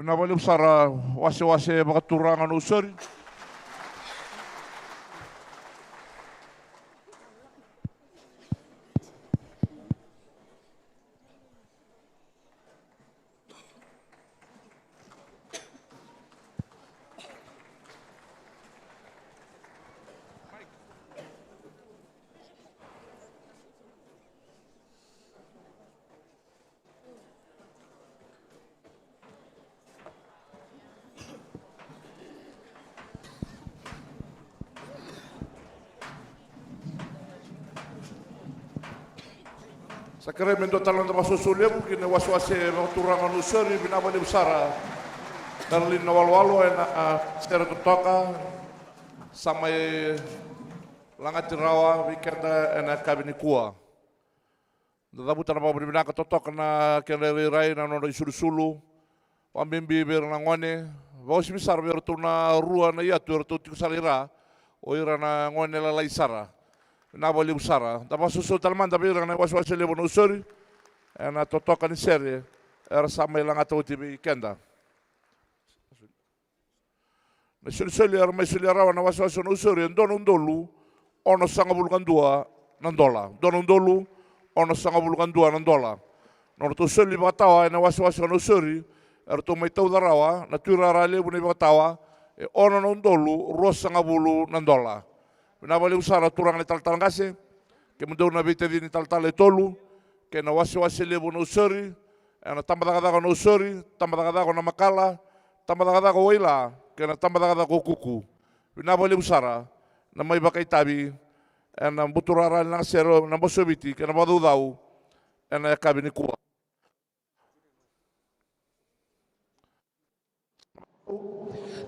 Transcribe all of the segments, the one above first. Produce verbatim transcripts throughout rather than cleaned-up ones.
Vinaka vakalevu sara, wasewase vakaturaga Nausori. Sa kerei me dua tale na noda vakasausau levu ki na wasewase vakaturaga Nausori, vinaka vakalevu sara. Darlin Nawalowalo ena, a, sere totoka, sa mai lagati rawa vei keda ena yakavi nikua. Da cavuta na vakavinavinaka totoka na kena irairai na nodra isulusulu, vakabibi vei ira na gone, vakauasivi sara vei iratou na rua na iyatu eratou tiko sara i ra, o ira na gone lalai sara. Vinaka vakalevu sara. Da vakasausau tale mada vei ira na iwasewase levu o Nausori ena totoka ni sere era sa mai lagata oti vei keda. Na isolisoli era mai solia rawa na wasewase o Nausori e dua na udolu onosagavulu ka dua na dola. Dua na udolu onosagavulu ka dua na dola. Na nodratou soli vakatawa ena wasewase o Nausori, eratou mai tauca rawa na tuirara levu na ivakatawa e ono na udolu ruasagavulu na dola. Vinaka vakalevu sara turaga na italatala qase, kemudou na veitacini talatala e tolu, kei na wasewase levu o Nausori, ena tabacakacaka o Nausori, tabacakacaka o Namakala, tabacakacaka o Waila, kei na tabacakacaka o Kuku. Vinaka vakalevu sara na mai vakaitavi ena buturara ni lagasere na Bose o Viti kei na vakacaucau ena yakavi nikua.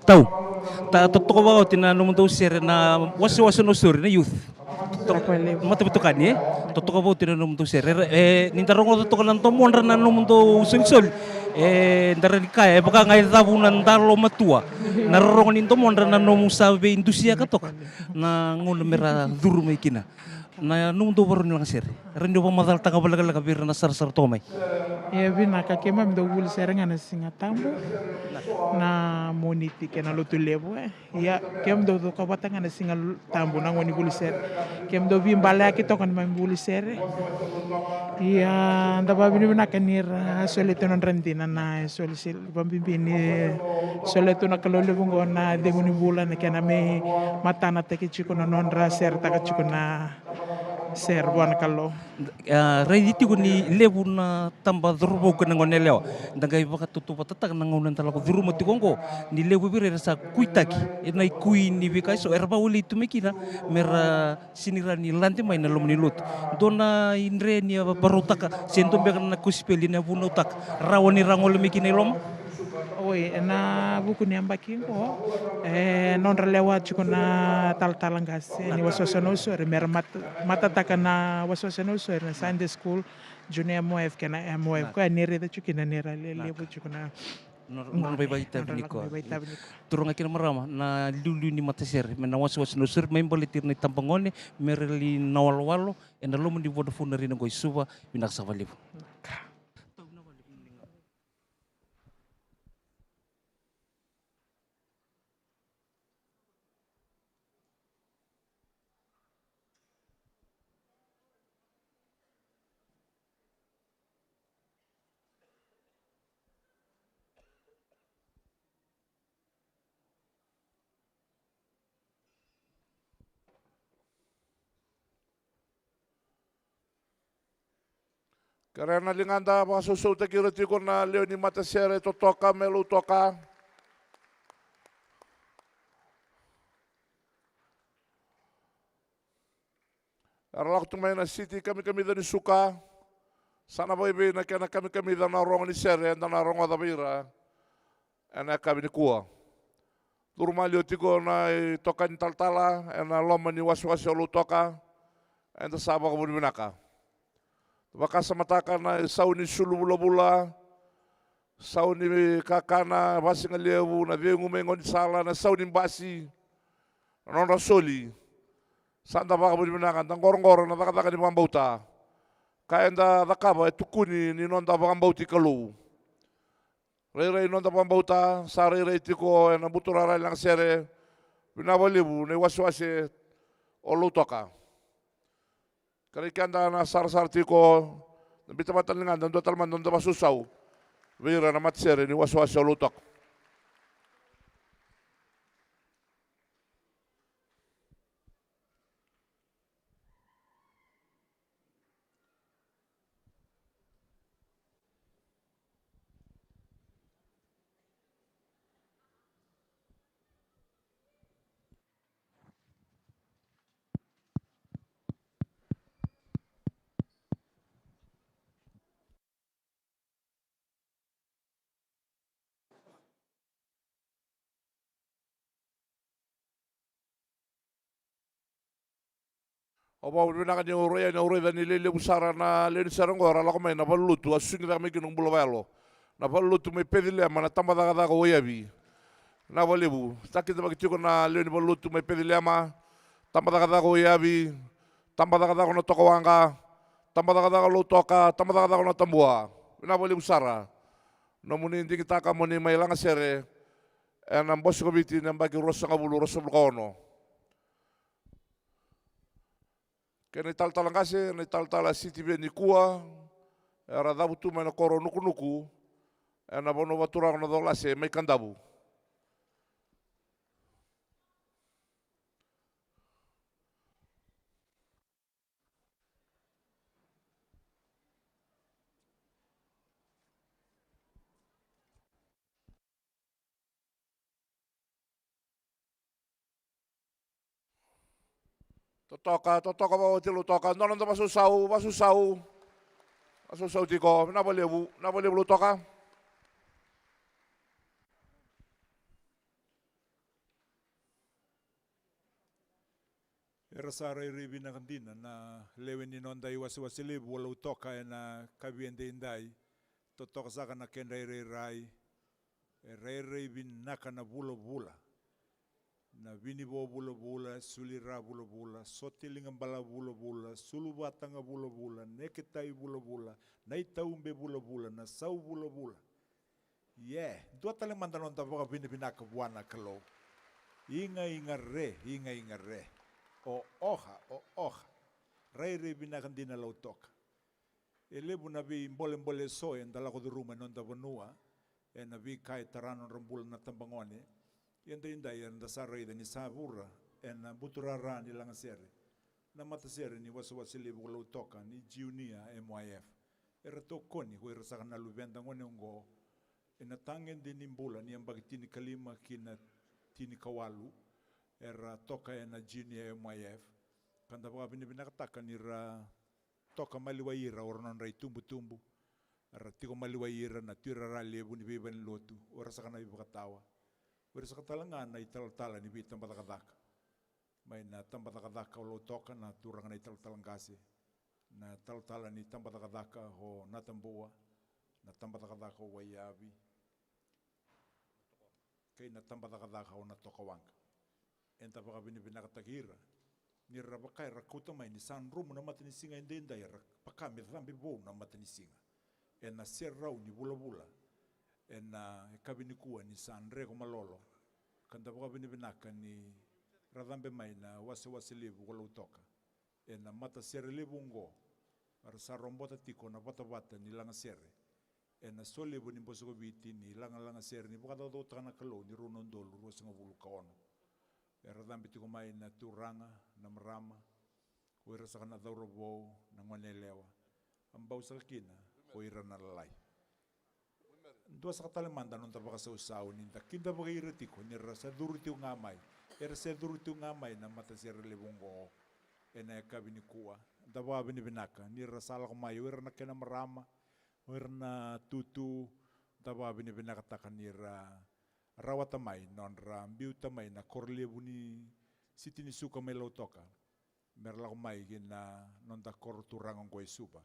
Tau. Ta, totoka vakaoti na nomudou sere na wasewase o Nausori na youth. Totoka levu. Mata veitokani, e? Totoka vakaoti na nomudou sere. E, ni da rogoca toka na domodra na nomudou solisoli. E, da rawa ni kaya, e vaka ga e cavu na dalo matua. Na rorogo ni domodra na nomu sa veidusiaka toka na gauna me ra curu mai kina. Na nomudou varau ni lagasere, rawa ni o vakamacalataka vakalekaleka vei ira na sarasara toka mai. E vinaka, keimami dau vuli sere ga na Siga Tabu, na Moniti kei na Lotulevu, e. Ia, keimami dau cuka vata ga na Siga Tabu na gauna ni vuli sere. Keimami dau veibalayaki toka na neimami vuli sere. Ia, da vakavinavinaka ni ra solia tu na nodra dina na isolisoli, vakabibi ni solia tu na Kalou levu oqo na cegu ni vula, na kena mai matanataki tiko na nodra seretaka tiko na sere vua na Kalou. A, raici tiko ni levu na taba cauravou kei na gone yalewa. Da qai vakatautauvatataka na gauna eda lako curuma tiko oqo, ni levu vei ira era sa kuitaki ena ikui ni veika eso era vakawalei tu mai kina, me ra sega ni rawa ni lade mai na loma ni lotu. Dua na idre ni a varautaka se dua beka na kosipeli ni a vunautaka, rawa ni ra gole mai kina i loma? Oi, ena vuku ni yabaki oqo, e nodra lewa tiko na talatala qase ni wasewase o Nausori, me ra mat-, matataka na wasewase o Nausori, na Sunday school, junior M O F kei na M O F. Koya ni raica tiko kina ni ra le-, levu tiko na nodra, nodra mai vakaitavi nikua. Turaga kei na marama, na iliuliu ni matasere mai na wasewase o Nausori, mai baleti ira na itabagone me ra lai na walowalo ena loma ni Vodafone Arena qo i Suva. Vinaka saka vakalevu. Kerea na ligada, vakasausautaki ira tiko na lewe ni matasere totoka me lautoka. Era lako tu mai na siti kamikamica ni suka. Sa na vakaivei na kena kamikamica na rogo ni sere eda na rogoca vei ira ena yakavi nikua. Curu maliwa tiko na itokani talatala ena loma ni wasewase o Lautoka. Eda sa vakavinavinaka. Vakasamataka na isau ni sulu vulavula, sau ni kakana, vasigalevu, na cegu mai gaunisala, na sau ni basi, na nodra soli. Sa da vakavinavinaka, da qoroqoro na cakacaka ni vakabauta. Ka eda cakava e tukuni ni noda vakabauti Kalou. Rairai noda vakabauta, sa rairai tiko ena buturara ni lagasere. Vinaka vakalevu na iwasewase o Lautoka. Kerei keda na sarasara tiko, na biuta vata tale ga, da dua tale mada na noda vakasausau vei ira na matasere ni wasewase o Lautoka. Au vakavinavinaka niu raica, niu raica ni lelevu sara na lewe ni sere oqo era lako mai na valenilotu, a susugi cake mai kina na bula vakayalo. Na valenilotu mai Peceliema, na tabacakacaka o Waiyavi. Vinaka vakalevu. Sa kidavaki tiko na lewe ni valenilotu mai Peceliema, tabacakacaka o Waiyavi, tabacakacaka o Natokawaqa, tabacakacaka o Lautoka, tabacakacaka o Natabua. Vinaka vakalevu sara. Nomuni digitaka mo ni mai lagasere ena Bose ko Viti na yabaki ruasagavulu, ruasagavulu ka ono. Kei na italatala qase, na italatala Sitiveni Kua, era cavutu mai na koro o Nukunuku, ena vanua vakaturaga o Nacolase mai Kadavu. Totoka, totoka vakaoti Lautoka. Dua na noda vakasausau, vakasausau. Vakasausau tiko, vinaka vakalevu, vinaka vakalevu Lautoka. Era sa rairai vinaka dina na lewe ni noda iwasewase levu o Lautoka ena yakavi edaidai. Totoka saka na kedra irairai. E rairai vinaka na vulavula. Na vinivo vulavula, sulira vulavula, sote liga balavu vulavula, sulu vataga vulavula, neketai vulavula, na itaube vulavula, na sau vulavula. Ie, dua tale mada noda vakavinavinaka vua na Kalou. Iga iga re, iga iga re. O oha, o oha. Rairai vinaka dina Lautoka. E levu na veibolebole eso eda lako curuma e noda vanua, ena veika e tara nodra bula na tabagone. Ia edaidai eda sa raica ni sa vura ena buturara ni lagasere na matasere ni wasewase levu ko Lautoka ni Junior M Y F. Era tokoni ko ira saka na luveda gone oqo ena tagede ni bula ni yabaki tinikalima ki na tinikawalu, era toka ena Junior M Y F. Ka da vakavinavinakataka ni ra toka maliwai ira o ira nodra itubutubu, era tiko maliwai ira na tuirara levu ni veivalenilotu, o ira saka na ivakatawa, o ira saka tale ga na italatala ni veitabacakacaka. Mai na tabacakacaka o Lautoka, na turaga na italatala qase, na talatala ni tabacakacaka o Natabua, na tabacakacaka o Waiyavi, kei na tabacakacaka o Natokawaqa. Eda vakavinavinakataki ira ni ra vaka era kauta mai ni sa dromu na matanisiga edaidai, era vaka me cabe vou na matanisiga. Ena serau ni vulavula ena yakavi nikua ni sa dre ko malolo. Ka da vakavinavinaka ni ra cabe mai na wasewase levu ko Lautoka ena matasere levu oqo. Era sa robota tiko na vatavata ni lagasere ena solevu ni Bose ko Viti ni lagalagasere ni vakacaucautaka na Kalou ni rua na udolu ruasagavulu ka ono. Era cabe tiko mai na turaga, na marama, o ira saka na cauravou, na goneyalewa, a bau saka kina o ira na lalai. Dua saka tale mada noda vakasausau ni da kidavaki ira tiko ni ra sa curu tiko ga mai. Era sa curu tiko ga mai na matasere levu oqo ena yakavi nikua. Da vakavinavinaka ni ra sa lako mai, o ira na kena marama, o ira na tutu. Da vakavinavinakataka ni ra rawata mai nodra biuta mai na koro levu ni Siti ni Suka mai Lautoka, me ra lako mai ki na noda koro turaga oqo e Suva,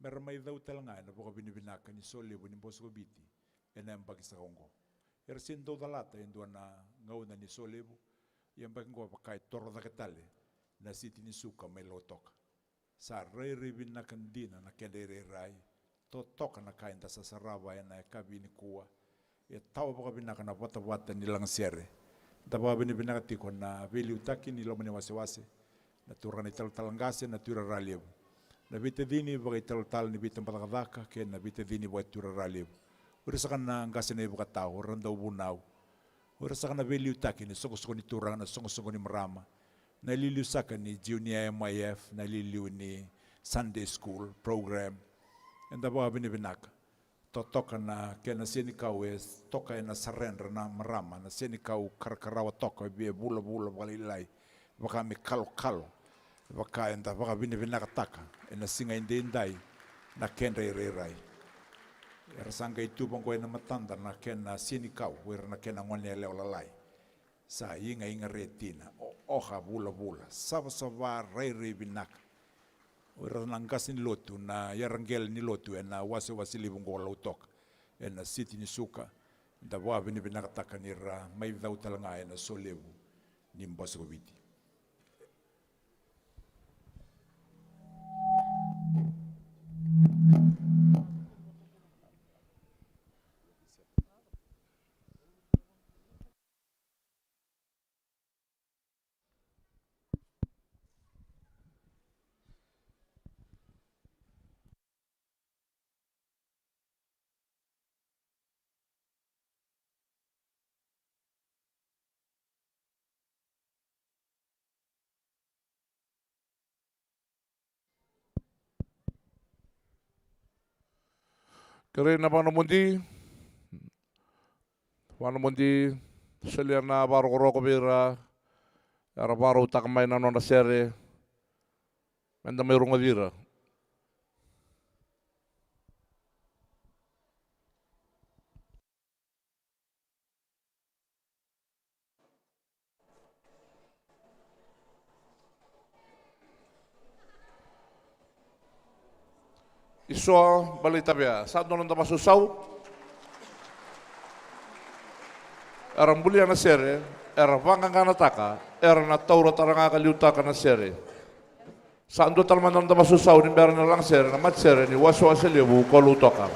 me ra mai cau tale ga ena vakavinavinaka ni solevu ni Bose ko Viti ena yabaki saka oqo. Era se dau calata e dua na gauna ni solevu, ia yabaki oqo vaka e toro cake tale na Siti ni Suka mai Lautoka. Sa rairai vinaka dina na kedra irairai. Totoka na ka eda sa sarava ena yakavi nikua. E tawa vakavinaka na vatavata ni lagasere. Da vakavinavinaka tiko na veiliutaki ni loma ni wasewase, na turaga na italatala qase, na tuirara levu, na veitacini vakaitalatala ni veitabacakacaka kei na veitacini vakatuirara levu. O ira saka na qase na ivakatawa, o ira na dauvunau. O ira saka na veiliutaki ni soqosoqo ni turaga, na soqosoqo ni marama, na iliuliu saka ni junior M I F, na iliuliu ni Sunday school program. Eda vakavinavinaka. Totoka na kena senikau e toka ena saredra na marama, na senikau karakarawa toka, e via vulavula vakalailai, vaka me kalokalo, vaka eda vakavinavinakataka ena siga edaidai na kedra irairai. Era sa qai tu vaqo ena matada na kena senikau, o ira na kena gone yalewa lalai. Sa igaiga re tina, o, oka vulavula, savasava, rairai vinaka. O ira na qase ni lotu, na yaraqele ni lotu ena wasewase levu qo Lautoka, ena siti ni suka, da vakavinavinakataka ni ra mai cau tale ga ena so levu ni bose ko Viti. Kerei na vakanomodi, vakanomodi, solia na vakarokoroko vei ira era vakarautaka mai na nodra sere, meda mai rogoci ira. Isoa Baleitavea, sa dua na noda vakasausau. Era bulia na sere, era vaqaqanataka, era na taura tale ga ka liutaka na sere. Sa dua tale mada na noda vakasausau ni bera na lagasere, na matasere ni wasewase levu ko Lautoka.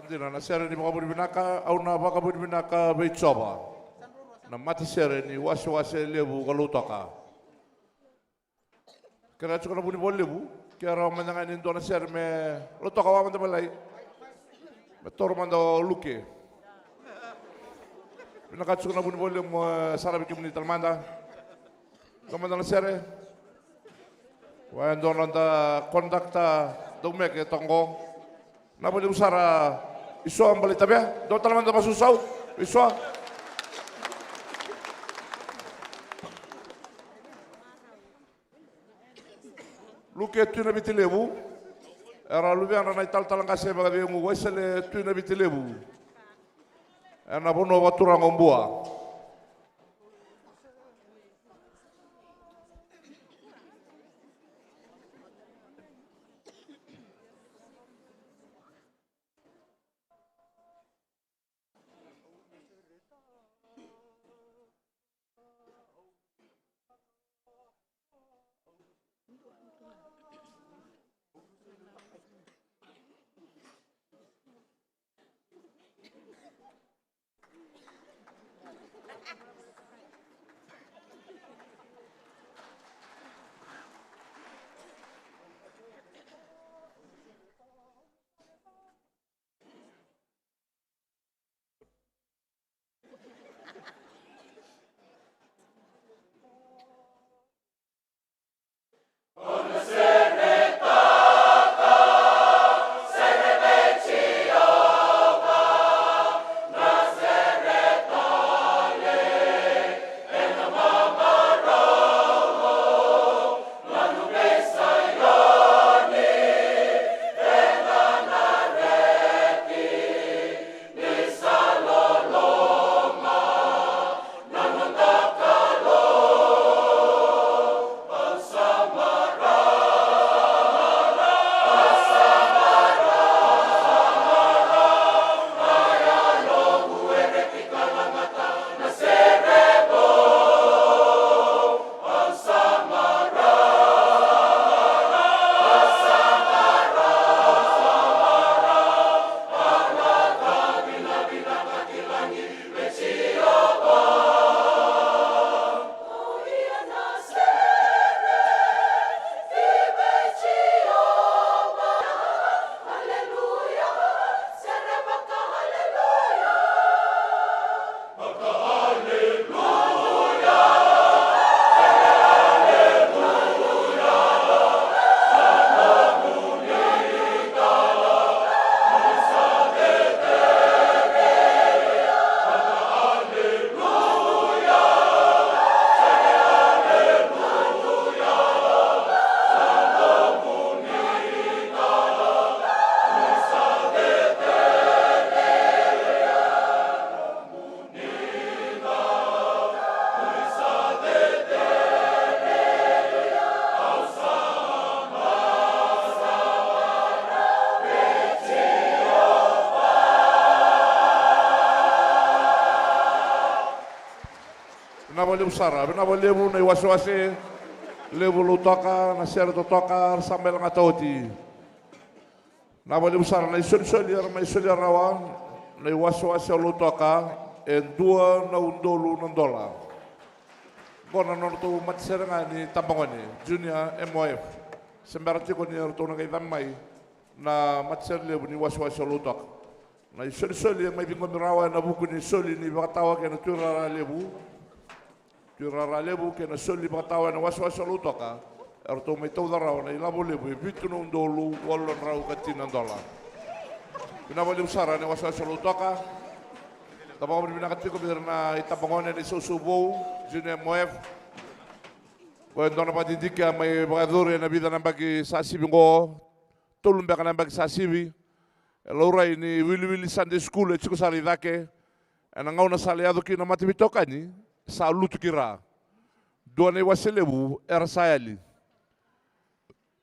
Dina na sere ni vakavinavinaka, au na vakavinavinaka vei Jiova. Na matasere ni wasewase levu ka Lautoka. Kerea tiko na vunivola levu, ke rawa mada ga ni dua na sere me Lautoka, wa mada mai lai. Me taura mada o Luke. Vinaka tiko na vunivola levu, e, saravi kemuni tale mada. Dua mada na sere. Wa e dua na noda conductor, dau meke toka qo. Vinaka vakalevu sara Isoa Balaitavea. Dua tale mada vakasausau. Isoa. Luke Tui Navitilevu. Era luvedra na italatala qase vakacegu Waisale Tui Navitilevu. Ena vanua vakaturaga o Bua. Vinaka vakalevu sara, vinaka vakalevu na iwasewase levu Lautoka, na sere totoka, ra sa mai lagata oti. Vinaka vakalevu sara na isolisoli era mai solia rawa na iwasewase o Lautoka, e dua na udolu na dola. Qo na nodratou matasere ga ni tabagone, Junior M O F. Se bera tiko ni ratou na qai cabe mai na matasere levu ni wasewase o Lautoka. Na isolisoli e mai ciqomi rawa ena vuku ni soli ni vakatawa kei na tuirara levu. Tuirara levu kei na soli vakatawa ena wasewase o Lautoka. Eratou mai tauca rawa na ilavo levu e vitu na udolu walu na drau ka tini na dola. Vinaka vakalevu sara na wasewase o Lautoka. Da vakavinavinaka tiko vei ira na itabagone na isausau vou, Junior M O F. Ko e dua na vakadidike a mai vakayacori ena vica na yabaki sa sivi qo. Tolu beka na yabaki sa sivi. E laurai ni wiliwili Sunday school e tiko sara i cake. Ena gauna sa lai yaco kina na mataveitokani, sa lutu ki ra. Dua na iwase levu era sa yali.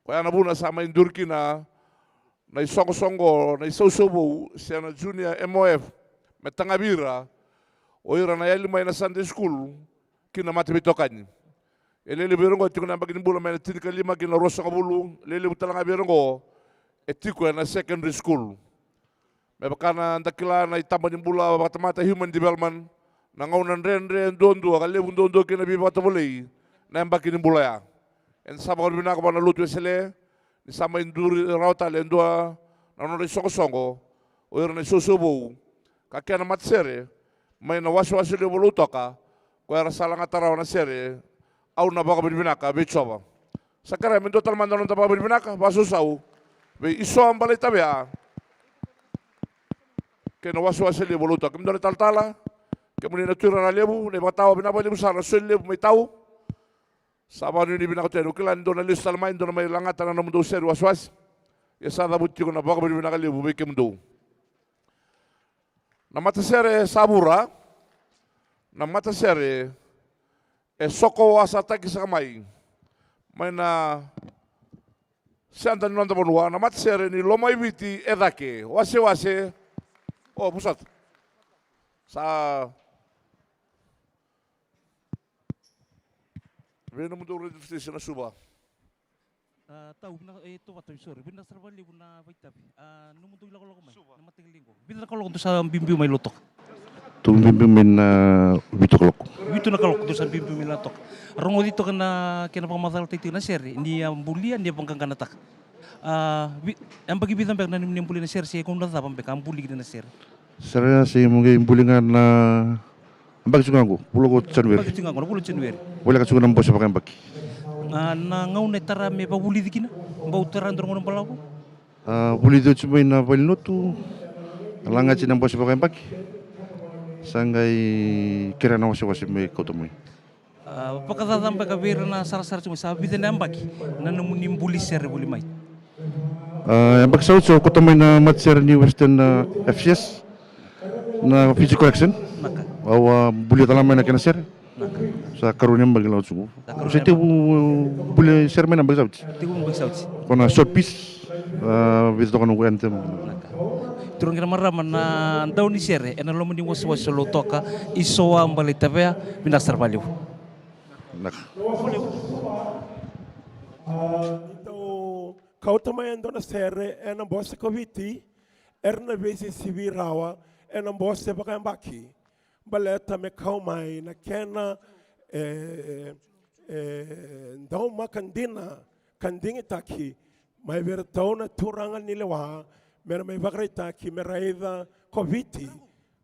Koya na vuna sa mai duri kina na isoqosoqo, na isausau vou se na Junior M O F me tagavi ira, o ira na yali mai na Sunday school ki na mataveitokani. E lelevu vei ira oqo e tiko na yabaki ni bula mai na tinikalima ki na ruasagavulu, lelevu tale ga vei ira oqo e tiko ena secondary school. Me vaka na da kila na itaba ni bula vakatamata, human development, na gauna dredre duadua ka levu duadua kina na veivakatovolei na yabaki ni bula ya. Eda sa vakavinavinaka vua na Lotu Wesele ni sa mai duri rawa tale e dua na nodra isoqosoqo o ira na isoso vou ka kena matasere mai na wasewase levu o Lautoka, ko era sa lagata rawa na sere. Au na vakavinavinaka vei Jiova. Sa kerea me dua tale mada na noda vakavinavinaka vakasausau vei Isoa Balaitavea kei na wasewase levu o Lautoka. Kemudou na talatala, kemuni na tuirara levu, na ivakatawa, vinaka vakalevu sara na soli levu mai Tau. Sa vakanuinui vinaka tu yani. Au kila ni dou na lesu tale mai, dou na mai lagata na nomudou sere wasewase. Ia sa cavuti tiko na vakavinavinaka levu vei kemudou. Na matasere sa vura, na matasere e soko wasataki saka mai mai na seda ni noda vanua, na matasere ni Lomaiviti e cake, wasewase. O, vosota. Sa vei nomudou radio station na Suva. A, Tau, vina, e, Tovata, sorry. Vinaka sara vakalevu na vakaitavi. A, nomudou ilakolako mai na mataqali qo. Vica na kaloko dou sa biubiu mai Lautoka? Tou biubiu mai na vitu kaloko. Vitu na kaloko dou sa biubiu mai Lautoka. Rogoci toka na kena vakamacalataki tiko na sere ni a bulia, ni a vaqaqanataka. A, vi-, yabaki vica beka na nomuni buli na sere, se gauna cava beka a buli kina na sere? Sere ya se mo qai buli ga na yabaki tiko ga qo, vula ko January. Yabaki tiko ga qo, na vula o January. Voleka tiko na bose vakayabaki. A, na gauna e tara me vakavulici kina, bau tara dua na gauna balavu? A, vulici oti mai na valenilotu, lagati na bose vakayabaki. Sa qai kerea na wasewase me kauta mai. A, vakacaca beka vei ira na sarasara tiko mai, sa vica na yabaki na nomuni buli sere voli mai? A, yabaki sa oti au kauta mai na matasere ni Western, a, F C S, na Fiji Collection. Naka. Au a bulia tale mai na kena sere. Naka. Sa karua ni yabaki lako tiko. Sa karua ni yabaki. Au se tekivu buli sere mai na yabaki sa oti. Tekivu yabaki sa oti. Ko na short piece, a, vica toka noqu anthem. Naka. Turaga kei na marama, na dau ni sere ena loma ni wasewase o Lautoka, Isoa Balaitavea, vinaka sara vakalevu. Naka. A, ni dau kauta mai e dua na sere ena bose ko Viti, era na veisisivi rawa ena bose vakayabaki. Baleta me kau mai na kena, e, e, daumaka dina ka digitaki mai vei iratou na turaga ni lewa, me ra mai vakaraitaki me raica ko Viti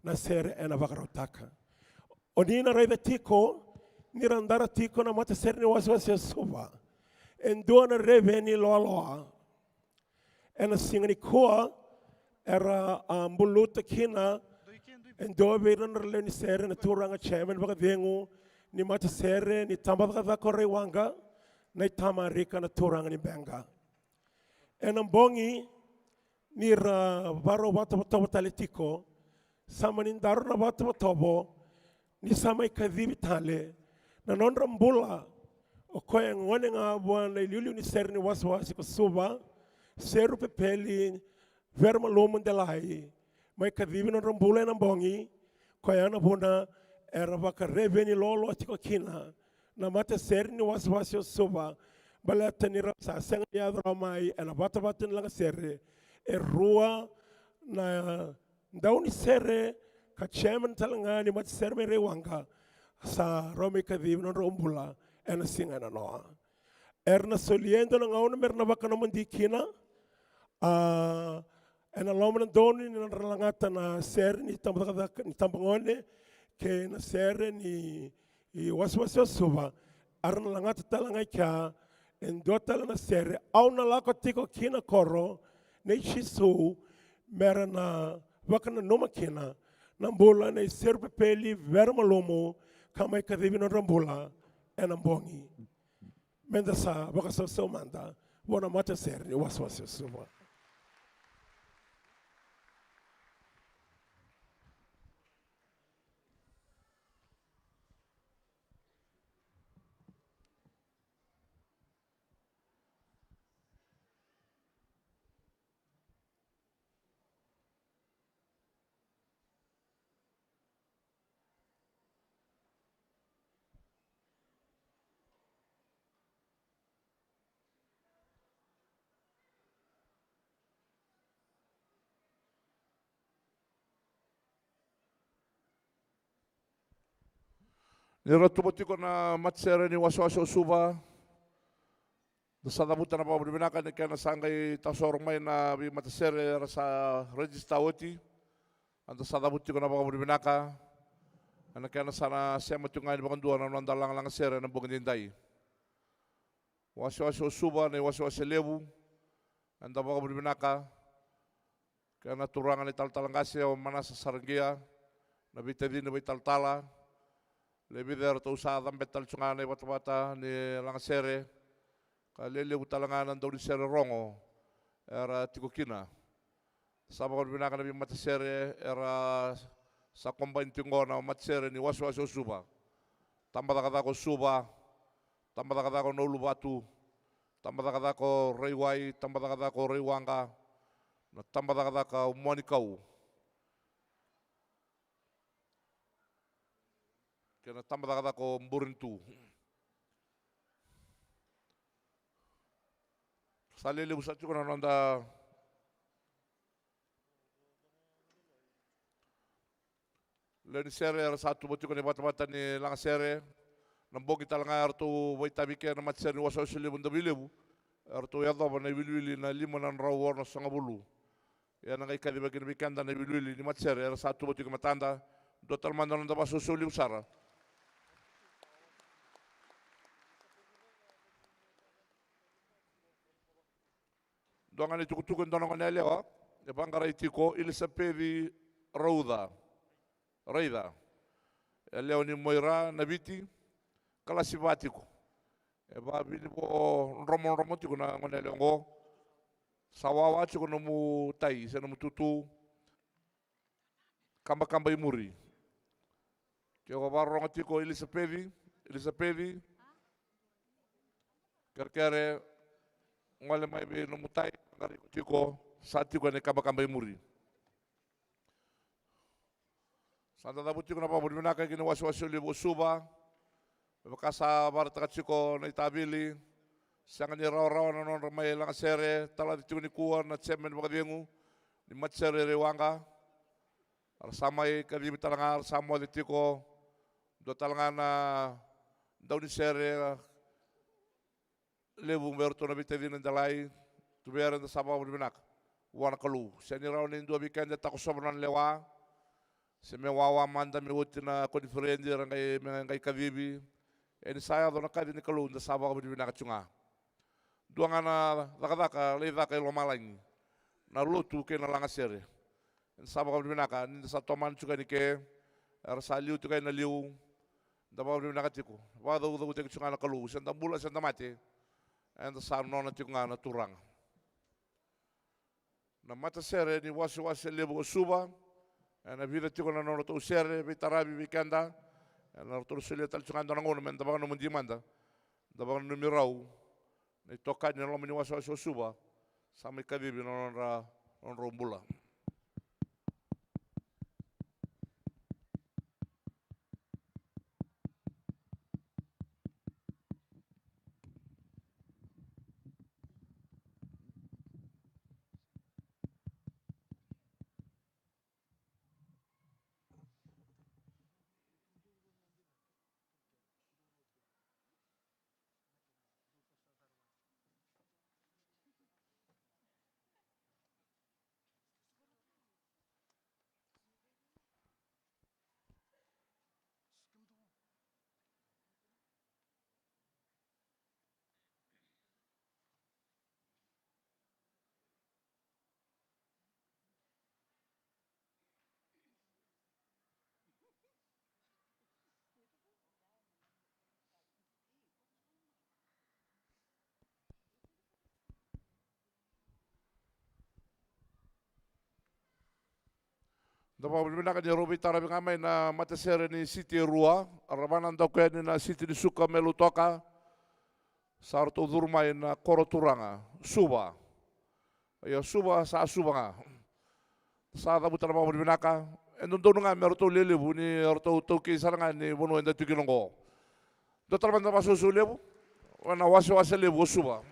na sere ena vakarautaka. O ni na raica tiko ni ra dara tiko na matasere ni wasewase o Suva e dua na reveni loaloa. Ena siga nikua era a buluta kina e dua vei ira na lewe ni sere, na turaga chairman vakacegu ni matasere ni tabacakacaka o Raiwaqa, na itamarika na turaga ni Beqa. Ena bogi ni ra vakarau vakatovotovo tale tiko, sa mani daru na vakatovotovo ni sa mai kacivi tale na nodra bula o koya e gone ga vua na iliuliu ni sere ni wasewase ko Suva, Seru Pepeli Veremalumu Delai, mai kacivi nodra bula ena bogi. Koya na vuna era vakareveni loaloa tiko kina na matasere ni wasewase o Suva, baleta ni ra sa sega ni yaco rawa mai ena vatavata ni lagasere. E rua na dau ni sere ka chairman tale ga ni matasere mai Raiwaqa sa rawa mai kacivi nodrau bula ena siga e nanoa. Era na solia e dua na gauna me ra na vakanomodi kina, a, ena loma na donu ni nodra lagata na sere ni tabacakacaka ni tabagone kei na sere ni wasewase o Suva. Era na lagata tale ga i kea e dua tale na sere, Au na Lako Tiko Ki na Koro nei Jisu, me ra na vakananuma kina na bula nei Seru Pepeli Veremalumu, ka mai kacivi nodra bula ena bogi. Meda sa vakasausau mada vua na matasere ni wasewase o Suva. Ni ra tuba tiko na matasere ni wasewase o Suva, da sa cavuta na vakavinavinaka ni kena sa qai tasoro mai na veimatasere era sa rejista oti. Eda sa cavuta tiko na vakavinavinaka ena kena sa na sema tiko ga ni vakadua na noda lagalaga sere ena bogi daidai. Wasewase o Suva, na iwasewase levu, eda vakavinavinaka kei na turaga na italatala qase o Manasa Saraqia, na veitacini vakaitalatala, le vica eratou sa cabeta tale tu ga na ivatavata ni lagasere, ka lelevu tale ga na daunisere rogo era tiko kina. Sa vakavinavinaka na veimatasere era sa combine tiko qo, na matasere ni wasewase o Suva. Tabacakacaka o Suva, tabacakacaka o Nauluvatu, tabacakacaka o Raiwai, tabacakacaka o Raiwaqa, na tabacakacaka o Muanikau, kei na tabacakacaka o Burenitu. Sa lelevu sara tiko na noda lewe ni sere era sa tuba tiko na ivatavata ni lagasere. Na bogi tale ga eratou vakaitavi kina na matasere ni wasewase levu Davuilevu, eratou yacova na iwiliwili na lima na drau onosagavulu. Ia na qai kacivaki kina vei keda na iwiliwili ni matasere era sa tuba tiko e matada. Dua tale mada na noda vakasausau levu sara. Dua ga na itukutuku e dua na gone yalewa e vaqarai tiko, Ilisapeci Rauca Raica, yalewa ni Moira, Naviti, kalasi va tiko. E vavini vo dromodromo tiko na gone yalewa oqo. Sa wawa tiko nomu tai se nomu tutu. Kabakaba i muri. Ke o vakarorogo tiko, Ilisapeci, Ilisapeci, kerekere, gole mai vei nomu tai, qaravi iko tiko, sa tiko ena ikabakaba i muri. Sa da cavuta tiko na vakavinavinaka ki na wasewase levu o Suva. Me vaka sa vakaraitaka tiko na itavili, sega ni rawarawa na nodra mai lagasere, talaci tiko nikua na chairman vakacegu ni matasere i Raiwaqa. Era sa mai kacivi tale ga, era sa moce tiko. Dua tale ga na daunisere levu vei iratou na veitacini delai. Tuvera, eda sa vakavinavinaka vua na Kalou. Sega ni rawa ni dua vei keda e takosova na nona lewa, se me wawa mada me oti na koniferedi era qai, me qai kacivi. E ni sa yaco na kaci ni Kalou, da sa vakavinavinaka tu ga. Dua ga na cakacaka lai caka i lomalagi, na lotu kei na lagasere. Eda sa vakavinavinaka ni da sa tomana tiko yani ke, era sa liu tiko yani na liu. Da vakavinavinaka tiko. Vakacaucautaki tiko ga na Kalou, se da bula se da mate, eda sa nona tiko ga na Turaga. Na matasere ni wasewase levu o Suva, ena vica tiko na nodratou sere veitaravi vei keda. Ena ratou na solia tale tiko ga e dua na gauna me da vakanomodi mada, da vakananumi rau na itokani ena loma ni wasewase o Suva, sa mai kacivi na nodra, nodrau bula. Da vakavinavinaka ni rau veitaravi ga mai na matasere ni siti e rua, ra vakanadaku yani na siti ni Suka me Lautoka. Sa ratou curu mai na koro turaga Suva. Io, Suva, sa Suva ga. Sa cavuta na vakavinavinaka. E dodonu ga me ratou lelevu ni ratou taukei sara ga ni vanua eda tiko kina oqo. Dua tale mada na vakasausau levu. Ena wasewase levu o Suva.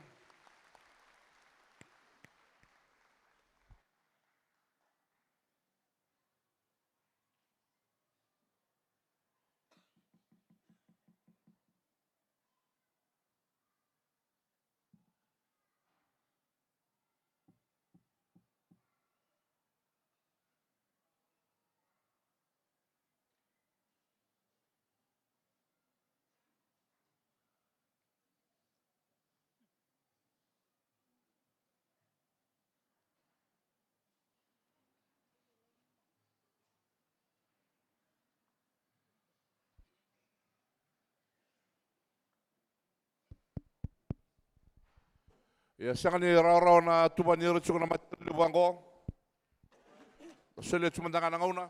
Ia, sega ni rawarawa na tuva ni ira tiko na mate levu vaqo. Solia tu mada ga na gauna.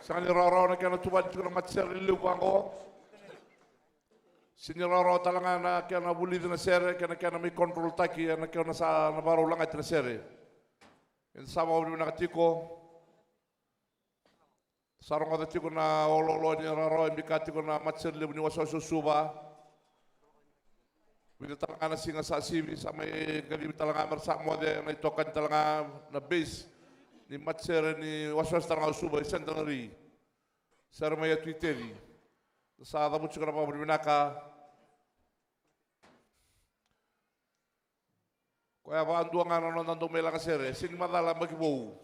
Sega ni rawarawa na kena tuvani tiko na matasere lelevu vaqo. Sega ni rawarawa tale ga na kena vulici na sere kei na kena mai control taki ena kena sa na vakarau lagati na sere. Eda sa vakavinavinaka tiko. Sa rogoca tiko na oloolo ni rawarawa e bika tiko na matasere levu ni wasewase o Suva. Vica tale ga na siga sa sivi, sa mai kacivi tale ga me ra sa moce na itokani tale ga na base ni matasere ni wasewase tale ga o Suva i Centenary. Sere mai Yatu i Teci. Sa cavuti tiko na vakavinavinaka. Koya vakadua ga na noda dau mai laga sere, sega ni macala yabaki vou.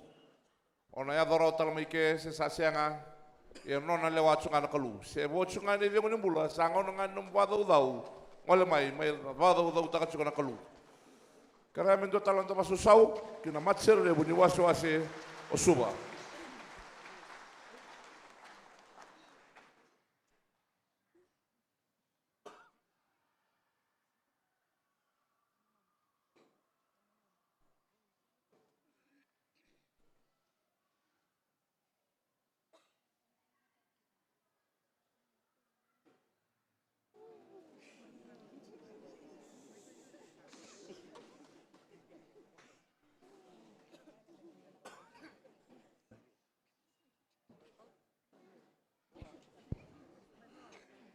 O na yaco rawa tale mai ke se sa sega. Ia nona lewa tu ga na Kalou. Se vo tu ga na icegu ni bula, sa gauna ga ni nomu vakacaucau. Gole mai, mai vakacaucautaka tiko na Kalou. Kerea me dua tale na noda vakasausau ki na matasere levu ni wasewase o Suva.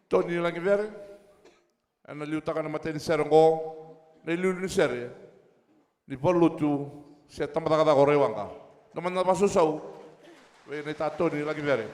Toni Lagivere, ena liutaka na matai ni sere oqo, na iliuliu ni sere ni Valutu se Tabacakacaka o Raiwaqa. Dua mada na vakasausau vei naita Toni Lagivere.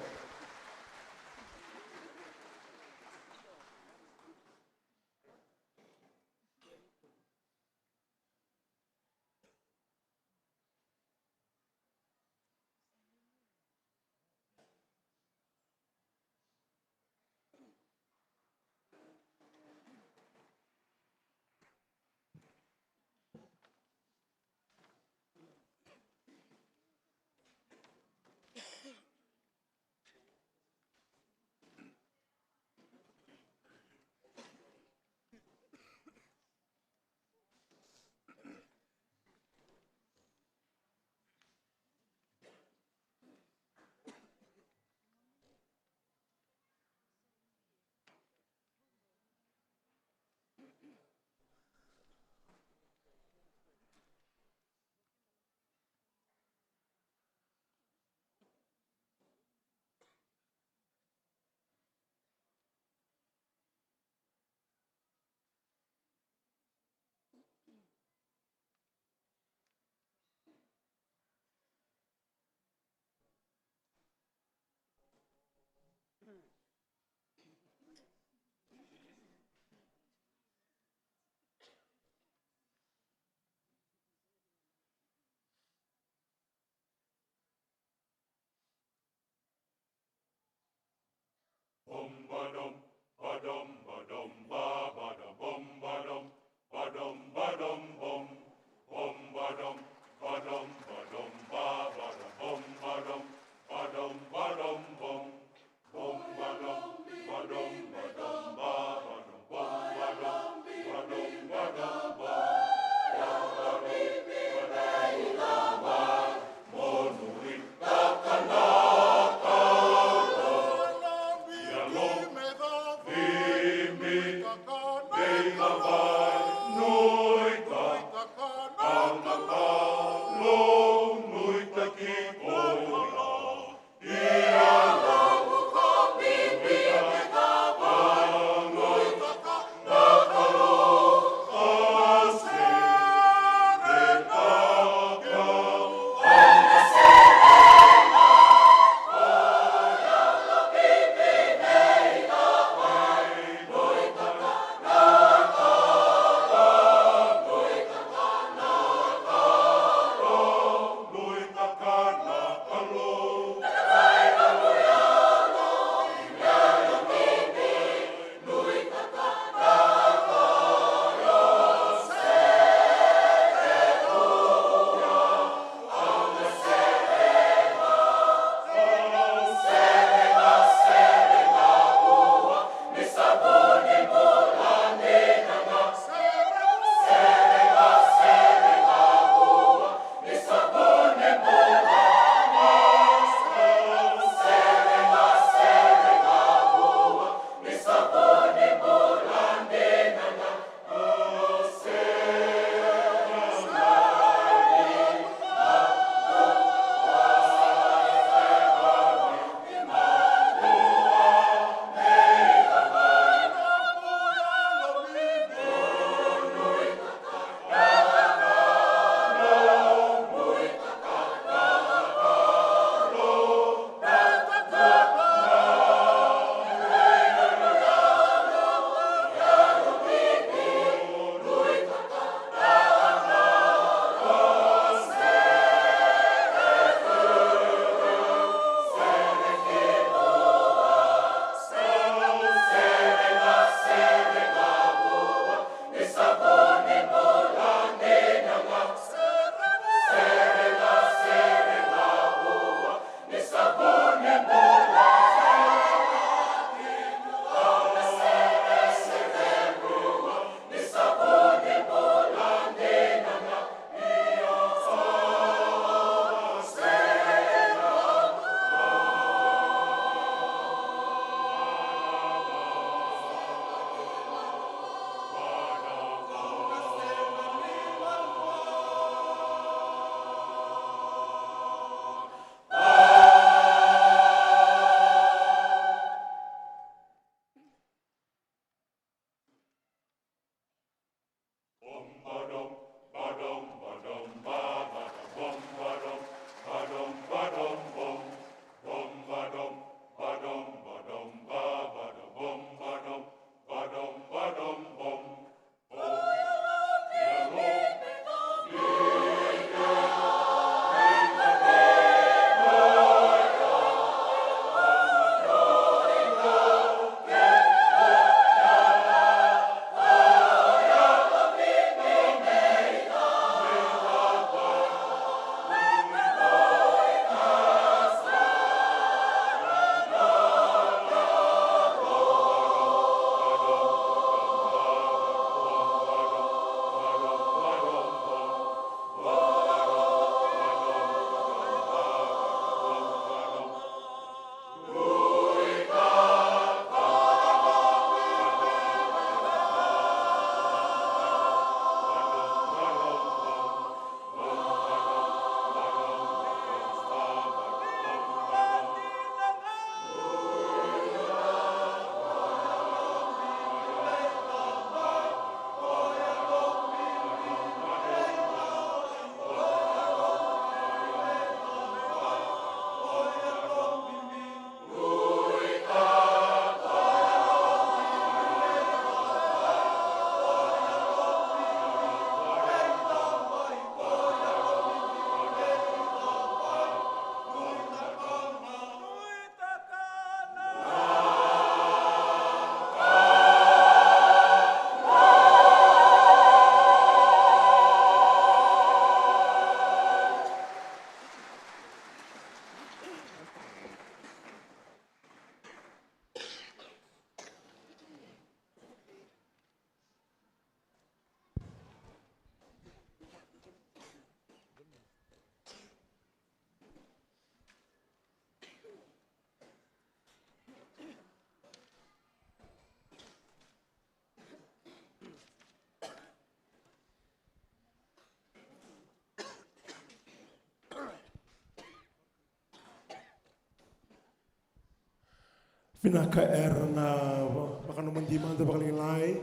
Vinaka era na va-, vakanomodi mada vakalailai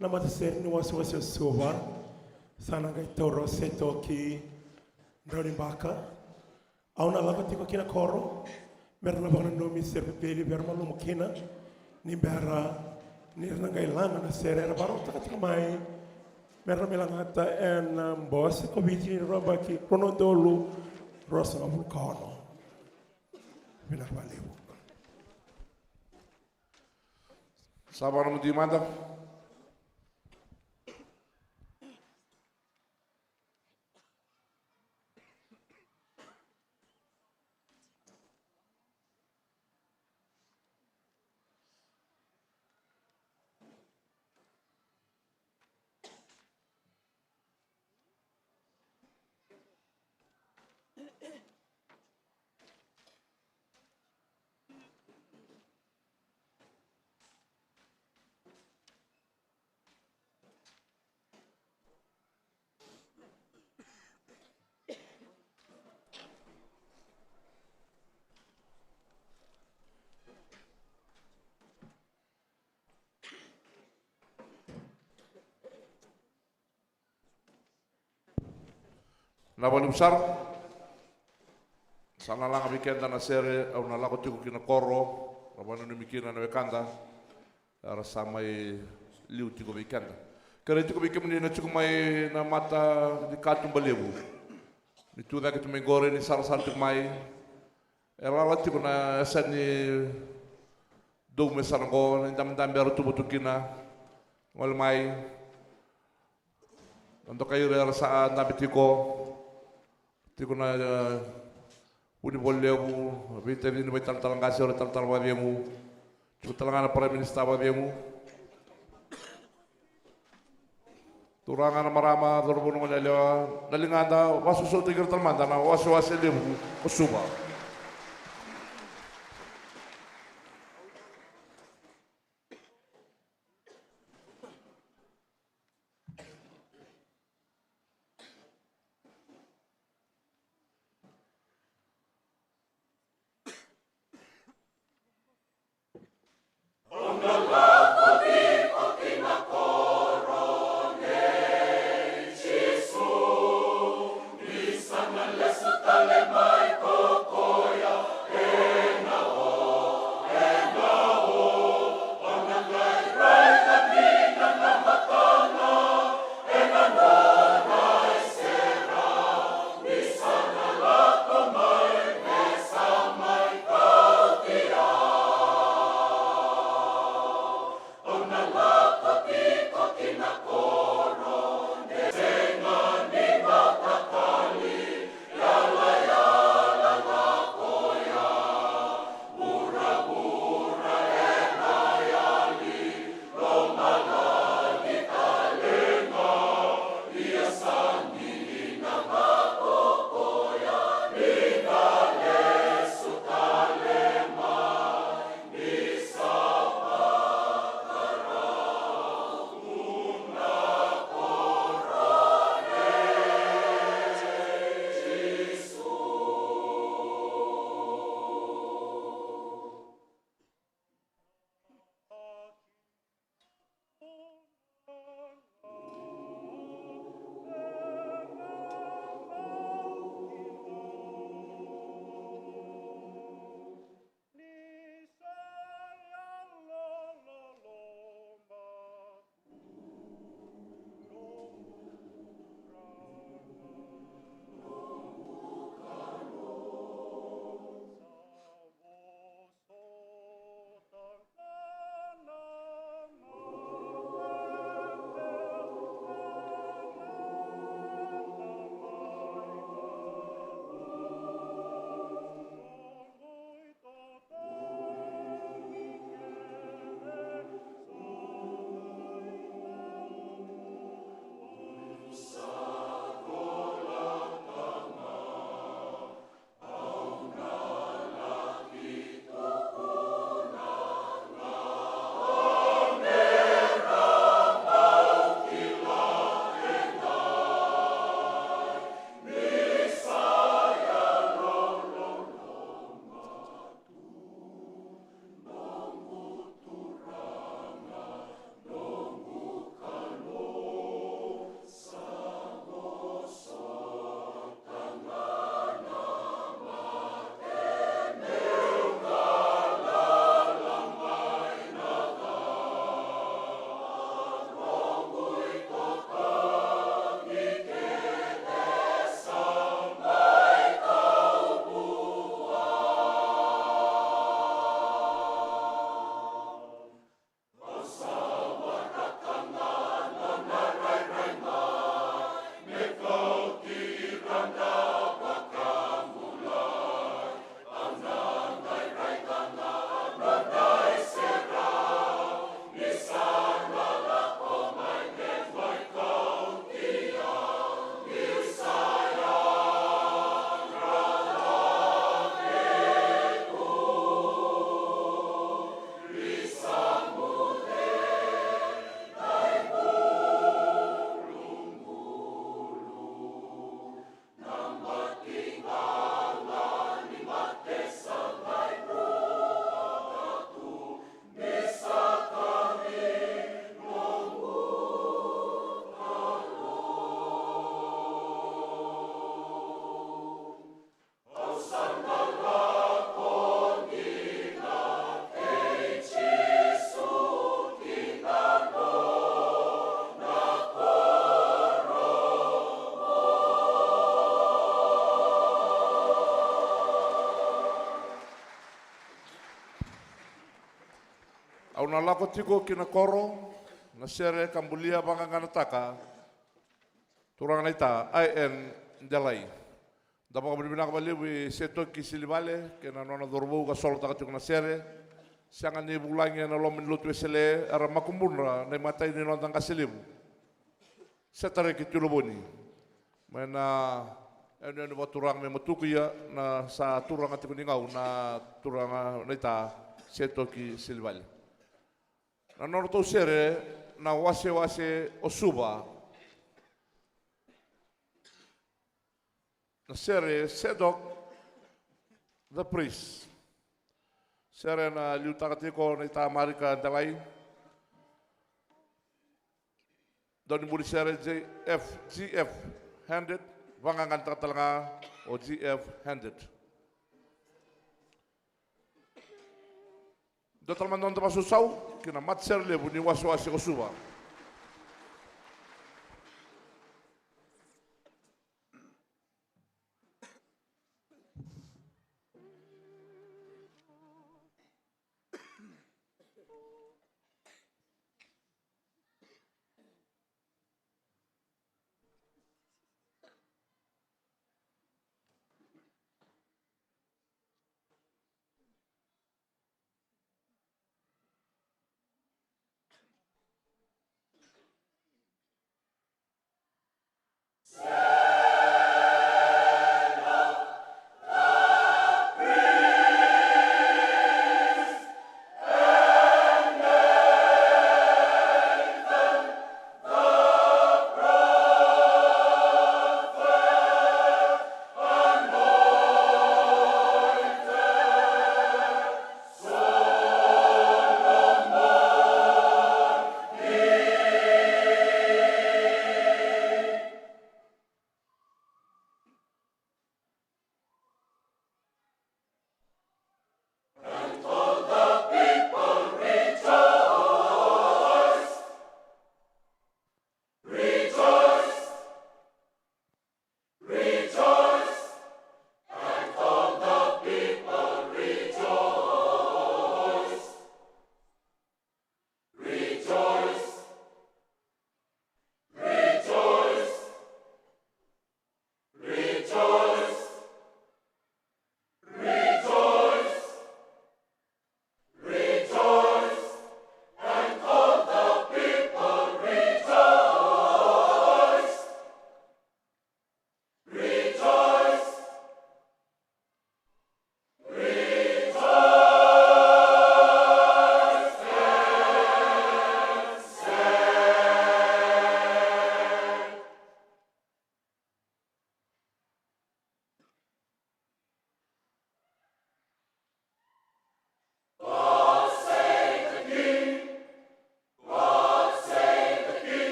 na matasere ni wasewase o Suva. Sa na qai taura o Setoki Draunibaka. Au na lako tiko ki na koro me ra na vakananumi Sere Pepeli vei ira malumu kina ni bera ni ra na qai laga na sere era vakarautaka tiko mai me ra na mai lagata ena, um, bose ko Viti ni rua baki rua na udolu ruasagavulu ka ono. Vinaka vakalevu. Sa vakanamudi mada. Na valevu sara. Sa na laga vei keda na sere, au na lako tiko ki na koro, na vakananumi kina na wekada era sa mai liu tiko vei keda. Kerei tiko vei kemuni na tiko mai na mata ni katuba levu ni tu cake tu mai qori, ni sarasara tiko mai. E lala tiko na yasa ni dou me sara qo, na idabedabe era tubu tu kina. Gole mai. Na dokai ira era sa dabe tiko. Tiko na, e, vunivola levu, veitacini, veitalatala qase, o ira talatala vakacegu. Tiko tale ga na Prime Minister vakacegu. Turaga, na marama, cauravou, na goneyalewa, na ligada, vakasosomitaki ira tale mada na wasewase levu o Suva. Na lako tiko ki na koro, na sere ka bulia vaqaqanataka, turaga naita I N Delai. Da vakavinavinaka vakalevu i Setoki Silivale kei na nona cauravou ka solotaka tiko na sere. Sega ni vulagi ena loma ni lotu Wesele, era makubudra na imatai ni noda qase levu, Setareki Tuilovoni, mai na yanuyanu vakaturaga mai Matuku, ia na sa turaga tiko ni Gau na turaga naita Setoki Silivale. Na nodratou sere na Wasewase o Suva. Na sere Sedok the Priest. Sere na liutaka tiko naita Marika Delai. Daunibuli sere J F, G F Handed, vaqaqanataka tale ga o G F Handed. Dua tale mada na noda vakasausau ki na matasere levu ni Wasewase o Suva.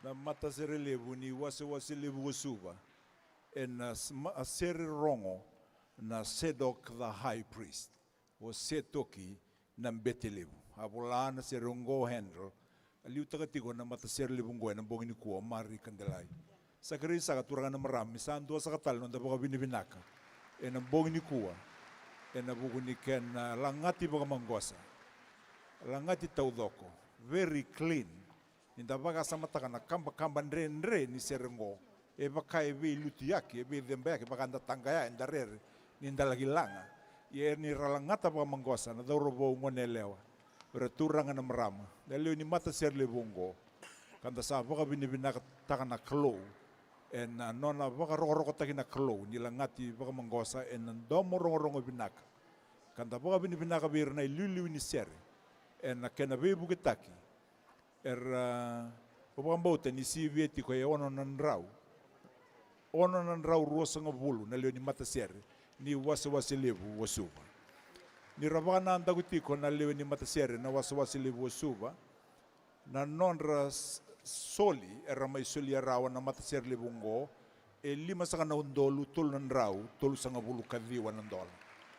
na matasere levu ni Wasewase Levu o Suva, ena s-, ma-, a sere rogo na Sedok the High Priest, o Setoki na Bete Levu. A vola na sere oqo handle, a liutaka tiko na matasere levu oqo ena bogi nikua o Mari Kadelai. Sa kerei saka turaga na marama, me sa dua saka tale na noda vakavinavinaka ena bogi nikua, ena vuku ni kena lagati vakamaqosa, lagati taucoko, very clean. Ni da vakasamataka na kabakaba dredre ni sere oqo, e vaka e veilutuyaki, e veicebeaki, vaka da taqaya, eda rere ni da laki laga. Ia ni ra lagata vakamaqosa na cauravou, goneyalewa, o ira turaga na marama, na lewe ni matasere levu oqo, ka da sa vakavinavinakataka na Kalou ena nona vakarokorokotaki na Kalou ni lagati vakamaqosa ena domo rogorogo vinaka. Ka da vakavinavinaka vei ira na iliuliu ni sere ena kena veivuketaki. Era, au vakabauta ni sivia tiko e ono na drau, ono na drau ruasagavulu na lewe ni matasere ni Wasewase Levu o Suva. Ni ra vakanadaku tiko na lewe ni matasere na Wasewase Levu o Suva, na nodra s-, soli era mai solia rawa na matasere levu oqo, e lima saka na udolu tolu na drau tolusagavulu ka ciwa na dola.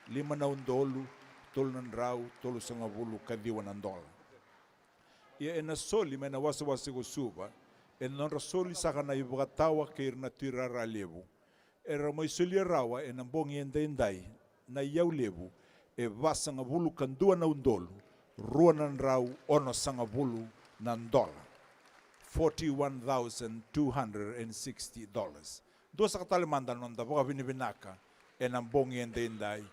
Lima na udolu tolu na drau tolusagavulu ka ciwa na dola. Ia ena soli mai na Wasewase ko Suva, ena nodra soli saka na ivakatawa kei ira na tuirara levu, era mai solia rawa ena bogi edaidai na iyau levu e vasagavulu ka dua na udolu rua na drau onosagavulu na dola. Forty-one thousand two hundred and sixty dollars. Dua saka tale mada na noda vakavinavinaka ena bogi edaidai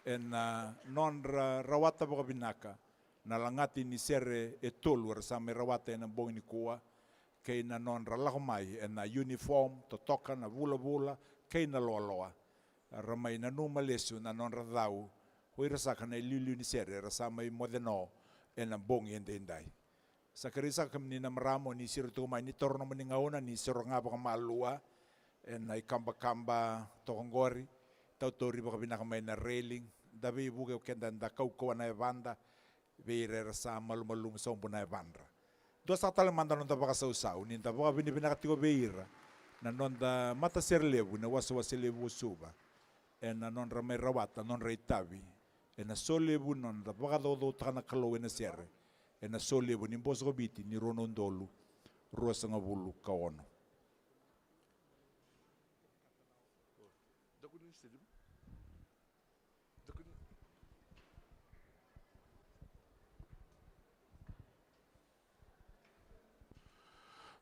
ena nodra rawata vakavinaka na lagati ni sere e tolu era sa mai rawata ena bogi nikua, kei na nodra lako mai ena uniform, totoka na vulavula kei na loaloa. Ra mai nanuma lesu na nodra cau o ira saka na iliuliu ni sere era sa mai moce no ena bogi edaidai. Sa kerei saka kemuni na marama o ni siro tiko mai, ni taura nomuni gauna ni siro ga vakamalua ena ikabakaba toka oqori. Tautauri vakavinaka mai na railing, da veivuke o keda, da kaukauwa na yavada vei ira era sa malumalumu sobu na yavadra. Dua saka tale mada na noda vakasausau ni da vakavinavinaka tiko vei ira na noda matasere levu na Wasewase Levu o Suva ena nodra mai rawata nodra itavi ena soli levu na noda vakacaucautaka na Kalou ena sere ena soli levu ni bosoko Viti ni rua na udolu ruasagavulu ka ono.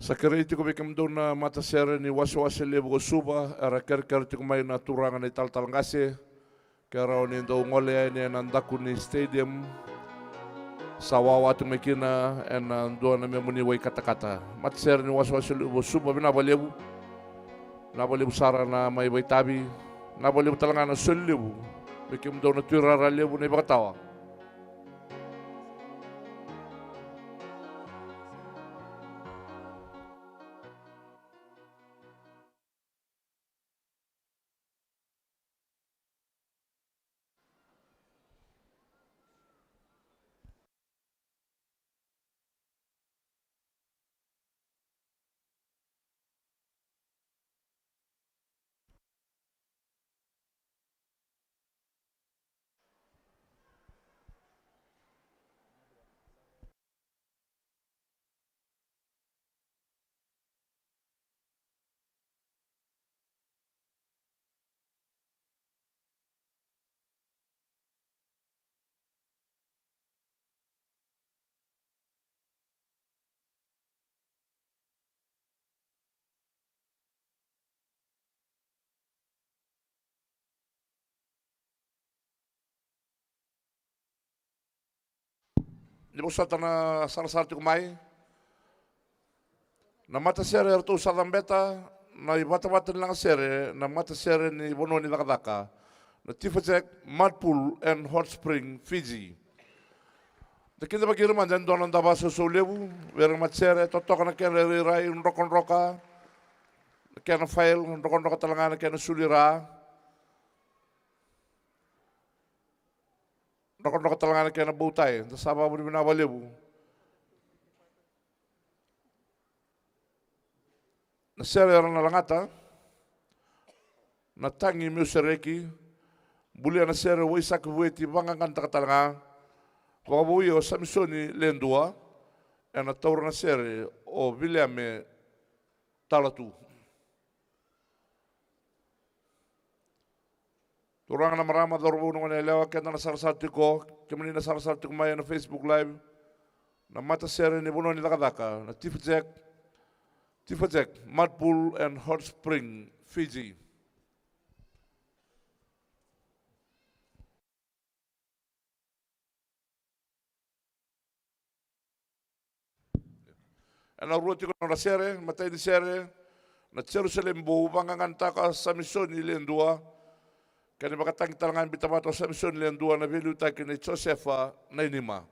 Sa kerei tiko vei kemudou na matasere ni Wasewase Levu ko Suva, era kerekere tiko mai na turaga na italatala qase, ke rawa ni dou gole yani ena daku ni stadium. Sa wawa tiko mai kina ena dua na memuni wai katakata. Matasere ni Wasewase Levu ko Suva, vinaka vakalevu. Vinaka vakalevu sara na mai vakaitavi. Vinaka vakalevu tale ga na soli levu vei kemudou na tuirara levu na ivakatawa. Ni vosota na sarasara tiko mai. Na matasere eratou sa cabeta na ivatavata ni lagasere, na matasere ni vanua ni cakacaka, na Tifacek Mud Pool and Hot Spring Fiji. Da kidavaki ira mada e dua na noda vakasausau levu vei ira na matasere, totoka na kena irairai, drokadroka na kena file, drokadroka tale ga na kena suli ra. Drokadroka tale ga na kena bowtie. Da sa vakavinavinaka vakalevu. Sere era na lagata, Na Tagi Meu Sereki, bulia na sere o Isaki Vueti, vaqaqacotaka tale ga, vakavoui o Samisoni Ledua, ena taura na sere o Viliame Talatu. Turaga na marama, cauravou na gone yalewa, keda na sarasara tiko, kemuni na sarasara tiko mai ena Facebook Live, na matasere ni vanua ni cakacaka, na Tifajek, Tifajek, Mud Pool and Hot Spring, Fiji. Ena rua tiko na nodra sere, matai ni sere, na Jerusalemi Bou, vaqaqacotaka Samisoni Ledua, kei na vakatagi tale ga, biuta vata o Samisoni Ledua, na veiliutaki nei Josefa Nainima.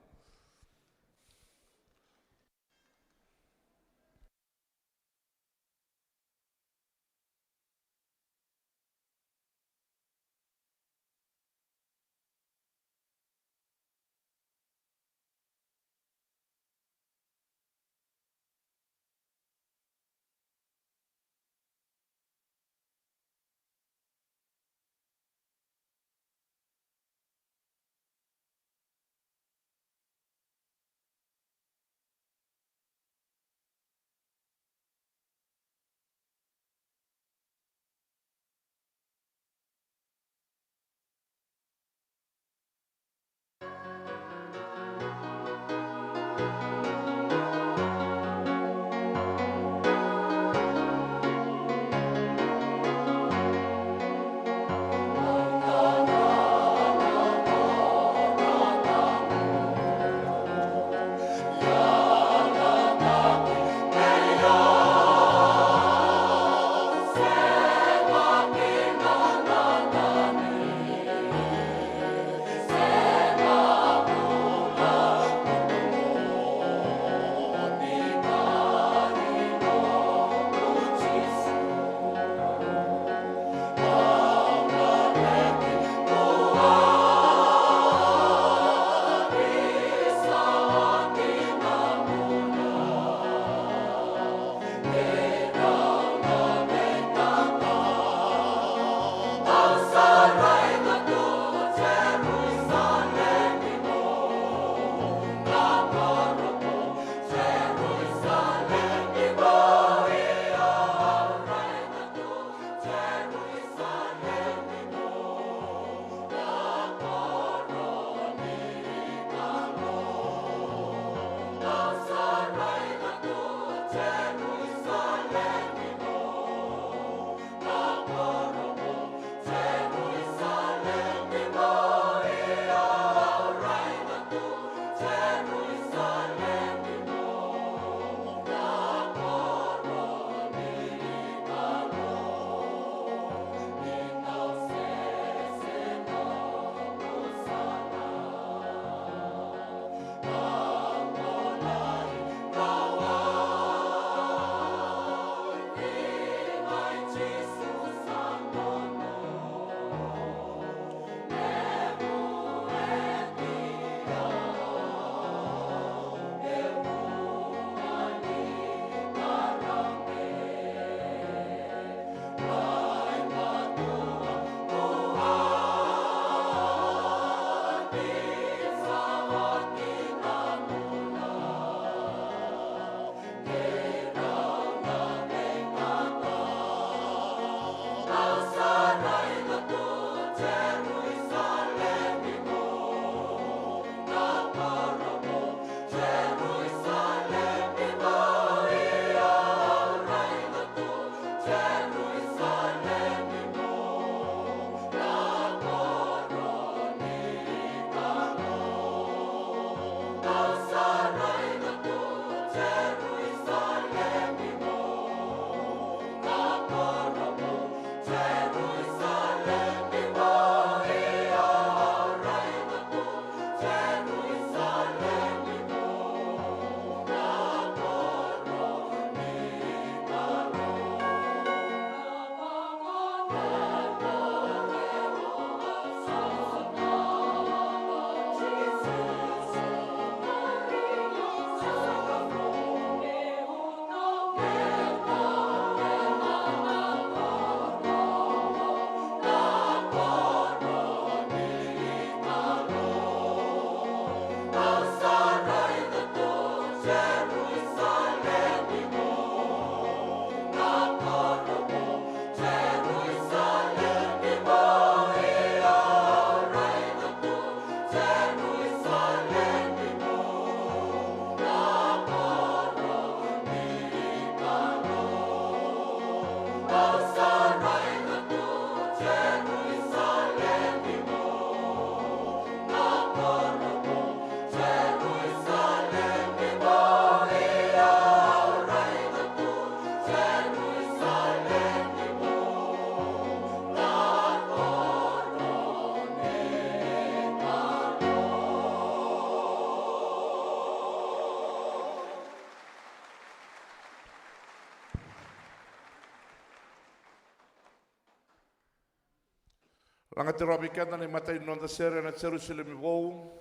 Lagati rawa vei keda na imatai ni noda sere ena Jerusalemi Vou,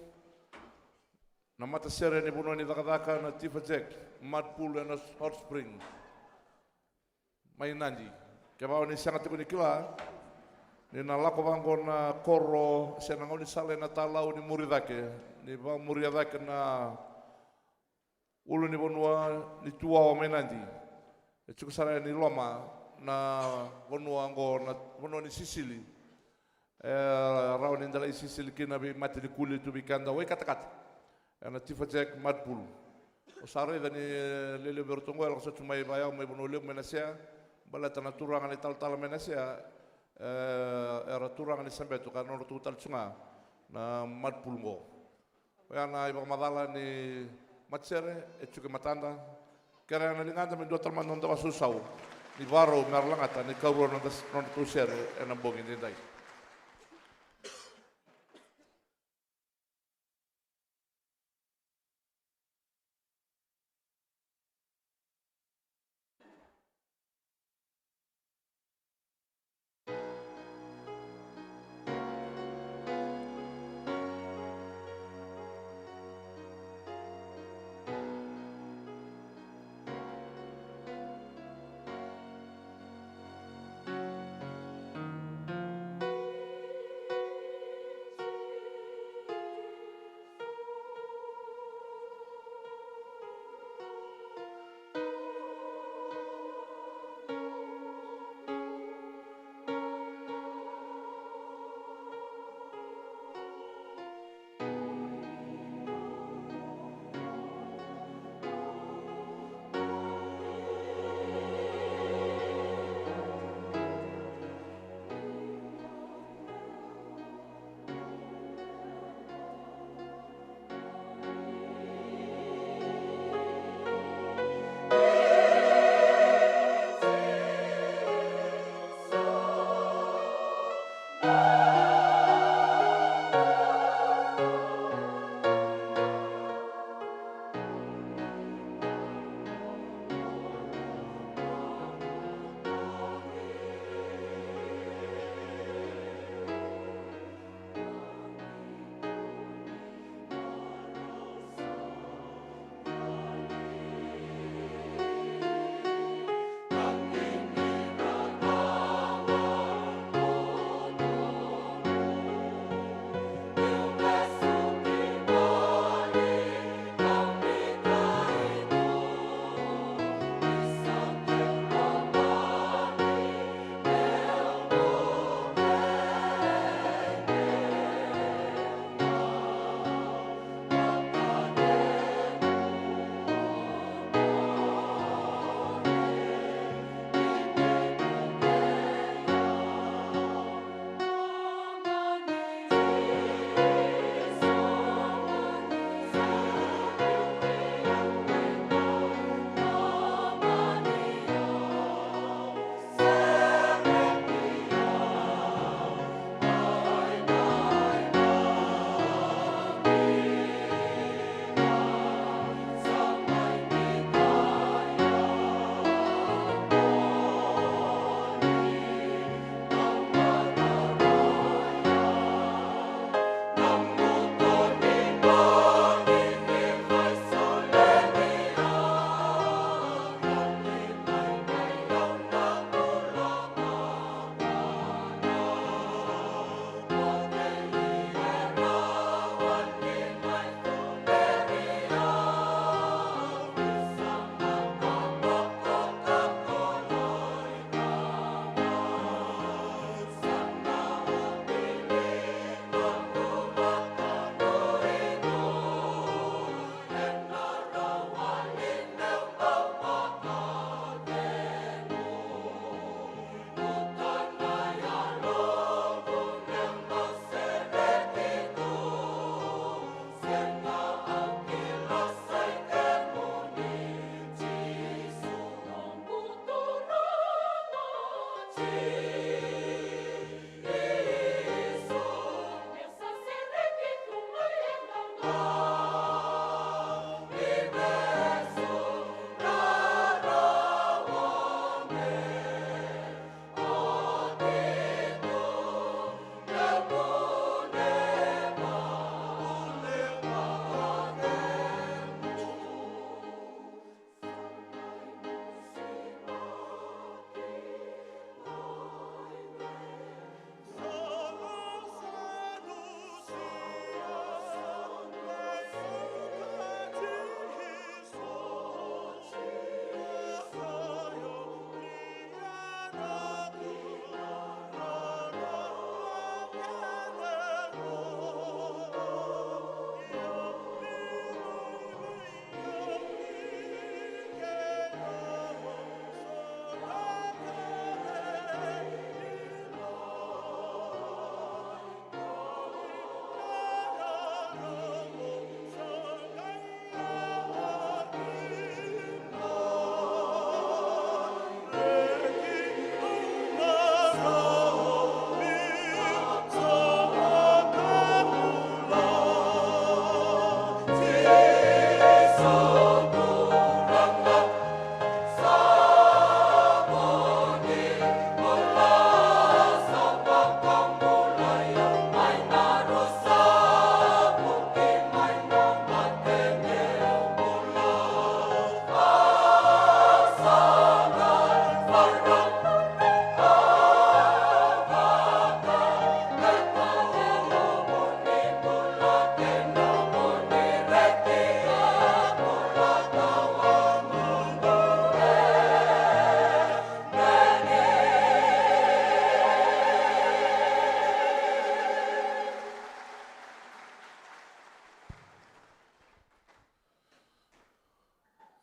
na matasere ni vanua ni cakacaka na Tifa Jack Mad Bull and Hot Spring mai Nadi. Kevaka o ni sega tiko ni kila, ni na lako vaqo na koro se na gaunisala ena Talau ni muri cake, ni vakamuria cake na ulunivanua ni Tuwawa mai Nadi. E tiko sara yani loma na vanua oqo, na vanua ni sisili. E rawa ni da lai sisili kina vei mate ni kuli tu vei keda wai katakata ena Tifa Jack Mad Bull. Au sa raica ni lewe levu vei iratou oqo e lako soti mai Vayao, mai Vanua Levu, mai Nasea, baleta na turaga na italatala mai Nasea, e, era turaga ni Sabeto, ka nodratou tale tu ga na Mad Bull oqo. Oya na ivakamacala ni matasere e tiko e matada. Kerea na ligada me dua tale mada na noda vakasausau ni vakarau me ra lagata na ikavitu ni noda, nodratou sere ena bogi edaidai.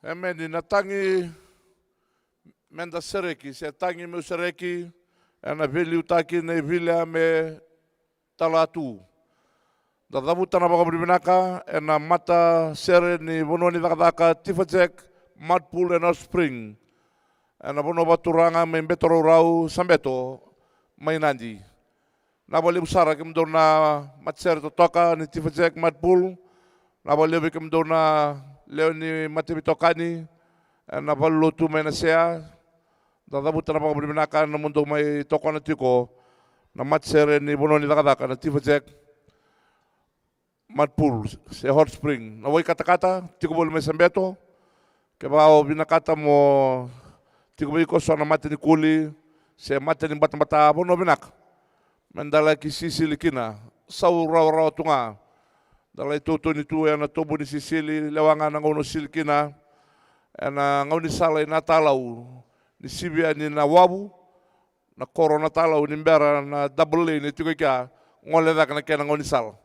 Emeni. Na tagi meda sereki, se tagi meu sereki, ena veiliutaki na ivilia me talatu. Da cavuta na vakavinavinaka ena matasere ni vanua ni cakacaka Tifa Jack, Mud Pool and Hot Spring, ena vanua vakaturaga mai Beto Raurau, Sabeto, mai Nadi. Na vakalevu sara kemudou na matasere totoka ni Tifa Jack, Mud Pool. Na vakalevu kemudou na lewe ni mataveitokani ena valenilotu mai Nasea. Da cavuta na vakavinavinaka na nomudou mai tokona tiko na matasere ni vanua ni cakacaka na Tifa Jack, Mud Pool se Hot Spring. Na wai katakata tiko voli mai Sabeto. Kevaka o vinakata mo tiko vei iko so na mata ni kuli se mata ni batabata, vanua vinaka meda laki sisili kina. Sau rawarawa tu ga. Da lai tautoni tu ena tobu ni sisili, lewa ga na gauna o sili kina ena gaunisala i Natalau, ni sivi yani na wavu, na koro Natalau, ni bera na double lane e tiko i kea, gole cake na kena gaunisala.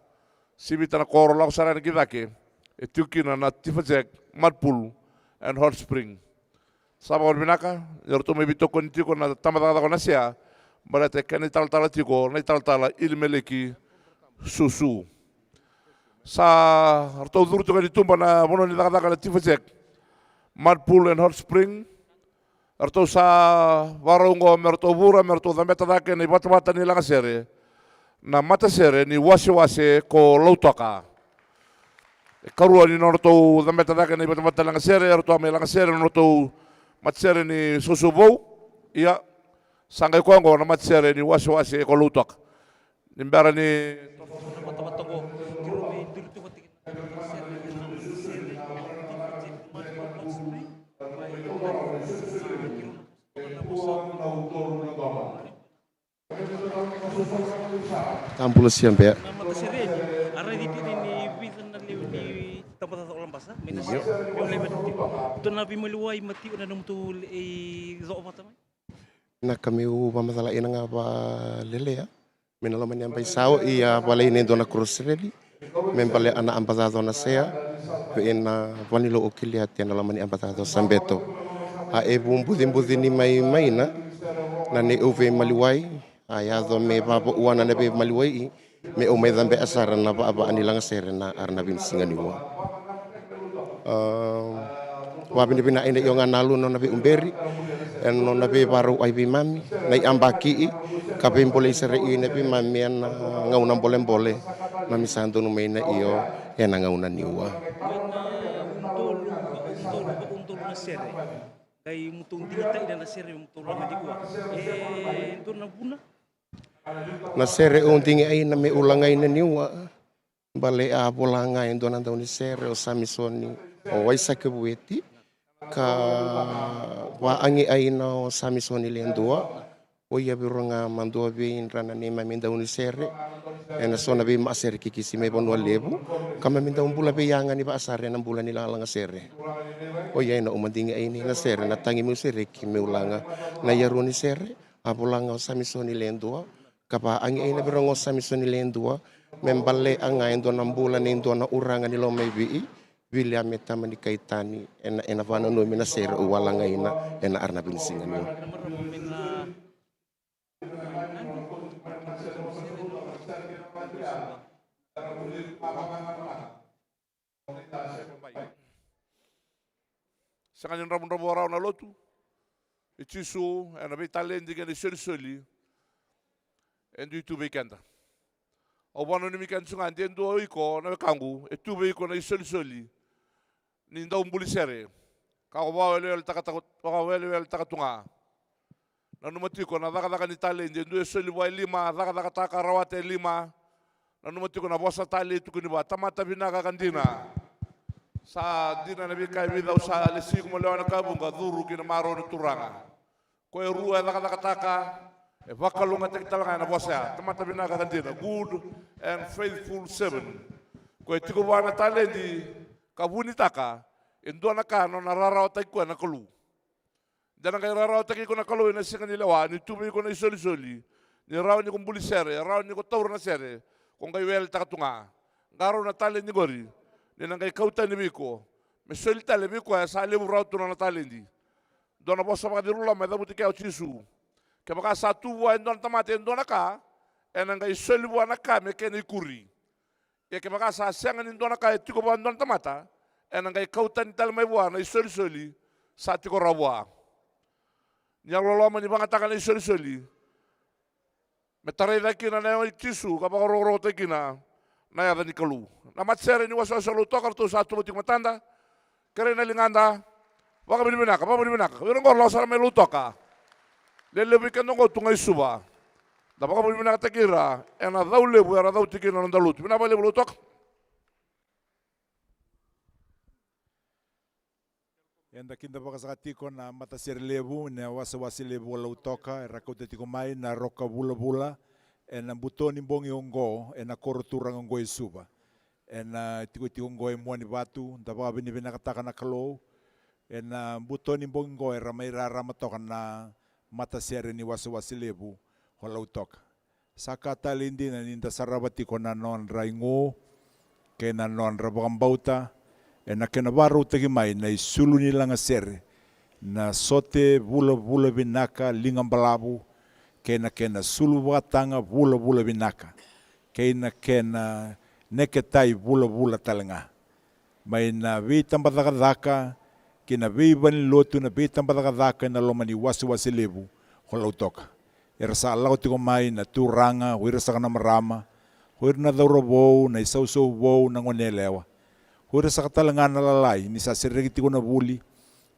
Sivita na koro, lako sara yani ki cake, e tiko kina na Tifa Jack, Mud Pool and Hot Spring. Sa vakavinavinaka ni ratou mai veitokoni tiko na tabacakacaka o Nasea, baleta e kena italatala tiko na italatala Ilimeleki Susu. Sa ratou curu tiko yani tuba na vanua ni cakacaka na Tifa Jack, Mud Pool and Hot Spring. Ratou sa vakarau oqo me ratou vura, me ratou cabeta cake na ivatavata ni lagasere na matasere ni Wasewase ko Lautoka. E karua ni nodratou cabeta cake na ivatavata ni lagasere, eratou a mai lagasere na nodratou matasere ni Soso Vou. Ia, sa qai koya oqo na matasere ni Wasewase ko Lautoka. Ni bera ni Tabula Siabea. Io. Na ka meu vakamacala ina ga vakalelea me na loma ni aba i Sawa, ia vale ina e dua na cross rally me balea na aba caco na sea vei na vanilou o Kiliati ena loma ni aba caco Sabeto. A e vu bucibuci ni mai maina na ne'u veimaliwai, a yaco me vavaua na veimaliwai i me au mai cabea sara na vavaa ni lagasere na ara na vinisiga ni ua. Vakavinavinaka ina io ga na alu na nona veiuberi ena nona veivarau ai veimami na iabaki i ka veibolei sara ina veimami ena gauna bolebole. Mami sa donu mai na io ena gauna ni ua. Na sere au digi aina me ulaga ina niua bale a vola ga e dua na daunisere o Samisoni o Waisake Vueti ka vaagi aina o Samisoni Ledua. O ia vei rua ga ma dua vei ira na neimami daunisere ena so na veimasere kikisi mai Vanua Levu ka mami dau bula vei yaga ni vaasare ena bula ni lalaga sere. O ia ena uma digi aina na sere na tagi meu sereki me ulaga na iarua ni sere. A vola ga o Samisoni Ledua ka vaagi aina vei rau ga o Samisoni Ledua me balea ga e dua na bula nei dua na uraga ni lomaivii. Vilia me tama ni kai tani ena ena vananumi na sere au a lagaina ena ara na vinisiga ni ua. Sega ni dravudravua rawa na lotu. I Jisu ena veitaledi kei na isolisoli e dui tu vei keda. Au vakananumi keda tu ga de dua o iko na wekaqu e tu vei iko na isolisoli ni dau buli sere ka o vakaweleweletaka tu ga. Nanuma tiko na cakacaka ni taledi e dua e soli vua e lima, cakacakataka, rawata e lima. Nanuma tiko na vosa talei e tukuni vua, tamata vinaka ka dina. Sa dina na veika e vica au sa lesi iko mo lewa na ka vuqa, curu ki na marau ni Turaga. Ko e rua e cakacakataka, e vakalougatataki tale ga ena vosa ya, tamata vinaka ka dina, good and faithful servant. Ko e tiko vua na taledi ka vunitaka, e dua na ka nona rarawataki koya na Kalou. De na qai rarawataki iko na Kalou ena siga ni lewa ni tu vei iko na isolisoli, ni rawa ni ko buli sere, rawa ni ko taura na sere, ko qai weletaka tu ga. Qarauna taledi qori ni na qai kau tani vei iko me soli tale vei koya sa levu rawa tu na nona taledi. Dua na vosa vakaciriloloma e cavuti kea o Jisu. Kevaka sa tu vua e dua na tamata e dua na ka, ena qai soli vua na ka me kena ikuri. Ia kevaka sa sega ni dua na ka e tiko vua e dua na tamata, ena qai kau tani tale mai vua na isolisoli sa tiko rawa vua. Ni yalololoma ni vagataka na isolisoli me tarai cake kina na yago i Jisu ka vakarokorokotaki kina na yaca ni Kalou. Na matasere ni wasewase o Lautoka ratou sa tuva tiko matada. Kerei na ligada. Vakavinavinaka, vakavinavinaka. Vei ira oqo lako sara mai Lautoka. Lelevu i keda oqo tu ga i Suva. Da vakavinavinakataki ira ena cau levu era cau tiko kina na noda lotu. Vinaka vakalevu Lautoka. Eda kidavaka saka tiko na matasere levu na wasewase levu o Lautoka, era kauta tiko mai na roka vulavula ena buto ni bogi oqo ena koro turaga oqo e Suva. Ena tikotiko oqo e Muanivatu, da vakavinavinakataka na Kalou. Ena buto ni bogi oqo era mai rarama toka na matasere ni wasewase levu o Lautoka. Sa ka talei dina ni da sarava tiko na nodra igu kei na nodra vakabauta ena kena vakarautaki mai na isulu ni lagasere, na sote vulavula vinaka liga balavu, kei na kena sulu vakataga vulavula vinaka, kei na kena neketai vulavula tale ga. Mai na veitabacakacaka ki na veivalenilotu, na veitabacakacaka ena loma ni wasewase levu o Lautoka. Era sa lako tiko mai na turaga, o ira saka na marama, o ira na cauravou, na isausau vou, na goneyalewa, o ira saka tale ga na lalai ni sa sereki tiko na vuli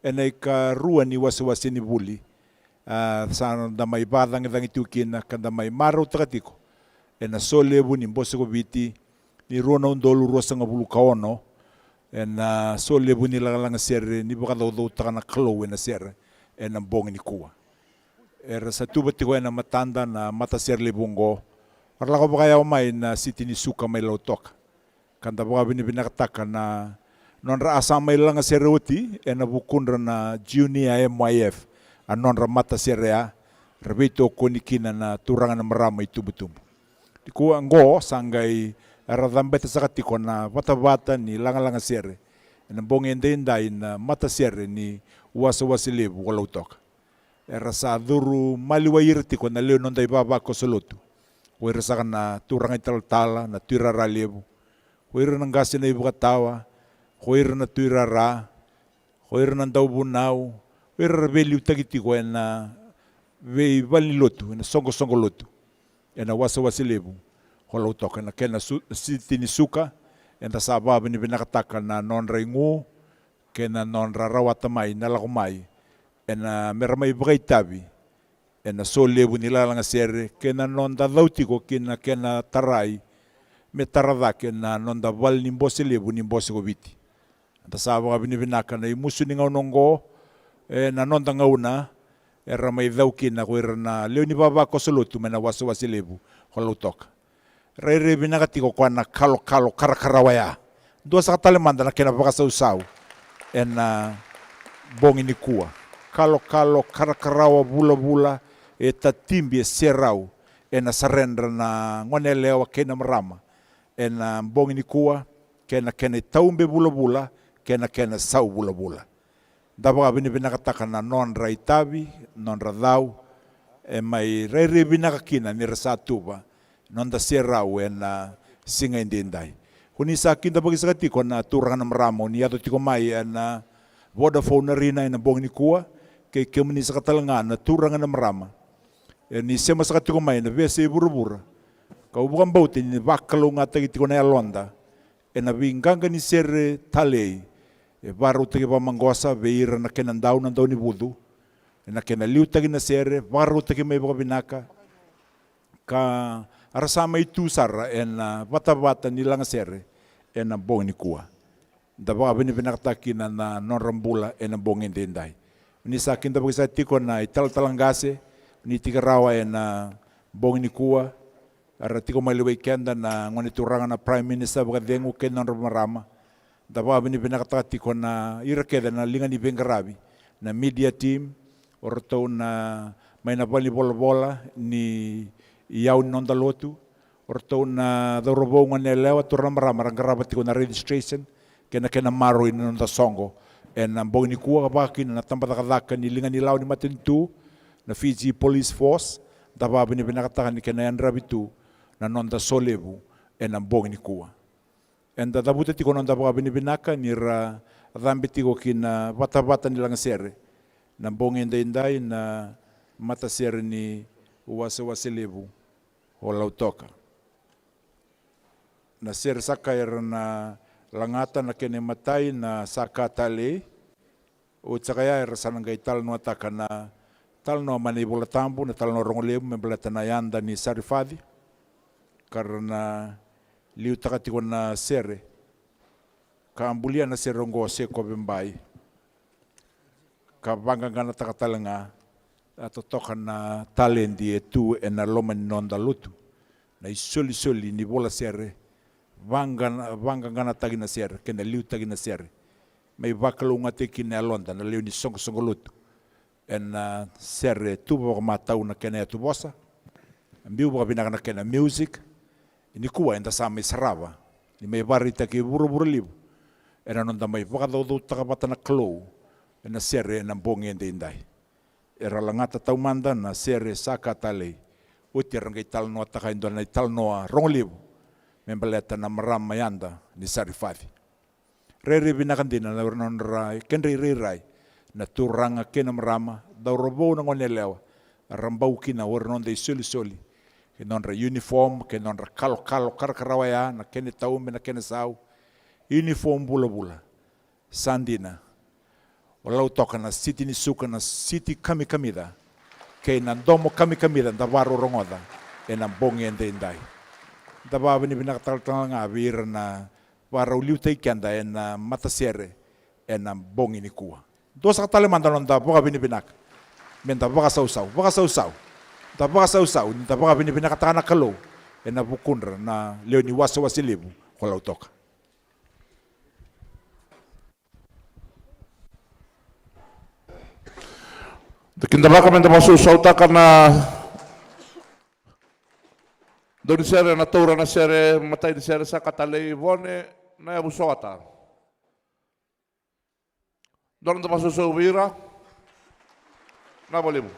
ena ikarua ni wasewase ni vuli. A, sa da mai vakacagicagi tiko kina ka da mai marautaka tiko ena solevu ni Bose ko Viti ni rua na udolu ruasagavulu ka ono, ena solevu ni lagalaga sere ni vakacaucautaka na Kalou ena sere ena bogi nikua. Era sa tuva tiko ena matada na matasere levu oqo, era lako vakayawa mai na siti ni Suka mai Lautoka. Ka da vakavinavinakataka na nodra a sa mai lagasere oti ena vukudra na Junior M Y F, a nodra matasere ya, ra veitokoni kina na turaga na marama itubutubu. Nikua oqo sa qai era cabeta saka tiko na vatavata ni lagalaga sere ena bogi edaidai na matasere ni wasewase levu o Lautoka. Era sa curu maliwai ira tiko na lewe ni noda ivavakoso lotu. Ko ira saka na turaga italatala, na tuirara levu, ko ira na qase na ivakatawa, ko ira na tuirara, ko ira na dauvunau, ko ira ra veiliutaki tiko ena veivalenilotu, ena soqosoqo lotu, ena wasewase levu o Lautoka, ena kena su-, siti ni Suka. Eda sa vakavinavinakataka na nodra igu kei na nodra rawata mai na lako mai ena mera mai vakaitavi ena solevu ni lagalaga sere kei na noda cau tiko ki na kena tarai me tara cake na noda vale ni bose levu ni Bose ko Viti. Eda sa vakavinavinaka na imusu ni gauna oqo, ena noda gauna era mai cau kina ko ira na lewe ni vavakoso lotu mai na wasewase levu o Lautoka. Rairai vinaka tiko koya na kalokalo karakarawa ya. Dua saka tale mada na kena vakasausau ena bogi nikua. Kalokalo karakarawa vulavula, e tatibi, e serau, ena saredra na goneyalewa kei na marama ena bogi nikua, kei na kena itaube vulavula, kei na kena sau vulavula. Da vakavinavinakataka na nodra itavi, nodra cau, e mai rairai vinaka kina ni ra sa tuva noda serau ena siga edaidai. Ko ni sa kidavaki saka tiko na turaga na marama, o ni yaco tiko mai ena Vodafone Arena ena bogi nikua, kei kemuni saka tale ga na turaga na marama, e ni sema saka tiko mai na veiyasai vuravura. Kau vakabauta ni vakalougatataki tiko na yaloda ena veiqaqa ni sere talei e vakarautaki vakamaqosa vei ira na kena dau na daunivucu, ena kena liutaki na sere, vakarautaki mai vakavinaka, ka ra sa mai tu sara ena vatavata ni lagasere ena bogi nikua. Da vakavinavinakataka kina na nodra bula ena bogi edaidai. Ni sa kidavaki saka tiko na italatala qase, ni tiko rawa ena bogi nikua, era tiko mai lewai keda na gone turaga na Prime Minister vakacegu kei na nodra marama. Da vakavinavinakataka tiko na ira kece na liga ni veiqaravi, na media team, o ratou na mai na valenivolavola ni iyau ni noda lotu, o ratou na cauravou, goneyalewa, turaga na marama ra qarava tiko na registration kei na kena maroroi na noda soqo ena bogi nikua, vaka kina na tabacakacaka ni liga ni lawa ni matanitu, na Fiji Police Force. Da vakavinavinakataka ni kena yadravi tu na noda solevu ena bogi nikua. Eda cavuta tiko na noda vakavinavinaka ni ra cabe tiko ki na vatavata ni lagasere na bogi edaidai na matasere ni wasewase levu o Lautoka. Na sere saka era na lagata na kena imatai na Saka Talei. Oti saka ya era sa na qai talanoataka na talanoa mai na iVola Tabu, na talanoa rogo levu me baleta na yada ni Sarifaci, ka ra na liutaka tiko na sere ka bulia na sere oqo o Sekovebai, ka vaqaqanataka tale ga, a, totoka na taledi e tu ena loma ni noda lotu, na isolisoli ni vola sere, vaqana-, vaqaqanataki na sere kei na liutaki na sere, me ivakalougatataki kina na yaloda na lewe ni soqosoqo lotu. Ena, a, sere tu vakamatau na kena yatuvosa, biu vakavinaka na kena music. Nikua eda sa mai sarava ni mai vakaraitaki e vuravura levu ena noda mai vakacaucautaka vata na Kalou ena sere ena bogi edaidai. Era lagata taumada na sere Saka Talei, oti era qai talanoataka e dua na italanoa rogo levu me baleta na marama yada ni Sarifaci. Rairai vinaka dina na nodra, kedra irairai na turaga kei na marama, cauravou, na goneyalewa, ra bau kina o ira na noda isolisoli, kei na nodra uniform, kei na nodra kalokalo karakarawa ya, na kena taube, na kena sau, uniform vulavula. Sa dina. O Lautoka na siti ni suka, na siti kamikamica, kei na domo kamikamica da vakarorogoca ena bogi edaidai. Da vakavinavinakataka tale ga vei ira na vakarau liutaki keda ena matasere ena bogi nikua. Dua saka tale mada na noda vakavinavinaka. Meda vakasausau, vakasausau. Da vakasausau ni da vakavinavinakataka na Kalou ena vukudra na lewe ni wasewase levu ko Lautoka. Da kidavaka meda vakasausautaka na daunisere, na taura na sere, matai ni sere Saka Talei, Vone Nayavusoata. Dua na noda vakasausau vei ira. Vinaka vakalevu.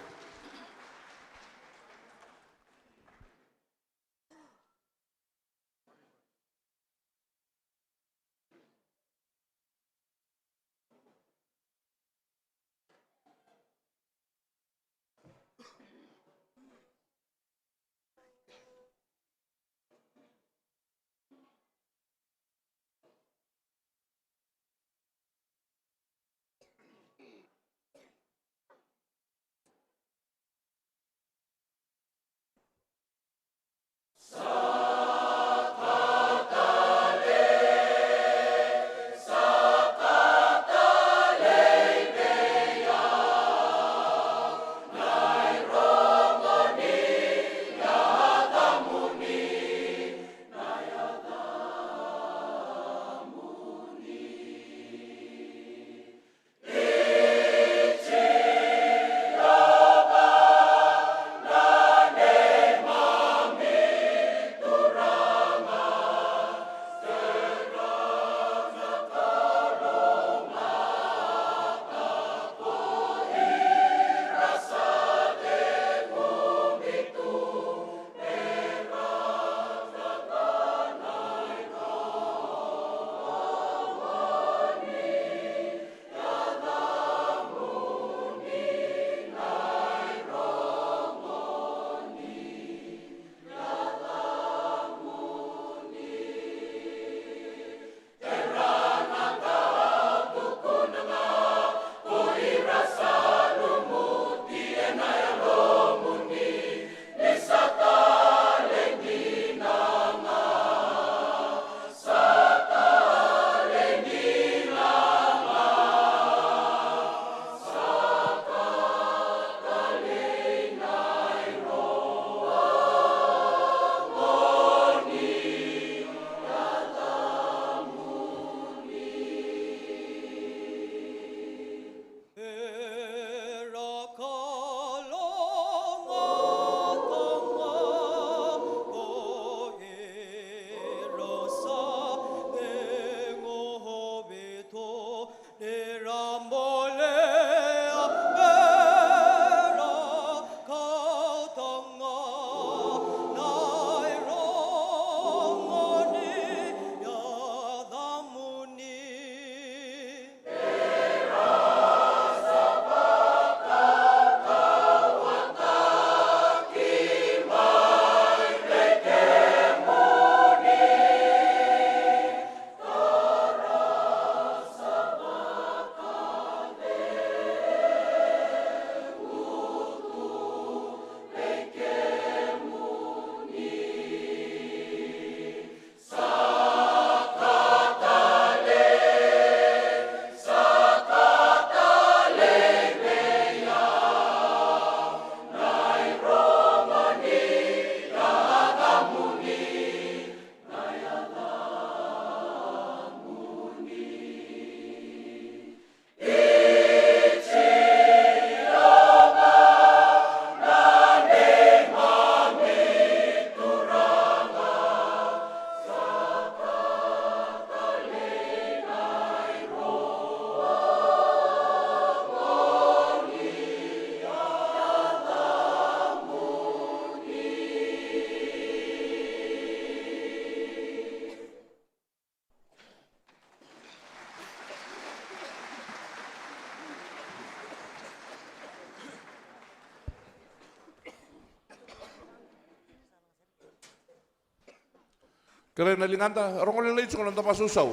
Kerei na ligada, rogo lailai tiko na noda vakasausau.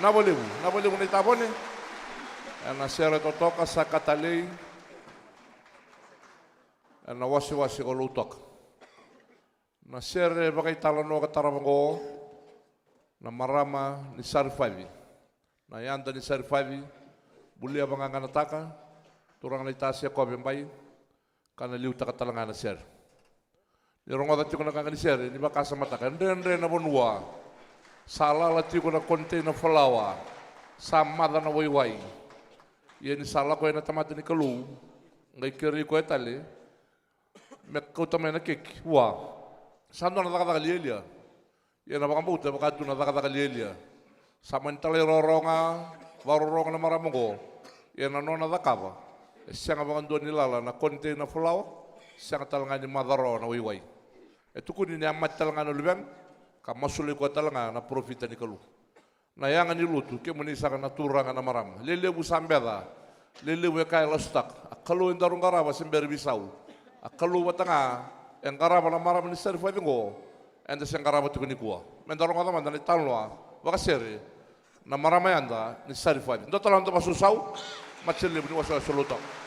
Nava levu, nava levu na itavone. Ena sere totoka sa ka talei. Ena wasewase ko Lautoka. Na sere vakaitalanoa ka tarava oqo, na marama ni Sarifaci. Na yada ni Sarifaci, bulia vaqaqanataka, turaga na ita Sekove Bai, ka na liutaka tale ga na sere. Ni rogoca tiko na qaqa ni sere, ni vakasamataka, e dredre na vanua, sa lala tiko na container falawa, sa maca na waiwai. Ia ni sa lako yani na tamata ni Kalou, qai kerei koya tale, me kauta mai na keki vua. Sa dua na cakacaka lialia. Ia na vakabauta e vaka tu na cakacaka lialia. Sa mani talairawarawa ga, vakarorogo na marama oqo. Ia na nona cakava, e sega vakadua ni lala na container falawa, sega tale ga ni maca rawa na waiwai. E tukuni ni a mate tale ga na luvena, ka masulaki koya tale ga na parofita ni Kalou. Na yaga ni lotu, kemuni saka na turaga na marama. Lelevu sa beca, lelevu e ka e lasutaka. A Kalou e daru qarava se bera veisau. A Kalou vata ga e qarava na marama ni Sarifaci oqo, eda se qarava tiko nikua. Meda rogoca mada na italanoa vakasere, na marama yada ni Sarifaci. Dua tale na noda vakasausau, matasere levu ni wasewase o Lautoka.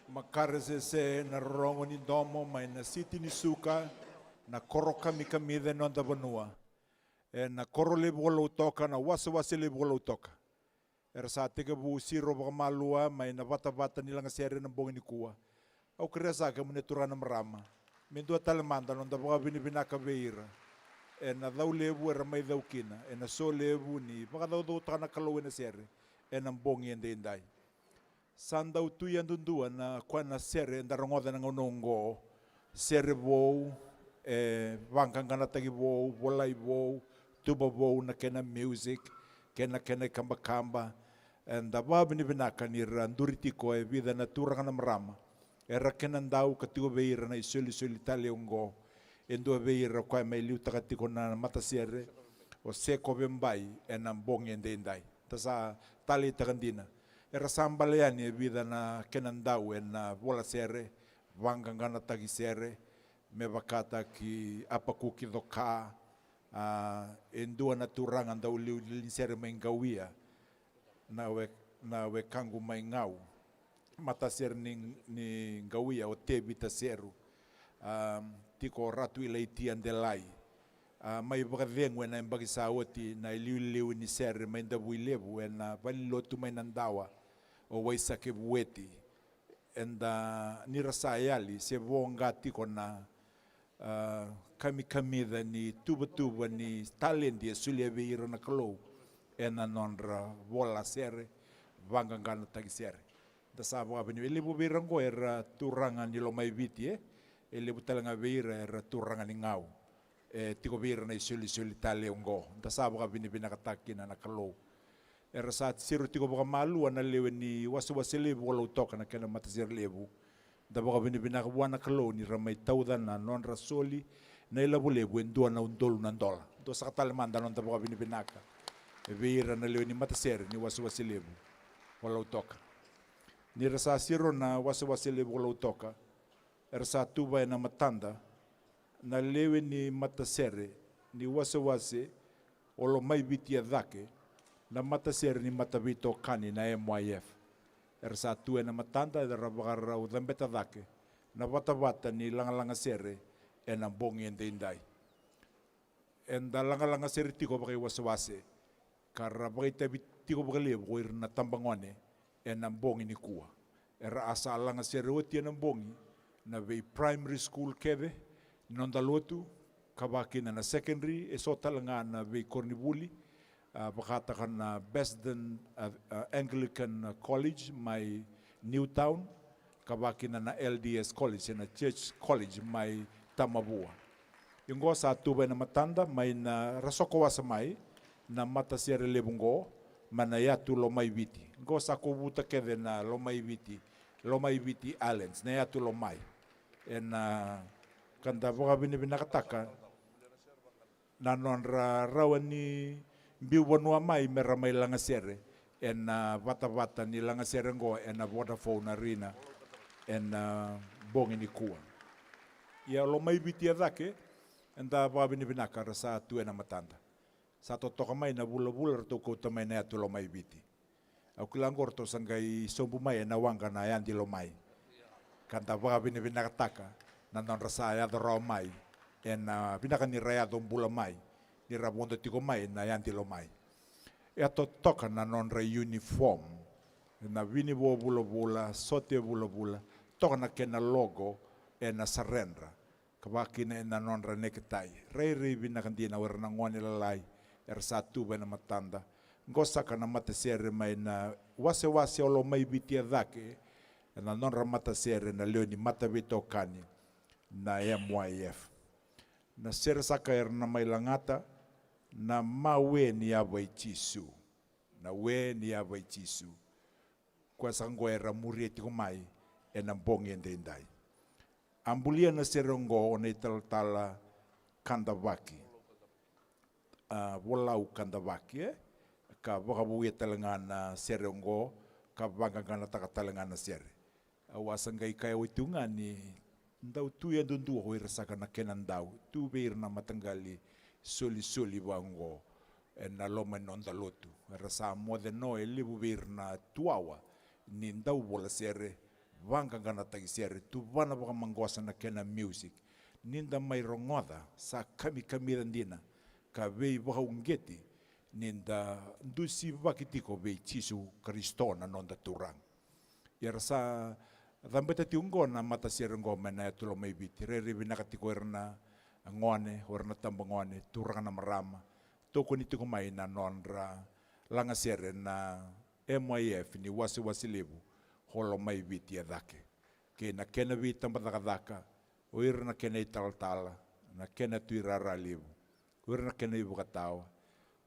Makaresese na rorogo ni domo mai na siti ni suka, na koro kamikamica ni noda vanua. E na koro levu o Lautoka, na wasewase levu o Lautoka. Era sa tekivu siro vakamalua mai na vatavata ni lagasere na bogi nikua. Au kerea saka kemuni turaga na marama me dua tale mada noda vakavinavinaka vei ira e na cau levu era mai cau kina, e na so levu ni vakacaucautaka na Kalou e na sere e na bogi edaidai. Sa dau tu yadudua na koya na sere eda rogoca na gauna oqo. Sere vou, e vaqaqanataki vou, volai vou, tuba vou na kena music kei na kena ikabakaba. Eda vakavinavinaka ni ra duri tiko e vica na turaga na marama era kena dau ka tiko vei ira na isolisoli tale oqo. E dua vei ira koya mai liutaka tiko na matasere, o Seko Vebai, e na bogi edaidai. Da sa taleitaka dina era sa bale yani e vica na kena dau e na vola sere, vaqaqanataki sere, me vakataki Apakuki Coka, a, e dua na turaga dau liuliu ni sere mai Qauia, na we, na wekaqu mai Gau, matasere ni, ni Qauia o Tevita Seru, a, tiko o Ratu Ilaitia Delai, a, mai vakacegu e na yabaki sa oti na iliuliu ni sere mai Davuilevu e na valenilotu mai Nadawa, o Waisake Vueti. Eda, ni ra sa yali se voqa tiko na, a, kamikamica ni tuvatuva ni taledi e solia vei ira na Kalou e na nodra vola sere, vaqaqanataki sere. Da sa vakavinavinaka, e levu vei ira oqo era turaga ni Lomaiviti, e, e levu tale ga vei ira era turaga ni Gau. E tiko vei ira na isolisoli tale oqo. Da sa vakavinavinakataka kina na Kalou. Era sa siro tiko vakamalua na lewe ni wasewase levu o Lautoka na kena matasere levu. Da vakavinavinaka vua na Kalou ni ra mai tauca na nodra soli na ilavo levu e dua na udolu na dola. Dua saka tale mada na noda vakavinavinaka e vei ira na lewe ni matasere ni wasewase levu o Lautoka. Ni ra sa siro na wasewase levu o Lautoka, era sa tuva e na matada na lewe ni matasere ni wasewase o Lomaiviti e cake, na matasere ni mataveitokani na M Y F. Era sa tu e na matada, era vakarau cabeta cake na vatavata ni lagalaga sere e na bogi edaidai. Eda lagalaga sere tiko vakaiwasewase, ka ra vakaitavi tiko vakalevu ko ira na tabagone e na bogi nikua. Era a sa laga sere oti e na bogi na vei primary school kece ni noda lotu, ka vakakina na secondary, e so tale ga na veikoronivuli, a, vakataka na Basden, a, a, Anglican College mai Newtown, ka vakakina na L D S College, na Church College mai Tamavua. Oqo sa tuva e na matada mai na ra sokowasa mai na matasere levu oqo, mai na yatu Lomaiviti. Oqo sa kovuta kece na Lomaiviti, Lomaiviti Islands, na yatu Lomai. E na ka da vakavinavinakataka na nodra rawa ni biu vanua mai me ra mai lagasere e na vatavata ni lagasere oqo e na Vodafone Arena e na bogi nikua. Ia Lomaiviti e cake, eda vakavinavinaka ra sa tu e na matada. Sa totoka mai na vulavula ratou kauta mai na yatu Lomaiviti. Au kila oqo ratou sa qai sobu mai e na waqa na Yadi Lomai. Ka da vakavinavinakataka na nodra sa yaco rawa mai e na vinaka ni ra yaco bula mai, ni ra vodo tiko mai na Yadi Lomai. E a totoka na nodra uniform, na vinivo vulavula, sote vulavula, toka na kena logo e na Surrender. Ka vakakina e na nodra neketai. Rairai vinaka dina o ira na gone lalai era sa tuva e na matada. Oqo saka na matasere mai na wasewase o Lomaiviti e cake, e na nodra matasere na lewe ni mataveitokani na M Y F. Na sere saka era na mai lagata na Mawe ni Yava i Jisu. Na We ni Yava i Jisu. Koya saka oqo era muria tiko mai e na bogi edaidai. A bulia na sere oqo na italatala Kadavaki, a, Volau Kadavaki, e, ka vakavouya tale ga na sere oqo, ka vaqaqanataka tale ga na sere. Au a sa qai kaya oti tu ga ni dau tu yadudua ko ira saka na kena dau, tu vei ira na mataqali solisoli vaqo e na loma ni noda lotu. Era sa moce no e levu vei ira na tuwawa ni dau vola sere, vaqaqanataki sere, tuvana vakamaqosa na kena music. Ni da mai rogoca, sa kamikamica dina, ka veivakauqeti, ni da dusivaki tiko vei Jisu Karisito na noda Turaga. Ia ra sa cabeta tiko oqo na matasere oqo mai na yatu Lomaiviti. Rairai vinaka tiko ira na gone, o ira na tabagone, turaga na marama. Tokoni tiko mai na nodra lagasere na M Y F ni wasewase levu ko Lomaiviti e cake. Kei na kena veitabacakacaka, o ira na kena italatala, na kena tuirara levu, o ira na kena ivakatawa,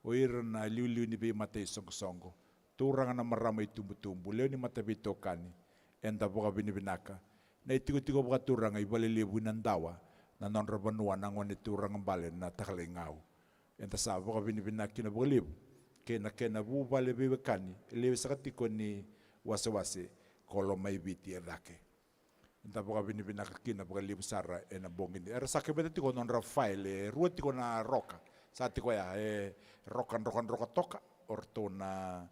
o ira na liuliu ni veimata isoqosoqo, turaga na marama itubutubu, lewe ni mataveitokani, eda vakavinavinaka. Na itikotiko vakaturaga i Valelevu i Nadawa, na nodra vanua na gone turaga bale na Takalaigau. Eda sa vakavinavinaka kina vakalevu, kei na kena vuvale veiwekani, e lewe saka tiko ni wasewase ko Lomaiviti e cake. Da vakavinavinaka kina vakalevu sara ena bogi ni. Era sa keveta tiko nodra file, e rua tiko na roka. Sa tiko ya, e roka drokadroka toka, o ratou na,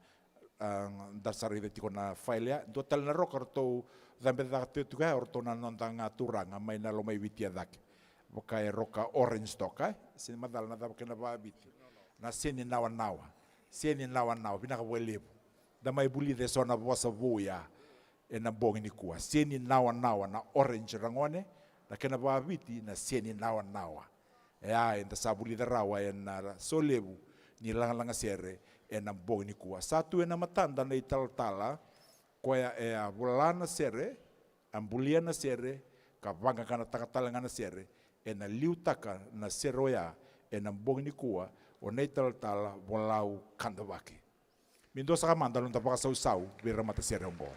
a, da sa raica tiko na file ya. Dua tale na roka o ratou cabe cake tiko ya, o ratou na noda ga turaga mai na Lomaiviti e cake. Vaka e roka orange toka, e? Sega ni macala na cava kena vaviti. Na seni nawanawa. Seni nawanawa, vinaka vakalevu. Da mai vulica eso na vosa vou ya. Ena bogi nikua. Seni nawanawa na orange ragone, na kena vaviti na seni nawanawa. E a, eda sa vulica rawa ena solevu ni lagalaga sere ena bogi nikua. Sa tu ena matada na italatala, koya e a vola na sere, a bulia na sere, ka vaqaqanataka tale ga na sere, ena liutaka na sere oya ena bogi nikua, o na italatala Volau Kadavaki. Me dua saka mada noda vakasausau vei ira matasere oqo.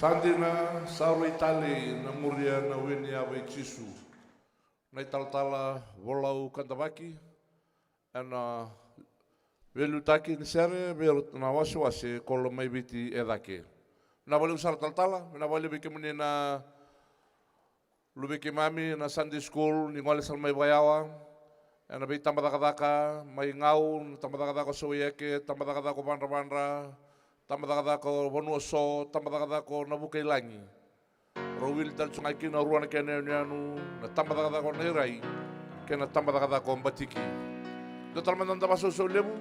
Sa dina, sa rui talei na muria na weni yava i Jisu. Na italatala Volau Kadavaki, ena veiliutaki ni sere vei ira na wasewase ko Lomaiviti e cake. Vinaka vakalevu sara talatala, vinaka vakalevu vei kemuni na luve i keimami na Sunday school, ni gole sara mai vakayawa ena veitabacakacaka mai Gau, na tabacakacaka o Sauieke, tabacakacaka o Vadravadra, tabacakacaka o Vanuaso, tabacakacaka o Navukailagi. Rau wili tale tu ga kina rua na kena yanuyanu, na tabacakacaka o Nairai kei na tabacakacaka o Batiki. Dua tale mada na vakasausau levu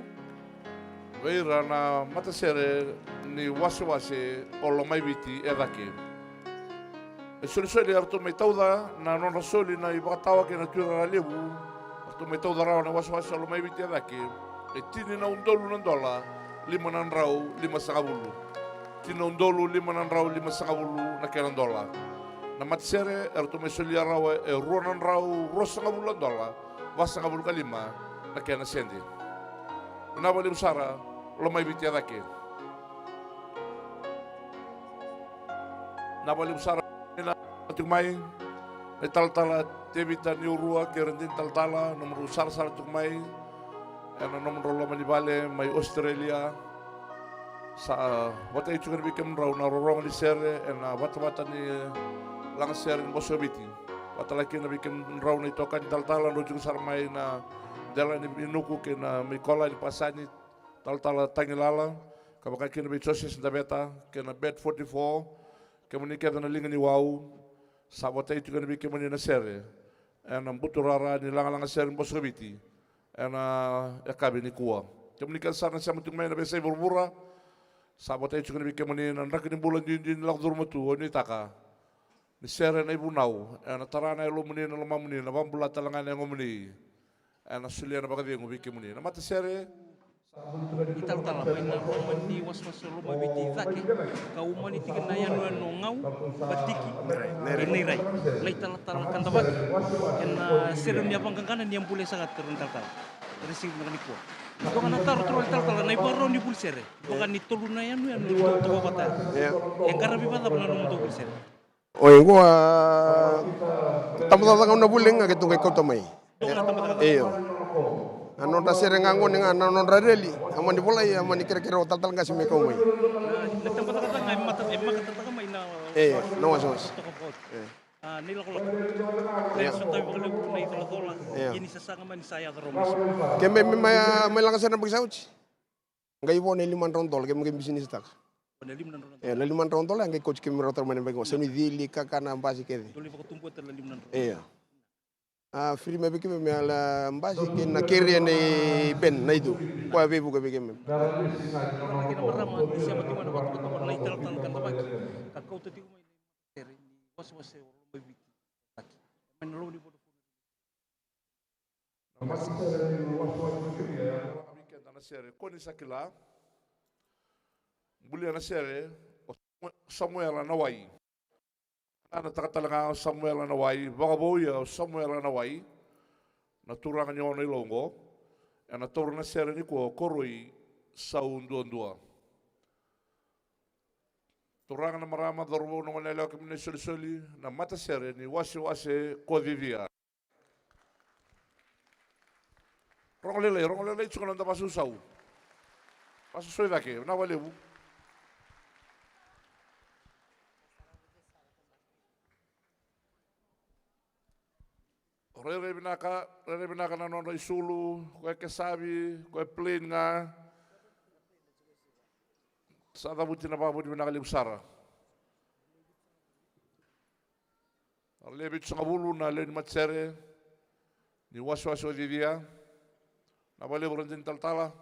vei ira na matasere ni wasewase o Lomaiviti e cake. E solisoli eratou mai tauca na nodra soli na iVakatawa kei na Tuirara Levu. Eratou mai tauca rawa na wasewase o Lomaiviti e cake. E tini na udolu na dola lima na drau limasagavulu. Tini na udolu lima na drau limasagavulu na kena dola. Na matasere eratou mai solia rawa e rua na drau ruasagavulu na dola vasagavulu ka lima na kena sede. Vinaka vakalevu sara Lomaiviti e cake. Vinaka vakalevu sara na tiko mai na italatala Tevita Niurua kei ira dina talatala, nomudrau sarasara tiko mai ena nomudrau loma ni vale mai Australia. Sa vatai tiko kina vei kemudrau na rorogo ni sere ena vatavata ni lagasere ni Bose o Viti. Vata laki kina vei kemudrau na itokani talatala drau tiko sara mai na dela ni Vinuku kei na mai kola ni Pasani, talatala Tagilala, ka vaka kina vei Joseph Daveta kei na Bet forty-four, kemuni kece na liga ni Wau. Sa vatai tiko kina vei kemuni na sere ena buturara ni lagalaga sere ni Bose o Viti ena yakavi nikua. Kemuni kece sara na sema tiko mai na veiyasai vuravura, sa vatai tiko kina vei kemuni na draki ni bula duidui ni lako curuma tu. O nuitaka ni sere na ivunau ena tara na yalomuni, na lomamuni, na vakabula tale ga na yagomuni. Ena solia na vakacegu vei kemuni na matasere. Italatala mai na loma ni wasewase o Lomaiviti e cake, ka umani tiko na yanuyanu o Gau, Batiki kei Nairai. Na italatala Kadavaki, ena sere ni yavaqaqana ni a bule saka tiko na italatala. Ena siga vinaka nikua, dua ga na taro turaga ni talatala, na ivakarau ni vuli sere, vaka ni tolu na yanuyanu e toka vata. Ia. E qaravi vakacava na nomudou vuli sere? Oi, qo a tabacakacaka au na vuli ga keitou qai kauta mai. Io. Na nodra sere ga qo ni ga na nodra reli, a mani volai, a mani kerekere o talatala qase me kau mai. Na tabacakacaka ga e mata, e makatataka mai na, io, na wasewase. Io. A, ni lakolako. Io. Sotavi vakalevu na icolacola. Io. Ia ni sasaga mai ni sa yaco rawa mai. Ke me, me mai, a, mai laga sere na baki sa oti. Qai vo na lima na drau dola, keimami qai bisinisitaka. Vo na lima na drau dola. E, na lima na drau dola, e qai kauti keimami rawa tara mai na baki qo. Sa ni cili, kakana, basi kece. Dou lai vakatubuta na lima na drau. Io. A, free mai vei keimami a basi kei na keria nei Ben, na itu. Koya veivuke vei keimami. Koya na kena marama ni sema tiko mai na vatuvatu na italatala Kadavaki. Ka kauta tiko mai na sere ni wasewase o Lomaiviti. Mai na loma ni Vodafone. Na matasere ni wasewase ni keria, e yaco vei keda na sere, ko ni sa kila. Bulia na sere o Samuela Nawai. Nanataka tale ga o Samuela Nawai, vakavouya o Samuela Nawai. Na turaga ni Ono i Lou qo. Ena taura na sere nikua o Koroi Sau Duadua. Turaga, na marama, cauravou, na goneyalewa, kemuni na isolisoli, na matasere ni wasewase ko Cicia. Rogo lailai, rogo lailai tiko na noda vakasausau. Vakasausau i cake, vinaka vakalevu. Rairai vinaka, rairai vinaka na nodra isulu, ko e kesavi, ko e plain ga. Sa cavuti na vakavinavinaka levu sara. Lewe vitusagavulu na lewe ni matasere ni wasewase o Cicia. Na vakalevu ra dina talatala.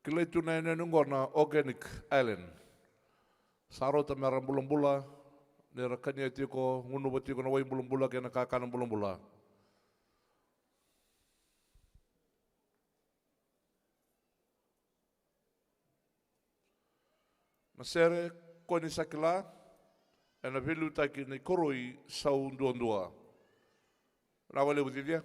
Kilai tu na yanuyanu oqo na Organic Island. Sa rauta me ra bulabula, ni ra kania tiko, gunuva tiko na wai bulabula kei na kakana bulabula. Sere, ko ni sa kila, ena veiliutaki ni koroi sau duadua. Na valevu cicia.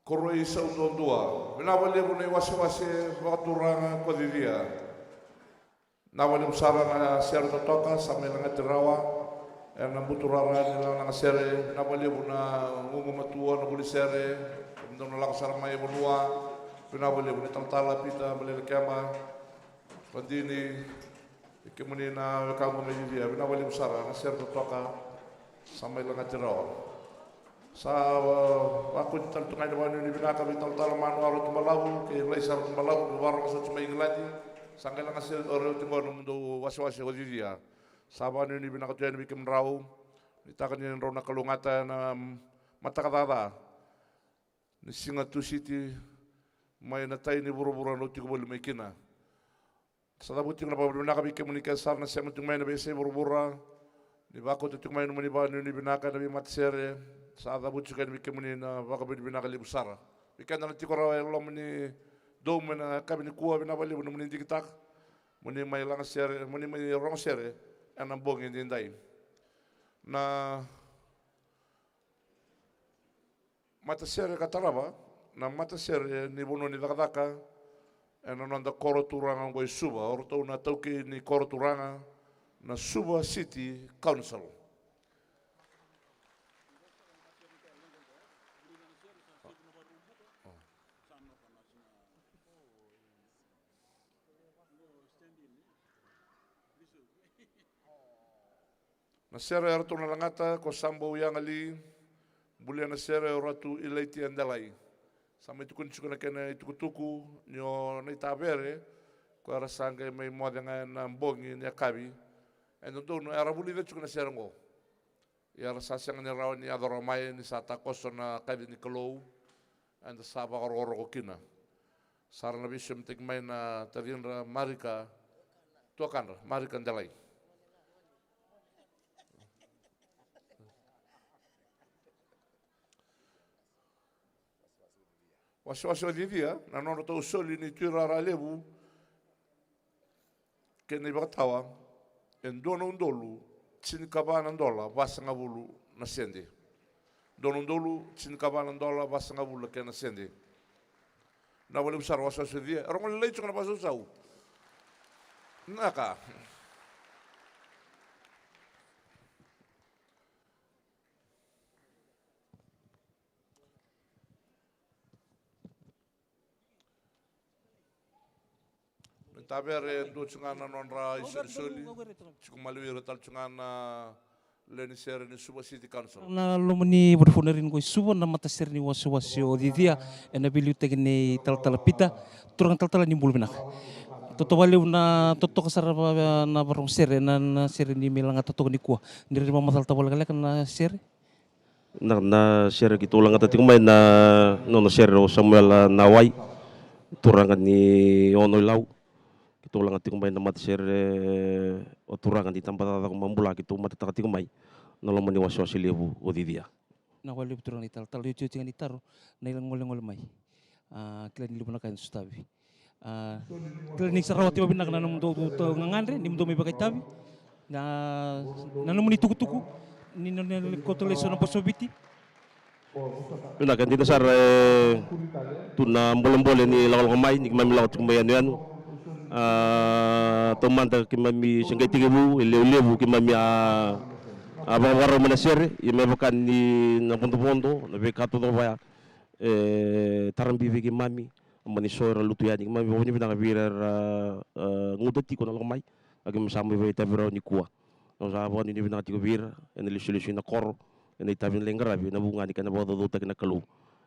Koroi Sauduadua. Vinaka vakalevu na iwasewase vakaturaga ko Cicia. Vinaka vakalevu sara na sere totoka sa mai lagati rawa ena buturara ni lagalaga sere. Vinaka vakalevu na gugumatua, na vuli sere, dou na lako sara mai e vanua. Vinaka vakalevu na italatala Pita Balele Kema, Vadini, i kemuni na wekaqu mai Cicia, vinaka vakalevu sara na sere totoka sa mai lagati rawa. Sa, a, vakoti tale tu ga na vakanuinui vinaka vei talatala Manu Aro Tubalavu kei Laisa Aro Tubalavu, vakarorogo soti mai Igiladi. Sa qai laga sere o rau tiko na nomudou wasewase o Cicia. Sa vakanuinui vinaka tu yani vei kemudrau. Nuitaka ni drau na kalougata ena, mm, mataka caca ni siga Tusiti mai na tai ni vuravura drau tiko voli mai kina. Sa cavuti tiko na vakavinavinaka vei kemuni kece sara na sema tiko mai na veiyasai vuravura, ni vakauta tiko mai nomuni vakanuinui vinaka ena veimatasere. Sa cavuti tiko yani vei kemuni na vakavinavinaka levu sara. Vei keda na tiko rawa e loma ni domu ena yakavi nikua, vinaka vakalevu nomuni digitaka mo ni mai laga sere, mo ni mai rogo sere ena bogi edaidai. Na matasere ka tarava na matasere ni vanua ni cakacaka ena noda koro turaga oqo i Suva. O ratou na taukei ni koro turaga na Suva City Council. Na sere eratou na lagata ko Sabou Yagali, bulia na sere o Ratu Ilaitia Delai. Sa mai tukuni tiko na kena itukutuku ni o Naitavere ko era sa qai mai moce ga ena bogi ni yakavi. E dodonu era vulica tiko na sere oqo. Ia era sa sega ni rawa ni yaco rawa mai ni sa takoso na kaci ni Kalou. Eda sa vakarokoroko kina. Sa ra na veisomitaki mai na tacidra Marika, tuakadra Marika Delai. Wasewase o Cicia, na nodratou soli ni tuirara levu kei na ivakatawa, e dua na udolu tinikava na dola vasagavulu na sede. Dua na udolu tinikava na dola vasagavulu na kena sede. Na vakalevu sara wasewase o Cicia, e rogo lailai tiko na vakasausau. Naka. Naitavere e dua tiko ga na nodra isolisoli. Tiko maliwai ira tale tiko ga na lewe ni sere ni Suva City Council. Na loma ni Vodafone Arena qo i Suva, na matasere ni wasewase o Cicia ena veiliutaki nei talatala Pita. Turaga talatala, ni bula vinaka. Totoka vakalevu na totoka sara va-, na vakarogo sere, na, na sere ni mai lagata toka nikua. Ni rawa ni vakamacalataka vakalekaleka na sere? Na, na sere keitou lagata tiko mai na nona sere o Samuela Nawai, turaga ni Ono i Lau. Keitou lagata tiko mai na matasere o turaga ni Tabacakacaka Mabula, keitou matataka tiko mai na loma ni wasewase levu o Cicia. Na vakalevu turaga na italatala, iotioti ga ni taro, na ilagolegole mai. A, kila ni levu na ka eda sotavi. A, kila ni sa rawati vakavinaka na nomudou gagadre, ni mudou mai vakaitavi. Na, na nomuni tukutuku, ni na, na, na koto lesu na Boso Viti. Vinaka, e dina sara, e, tu na bolebole ni lakolako mai, ni keimami lako tiko mai yanuyanu. A, taumada keimami se qai tekivu, e levulevu keimami a, a vakavakarau mai na sere, ia me vaka ni na vodovodo, na veika taucoko vaya. E, tara bibi vei keimami, mani so era lutu yani, keimami vakavinavinaka vei ira era, e, guta tiko na lako mai, a keimami sa mai vakaitavi rawa nikua. Au sa vakanuinui vinaka tiko vei ira, ena lesulesu ina koro, ena itavi ena lai qaravi, ena vuku ga ni kena vakacaucautaki na Kalou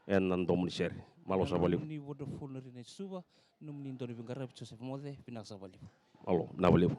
ena domo ni sere. Malo sa vakalevu. Nomuni Vodafone Arena i Suva, nomuni dau ni veiqaravi Joseph Moce, vinaka sa vakalevu. Malo, vinaka vakalevu.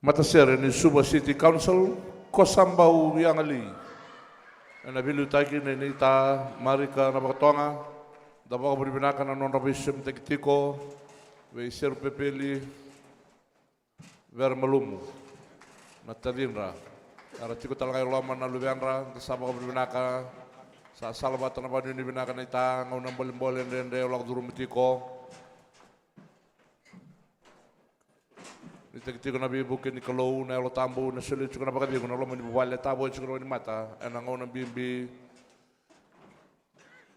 Matasere ni Suva City Council, ko sa bau yaga li. Ena veiliutaki nei Neita Marika Navakatoga, da vakavinavinaka na nodra veisosomitaki tiko vei Serupepeli Veremalumu, na tacidra. Era tiko tale ga i loma na luvedra, da sa vakavinavinaka. Sa salavata na vakanuinui vinaka Neita, gauna bolebole dredre o lako curuma tiko. Ni tiki tiko na veivuke ni Kalou, na Yalo Tabu, na solia tiko na vakacegu na loma ni vuvale, tavoya tiko na wainimata ena gauna bibi,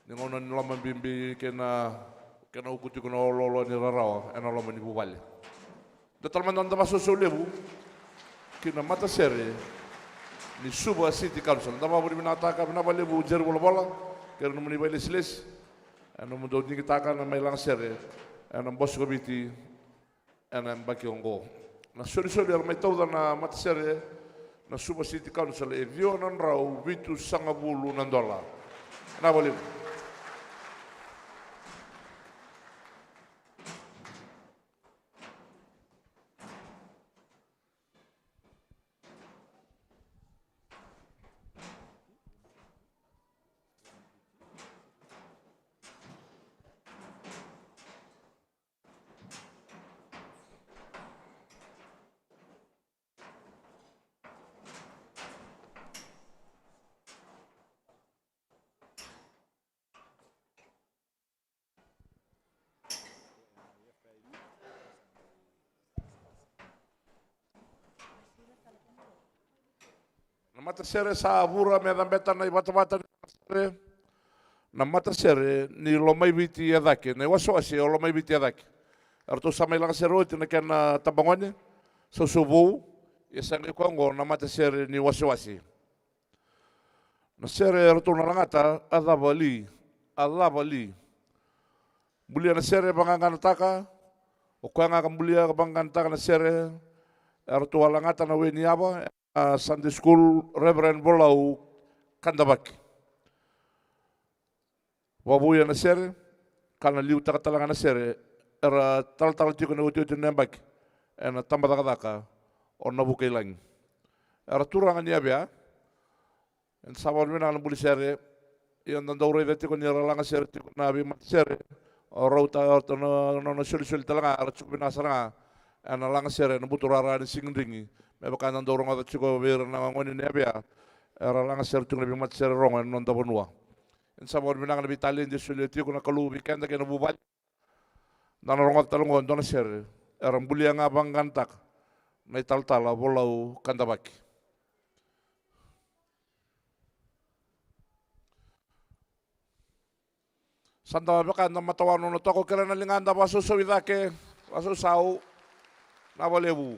ni gauna ni loma bibi kei na, kei na uku tiko na oloolo ni rarawa ena loma ni vuvale. Da tale mada na da vakasausau levu ki na matasere ni Suva City Council. Da vakavinavinakataka vinaka vakalevu Jeri Volavola kei na nomuni vailesilesi ena nomudou digitaka na mai lagasere ena Bose ko Viti ena yabaki oqo. Na solisoli era mai tauca na matasere na Suva City Council e ciwa na drau vitusagavulu na dola. Vinaka vakalevu. Na matasere sa vura me cabeta na ivatavata ni matasere. Na matasere ni Lomaiviti e cake, na iwasewase o Lomaiviti e cake. Eratou sa mai lagasere oti na kena tabagone, sausau vou, ia sa qai koya oqo na matasere ni wasewase. Na sere eratou na lagata, a cava li, a cava li. Bulia na sere, vaqaqanataka, o koya ga ka bulia ka vaqaqanataka na sere, eratou a lagata na we ni yava, a Sunday School, Reverend Volau Kadavaki. Vakavouya na sere, ka na liutaka tale ga na sere, era talatala tiko na iotioti ni yabaki, ena tabacakacaka o Navukailagi. Era turaga ni Avea, eda sa vakavinavinaka na buli sere, ia da dau raica tiko ni ra laga sere tiko na veimatasere, o rauta, o rauta na, na, na solisoli tale ga, era tiko vinaka sara ga, ena laga sere, na buturara ni sigidrigi, me vaka eda dau rogoca tiko vei ira na gone ni Avea, era laga sere tiko na veimatasere rogo, ena noda vanua. Eda sa vakavinavinaka na veitaledi e solia tiko na Kalou vei keda kei na vuvale. Da na rogoca tale oqo e dua na sere era bulia ga vaqaqanataka na italatala Volau Kadavaki. Sa da vaka da matawa nona toka, kerea na ligada, vakasausau i cake, vakasausau. Vinaka vakalevu.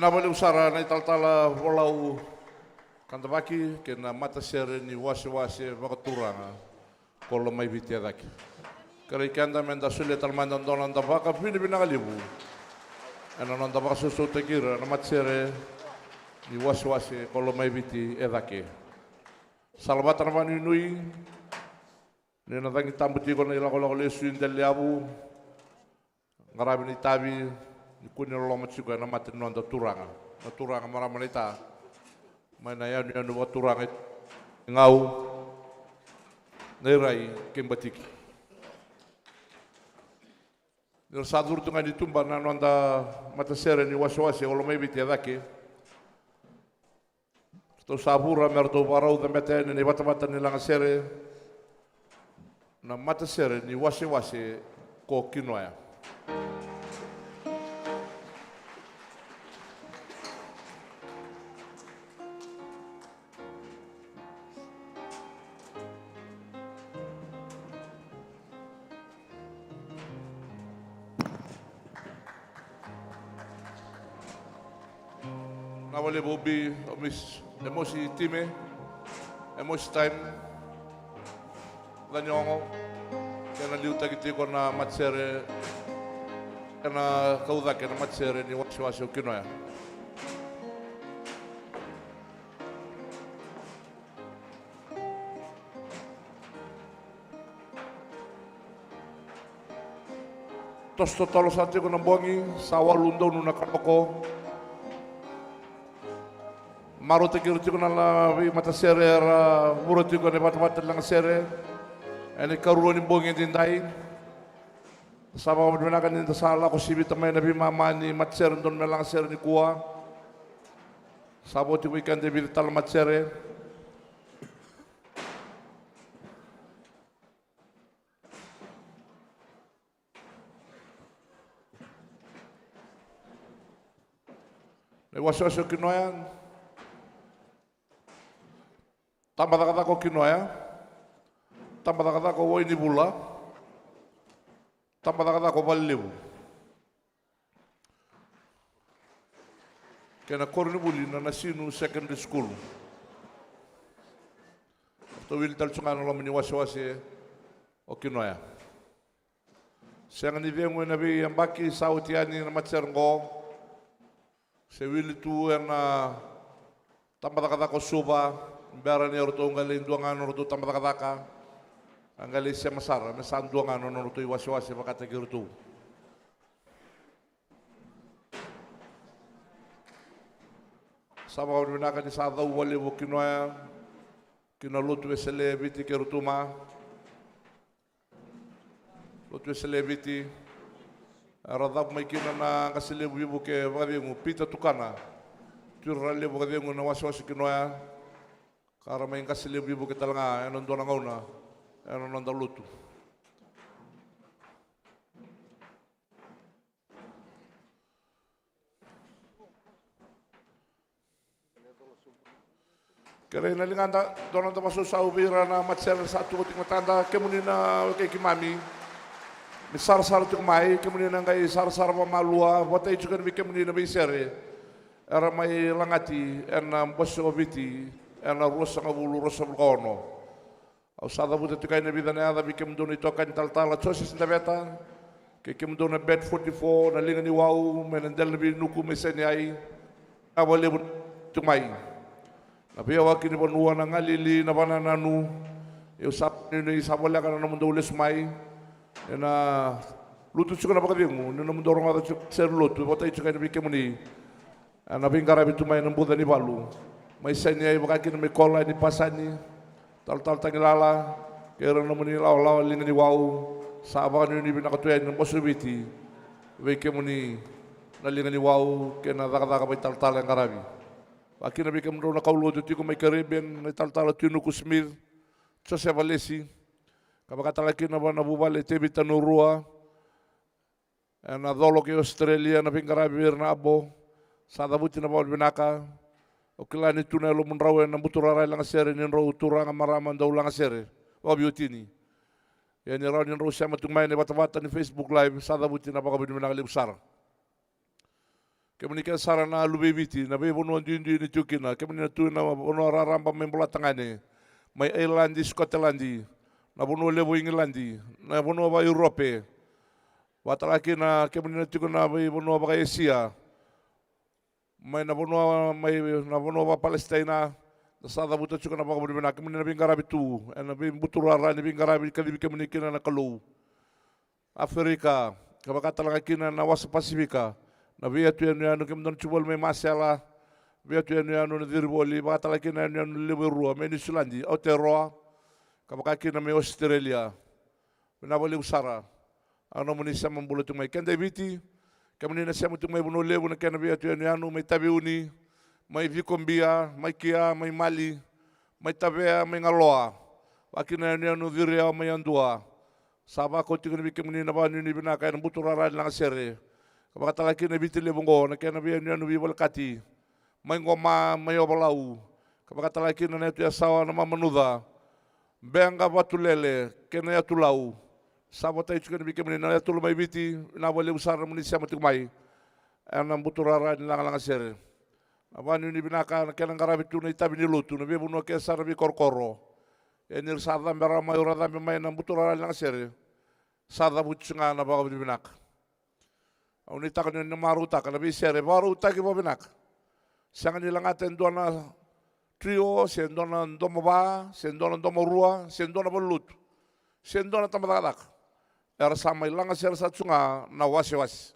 Vinaka vakalevu sara na italatala Volau Kadavaki kei na matasere ni wasewase vakaturaga ko Lomaiviti e cake. Kerei keda meda solia tale mada na noda vakavinavinaka levu ena noda vakasausautaki ira na matasere ni wasewase ko Lomaiviti e cake. Salavata na vakanuinui ni na cagi tabu tiko na ilakolako lesu i Delayavu, qaravi na itavi ni kune loloma tiko ena mata ni noda turaga, na turaga marama naita, mai na yanuyanu vakaturaga i Gau, na Irai kei Batiki. Ni ra sa curu tu ga ni tuba na noda matasere ni wasewase o Lomaiviti e cake, ratou sa vura me ratou vakarau cabeta yani na ivatavata ni lagasere, na matasere ni wasewase ko Kinoya. Na vale bobi o Miss Emosi Time, Emosi Time, Caniogo, kena liutaki tiko na matasere, kena kau cake na matasere ni wasewase o Kinoya. Toso totolo sa tiko na bogi, sa walu donu na kaloko. Marautaki ira tiko na la-, veimatasere era vura tiko ena ivatavata ni lagasere ena ikarua ni bogi edaidai. Sa vakavinavinaka ni da sa lako sivita mai na veimama ni matasere donu me lagasere nikua. Sa vo tiko vei keda e vica tale na matasere. Na iwasewase o Kinoya. Tabacakacaka o Kinoya. Tabacakacaka o Wainivula. Tabacakacaka o Valelevu. Kei na koronivuli na Nasinu Secondary School. Ratou wili tale tu ga ena loma ni wasewase o Kinoya. Sega ni cegu ena veiyabaki sa oti yani na matasere qo. Se wili tu ena tabacakacaka o Suva, bera ni ratou qai lai dua ga na nodratou tabacakacaka. A qai lai sema sara me sa dua ga na nodratou iwasewase vakataki iratou. Sa vakavinavinaka ni sa cau vakalevu o Kinoya ki na lotu Wesele e Viti kei Rotuma. Lotu Wesele e Viti. Era cavu mai kina na qase levu ivuke vakacegu Pita Tukana. Tui ra levu vakacegu na wasewase o Kinoya. Ka ra mai qase levu ivuke tale ga ena dua na gauna ena noda lotu. Kerei na ligada, dua na noda vakasausau vei ira na matasere sa tu oti matada, kemuni na wekai keimami. Ni sarasara tiko mai, kemuni na qai sarasara vakamalua, vata tiko kina vei kemuni na veisere era mai lagati ena bose o Viti ena ruasagavulu, ruasagavulu ka ono. Au sa cavuta tiko yani na vica na yaca vei kemudou na itokani talatala Joseph Daveta, kei kemudou na Bet forty-four, na Liga ni Wau, mai na Dela ni Veinuku, mai Saineai. Na vakalevu tiko mai. Na veiyawaki ni vanua, na galili, na vakanananu. Au sa nuinui sa voleka na nomudou lesu mai. Ena lutu tiko na vakacegu ni nomudou rogoca tiko sere lotu, vata tiko yani vei kemuni. Ena veiqaravi tu mai na buca ni valu. Mai Saineai vaka kina mai Kola ni Pasani. Talatala Tagilala. Kei ira na nomuni lawalawa Liga ni Wau. Sa vakanuinui vinaka tu yani na bose o Viti. Vei kemuni na Liga ni Wau. Kei na cakacaka vakaitalatala e qaravi. Vaka kina vei kemudrau na kaulotu tiko mai Caribbean. Na italatala Tuinuku Smith. Josefa Lesi. Ka vaka tale kina vua na vuvale Tevita Nurua. Ena colo kei Australia na veiqaravi vei ira na abo. Sa cavuti na vakavinavinaka. Au kila ni tu na yalomudrau ena buturara e lagasere ni drau turaga marama dau lagasere vakaveiwatini. Ia ni rawa ni drau sema tu mai na ivatavata ni Facebook Live, sa cavuti na vakavinavinaka levu sara. Kemuni kece sara na luve i Viti, na veivanua duidui ni tiko kina, kemuni na tu na vanua raraba mai Bolatagane, mai Ailadi, Sikoteladi, na vanua levu o Igiladi, na vanua vaka-Europe. Vakatale ga kina kemuni na tiko na veivanua vaka-Esia, mai na vanua, mai na vanua vaka-Palesitaina, da sa cavuta tiko na vakavinavinaka. Kemuni na veiqaravi tu ena veibuturara ni veiqaravi e kacivi kemuni kina na Kalou. Aferika, ka vaka tale ga kina na wasa Pasifika, na veiyatu yanuyanu, kemudou na tiko voli mai Masela, veiyatu yanuyanu na Cirivoli, vaka tale ga kina yanuyanu levu e rua, mai Niusiladi, Aotearoa, ka vaka kina mai Ositerelia. Vinaka vakalevu sara na nomuni sema bula tiko mai. Keda e Viti, kemuni na sema tiko mai Vanua Levu, na kena veiyatu yanuyanu, mai Taveuni, mai Cikobia, mai Kia, mai Mali, mai Tavea, mai Galoa, vaka kina yanuyanu Ciriau, mai Yadua. Sa vakau tiko yani vei kemuni na vakanuinui vinaka ena buturara ni lagasere. Ka vaka tale ga kina e Viti Levu oqo, na kena veiyanuyanu veivolekati, mai Qoma, mai Ovalau, ka vaka tale ga kina na yatu Yasawa, na Mamanuca, Beqa, Vatulele kei na yatu Lau. Sa votai tiko yani vei kemuni na yatu Lomaiviti, vinaka vakalevu sara na nomuni sema tiko mai ena buturara ni lagalagasere. Na vakanuinui vinaka, na kena qaravi tu na itavi ni lotu, na veivanua kece sara, na veikorokoro. Ia ni ra sa cabe rawa mai, o ira cabe mai na buturara ni lagasere, sa cavuti tiko ga na vakavinavinaka. Au nuitaka ni na marautaka na veisere, vakarautaki vakavinaka. Sega ni lagata e dua na trio, se dua na domo va, se dua na domo rua, se dua na valenilotu, se dua na tabacakacaka. Era sa mai lagasere sara tu ga na wasewase.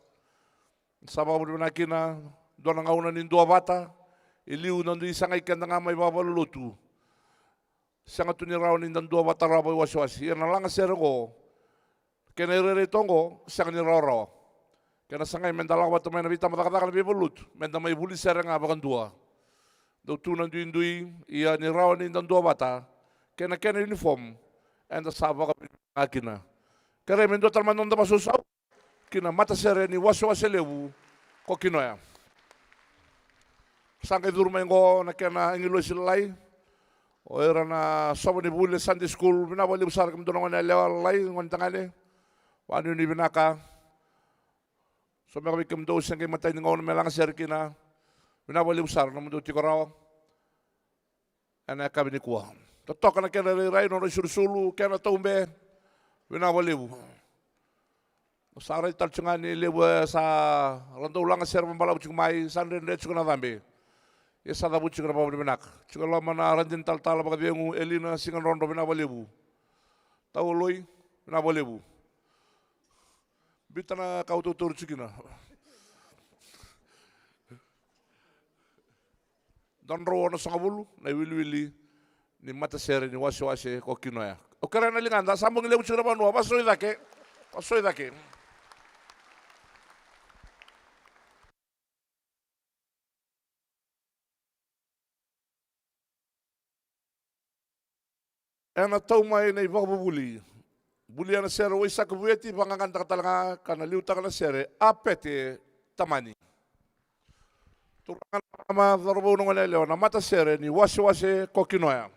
Sa vakavinavinaka kina, dua na gauna ni duavata, e liu na dui sagai keda ga mai vakavalenilotu. Sega tu ni rawa ni da duavata rawa vakaiwasewase. Ia na lagasere oqo, kena irairai toka oqo, sega ni rawarawa. Kena sagai meda lako vata mai na veitabacakacaka, na veivalenilotu, meda mai vuli sere ga vakadua. Dau tu na duidui, ia ni rawa ni da duavata, kei na kena uniform, eda sa vakavinavinaka kina. Kerei me dua tale mada na noda vakasausau ki na matasere ni wasewase levu ko Kinoya. Sa qai curu mai oqo na kena agilosi lalai, o ira na sova ni vuli, Sunday school. Vinaka vakalevu sara kemudou na gone yalewa lalai, gone tagane. Vakanuinui vinaka. Someka vei kemudou se qai matai ni gauna me lagasere kina. Vinaka vakalevu sara na nomudou tiko rawa ena yakavi nikua. Totoka na kena irairai, nodra isulusulu, kena taube. Vinaka vakalevu. Sa raica tale tiko ga ni levu e sa ra dau lagasere vakabalavu tiko mai, sa dredre tiko na cabe. Ia sa cavuti tiko na vakavinavinaka. Tiko e loma na radini talatala vakacegu, Elina Sigadrodro, vinaka vakalevu. Tau Oloi, vinaka vakalevu. Biuta na ka au tautauri tiko kina. Dua na drau onosagavulu na iwiliwili ni matasere ni wasewase ko Kinoya. Au kerea na ligada, sa bogi levu tiko na vanua, vasovi cake, vasovi cake. Ena tau mai na ivakavuvuli. Bulia na sere o Waisake Vueti, vaqaqacotaka tale ga ka na liutaka na sere Apete Tamani. Turaga na marama, cauravou na gone yalewa, na matasere ni wasewase ko Kinoya.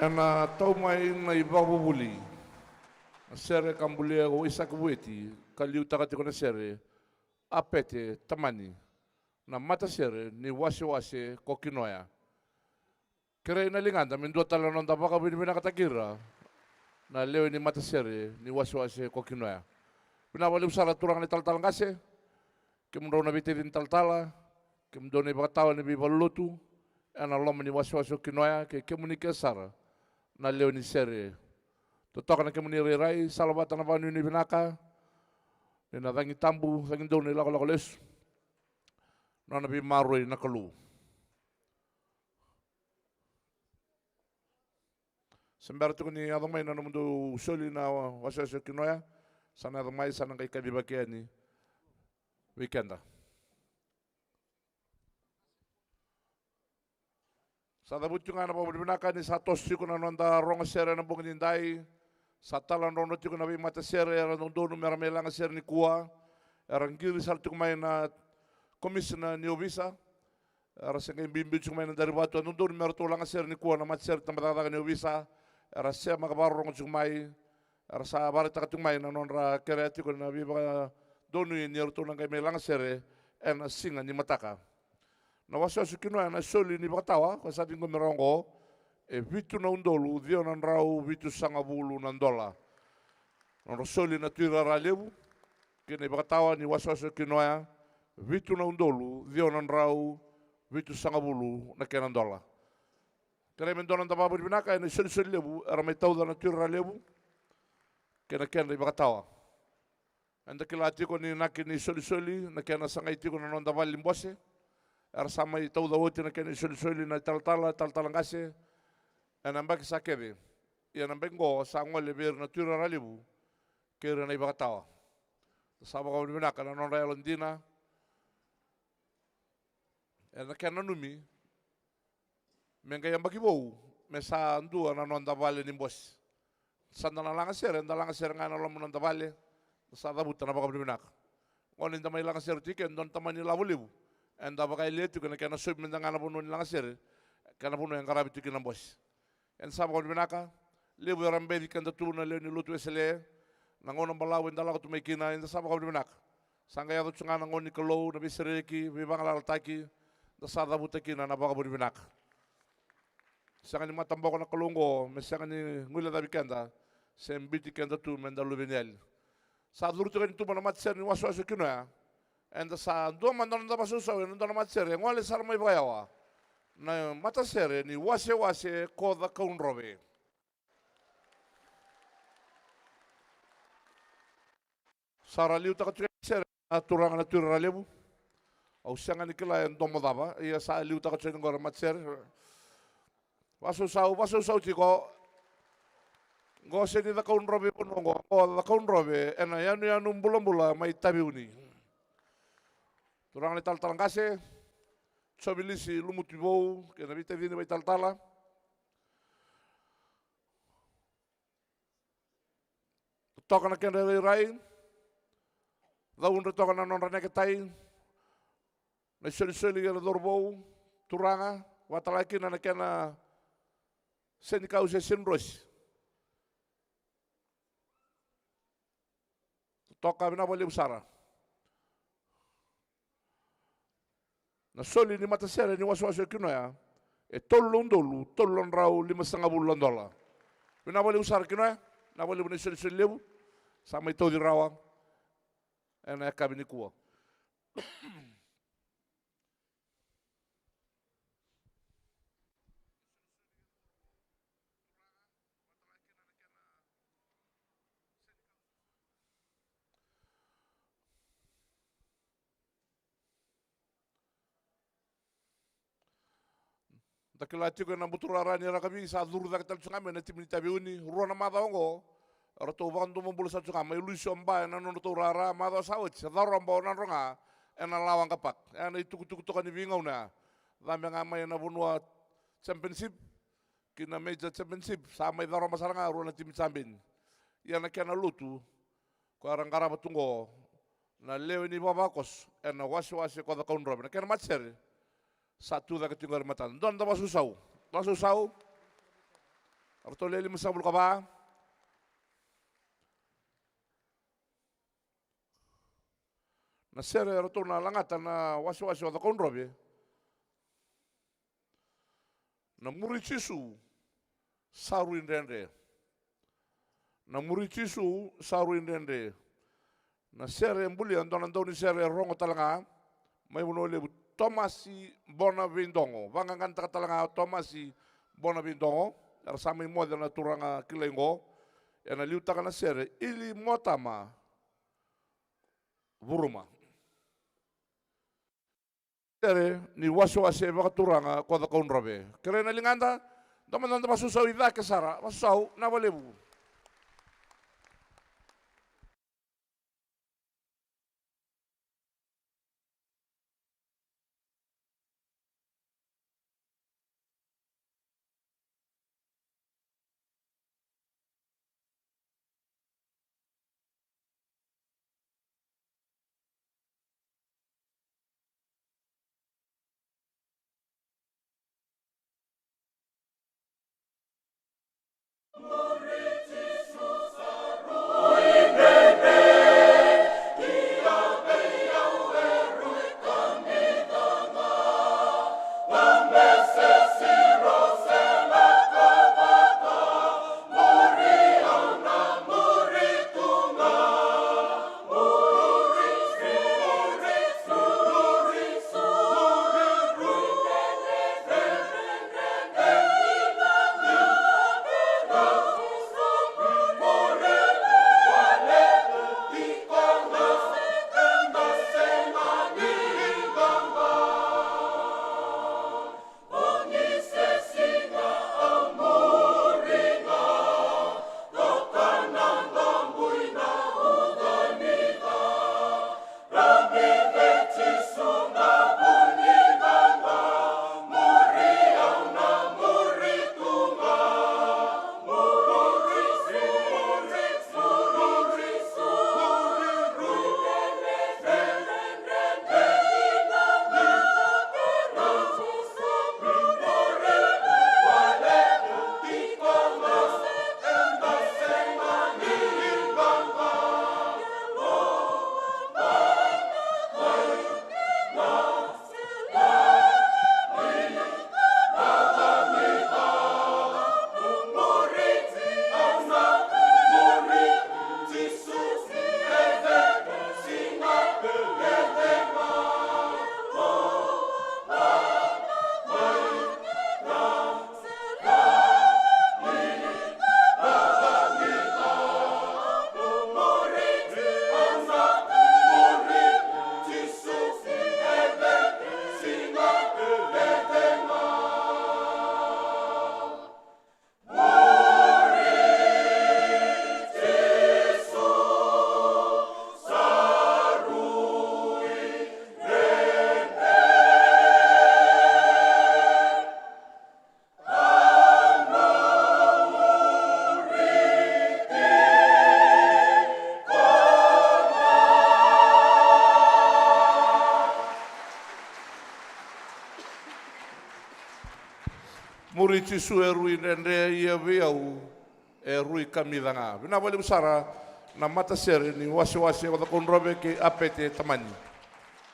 Ena tau mai na ivakavuvuli na sere ka bulia ko Isaac Vueti, ka liutaka tiko na sere Apete Tamani, na matasere ni wasewase ko Kinoya. Kerei na ligada me dua tale na noda vakavinavinakataki ira na lewe ni matasere ni wasewase ko Kinoya. Vinaka vakalevu sara turaga na italatala qase, kemudrau na veitacini talatala, kemudou na ivakatawa ni veivalenilotu ena loma ni wasewase o Kinoya, kei kemuni kece sara na lewe ni sere. Totoka na kemuni rairai, salavata na vakanuinui vinaka ni na cagi tabu, cagidonu na ilakolako lesu. Nona veimaroroi na Kalou. Se bera tiko ni yaco mai na nomudou soli na wasewase o Kinoya, sa na yaco mai, sa na qai kacivaki yani vei keda. Sa cavuti tiko ga na vakavinavinaka ni sa toso tiko na noda rogo sere ena bogi nidai. Sa taladrodro tiko na veimatasere era dodonu mera mai laga sere nikua. Era qiri sara tiko mai na komisina ni ovisa. Era se qai biubiu tiko mai na dari vatu, e dodonu me ratou laga sere nikua na matasere tabacakacaka ni ovisa. Era semaka vakarorogo tiko mai. Era sa vakaraitaka tiko mai na nodra kerea tiko na veivakadonui ni ratou na qai mai laga sere ena siga ni mataka. Na wasewase o Kinoya, na soli ni vakatawa ko sa ciqomi rawa oqo, e vitu na udolu ciwa na drau vitusagavulu na dola. Nodra soli na Tuirara Levu kei na ivakatawa ni wasewase o Kinoya, vitu na udolu ciwa na drau vitusagavulu na kena dola. Kerea me dua na noda vakavinavinaka ena isolisoli levu era mai tauca na Tuirara Levu kei na kedra ivakatawa. Eda kila tiko ni inaki ni isolisoli na kena sagai tiko na noda vale ni bose. Era sa mai tauca oti na kena isolisoli na italatala, talatala qase ena yabaki sa kece. Ia na yabaki oqo sa gole vei ira na Tuirara Levu kei ira na ivakatawa. Sa vakavinavinaka na nodra yalodina ena kena nanumi me qai yabaki vou me sa dua na noda vale ni bose. Sa da na laga sere, da laga sere ga ena loma ni noda vale, da sa cavuta na vakavinavinaka. Gona ni da mai laga sere tiko e dua na tamani lavo levu, eda vakayalia tiko ena kena sovi meda ga na vanua ni laga sere, kena vanua e qaravi tiko kina na bose. Eda sa vakavinavinaka, levu era beci keda tu na lewe ni lotu Wesele, na gauna balavu eda lako tu mai kina, eda sa vakavinavinaka. Sa qai yaco tu ga na gauna ni Kalou, na veisereki, veivagalalataki, da sa cavuta kina na vakavinavinaka. Sega ni mataboko na Kalou oqo me sega ni guilecavi keda se biuti keda tu meda luve ni yali. Sa curu tiko yani tuba na matasere ni wasewase o Kinoya. Eda sa dua mada na noda vakasausau ena dua na matasere e gole sara mai vakayawa, na matasere ni wasewase ko Cakaudrove. Sa ra liutaka tiko na sere na turaga na Tuirara Levu. Au sega ni kila e domo cava, ia sa liutaka tiko yani oqo na matasere. Vakasausau, vakasausau tiko. Oqo sega ni Cakaudrove vanua oqo, oqo Cakaudrove ena yanuyanu bulabula mai Taveuni. Turaga na italatala qase, Jovilisi Lumutivou kei na veitacini vakaitalatala. Toka na kedra irairai, caudre toka na nodra neketai, na isolisoli kei na cauravou, turaga, vakatale kina na kena senikau se senidrosi. Toka, vinaka vakalevu sara. Na soli ni matasere ni wasewase o Kinoya e tolu na udolu tolu na drau limasagavulu na dola. Vinaka vakalevu sara Kinoya, vinaka vakalevu na isolisoli levu sa mai tauci rawa ena yakavi nikua. Da kila tiko ena buturara ni rakavi sa curu cake tale tu ga mai na timi ni Taveuni, rua na macawa oqo eratou vakadomobula sara tu ga mai Luisioba ena nodratou rara, macawa sa oti sa caroba o Nadroga ena Lawaqa Park. Ena itukutuku toka ni veigauna ya, cabe ga mai na vanua championship ki na major championship, sa mai caroba sara ga rua na timi champion. Ia na kena lotu ko era qarava tu oqo na lewe ni vavakoso ena wasewase ko Cakaudrove, na kena matasere sa tu cake tiko qori matada. Dua na noda vakasausau, vakasausau. Ratou le limasagavulu ka va. Na sere eratou na lagata na wasewase o Cakaudrove. Na muri Jisu sa rui dredre. Na muri Jisu sa rui dredre. Na sere e bulia dua na daunisere e rogo tale ga mai Vanua Levu, Tomasi Bona Veidogo. Vaqaqanataka tale ga o Tomasi Bona Veidogo. Era sa mai moce na turaga kilai qo. Ena liutaka na sere Ili Motama Vuruma. Sere ni wasewase vakaturaga ko Cakaudrove. Kerei na ligada, da mada da vakasausau i cake sara, vakasausau na vakalevu. Muri Jisu e rui dredre, ia vei au e rui kamica ga. Vinaka vakalevu sara na matasere ni wasewase o Cakaudrove kei Apete Tamani.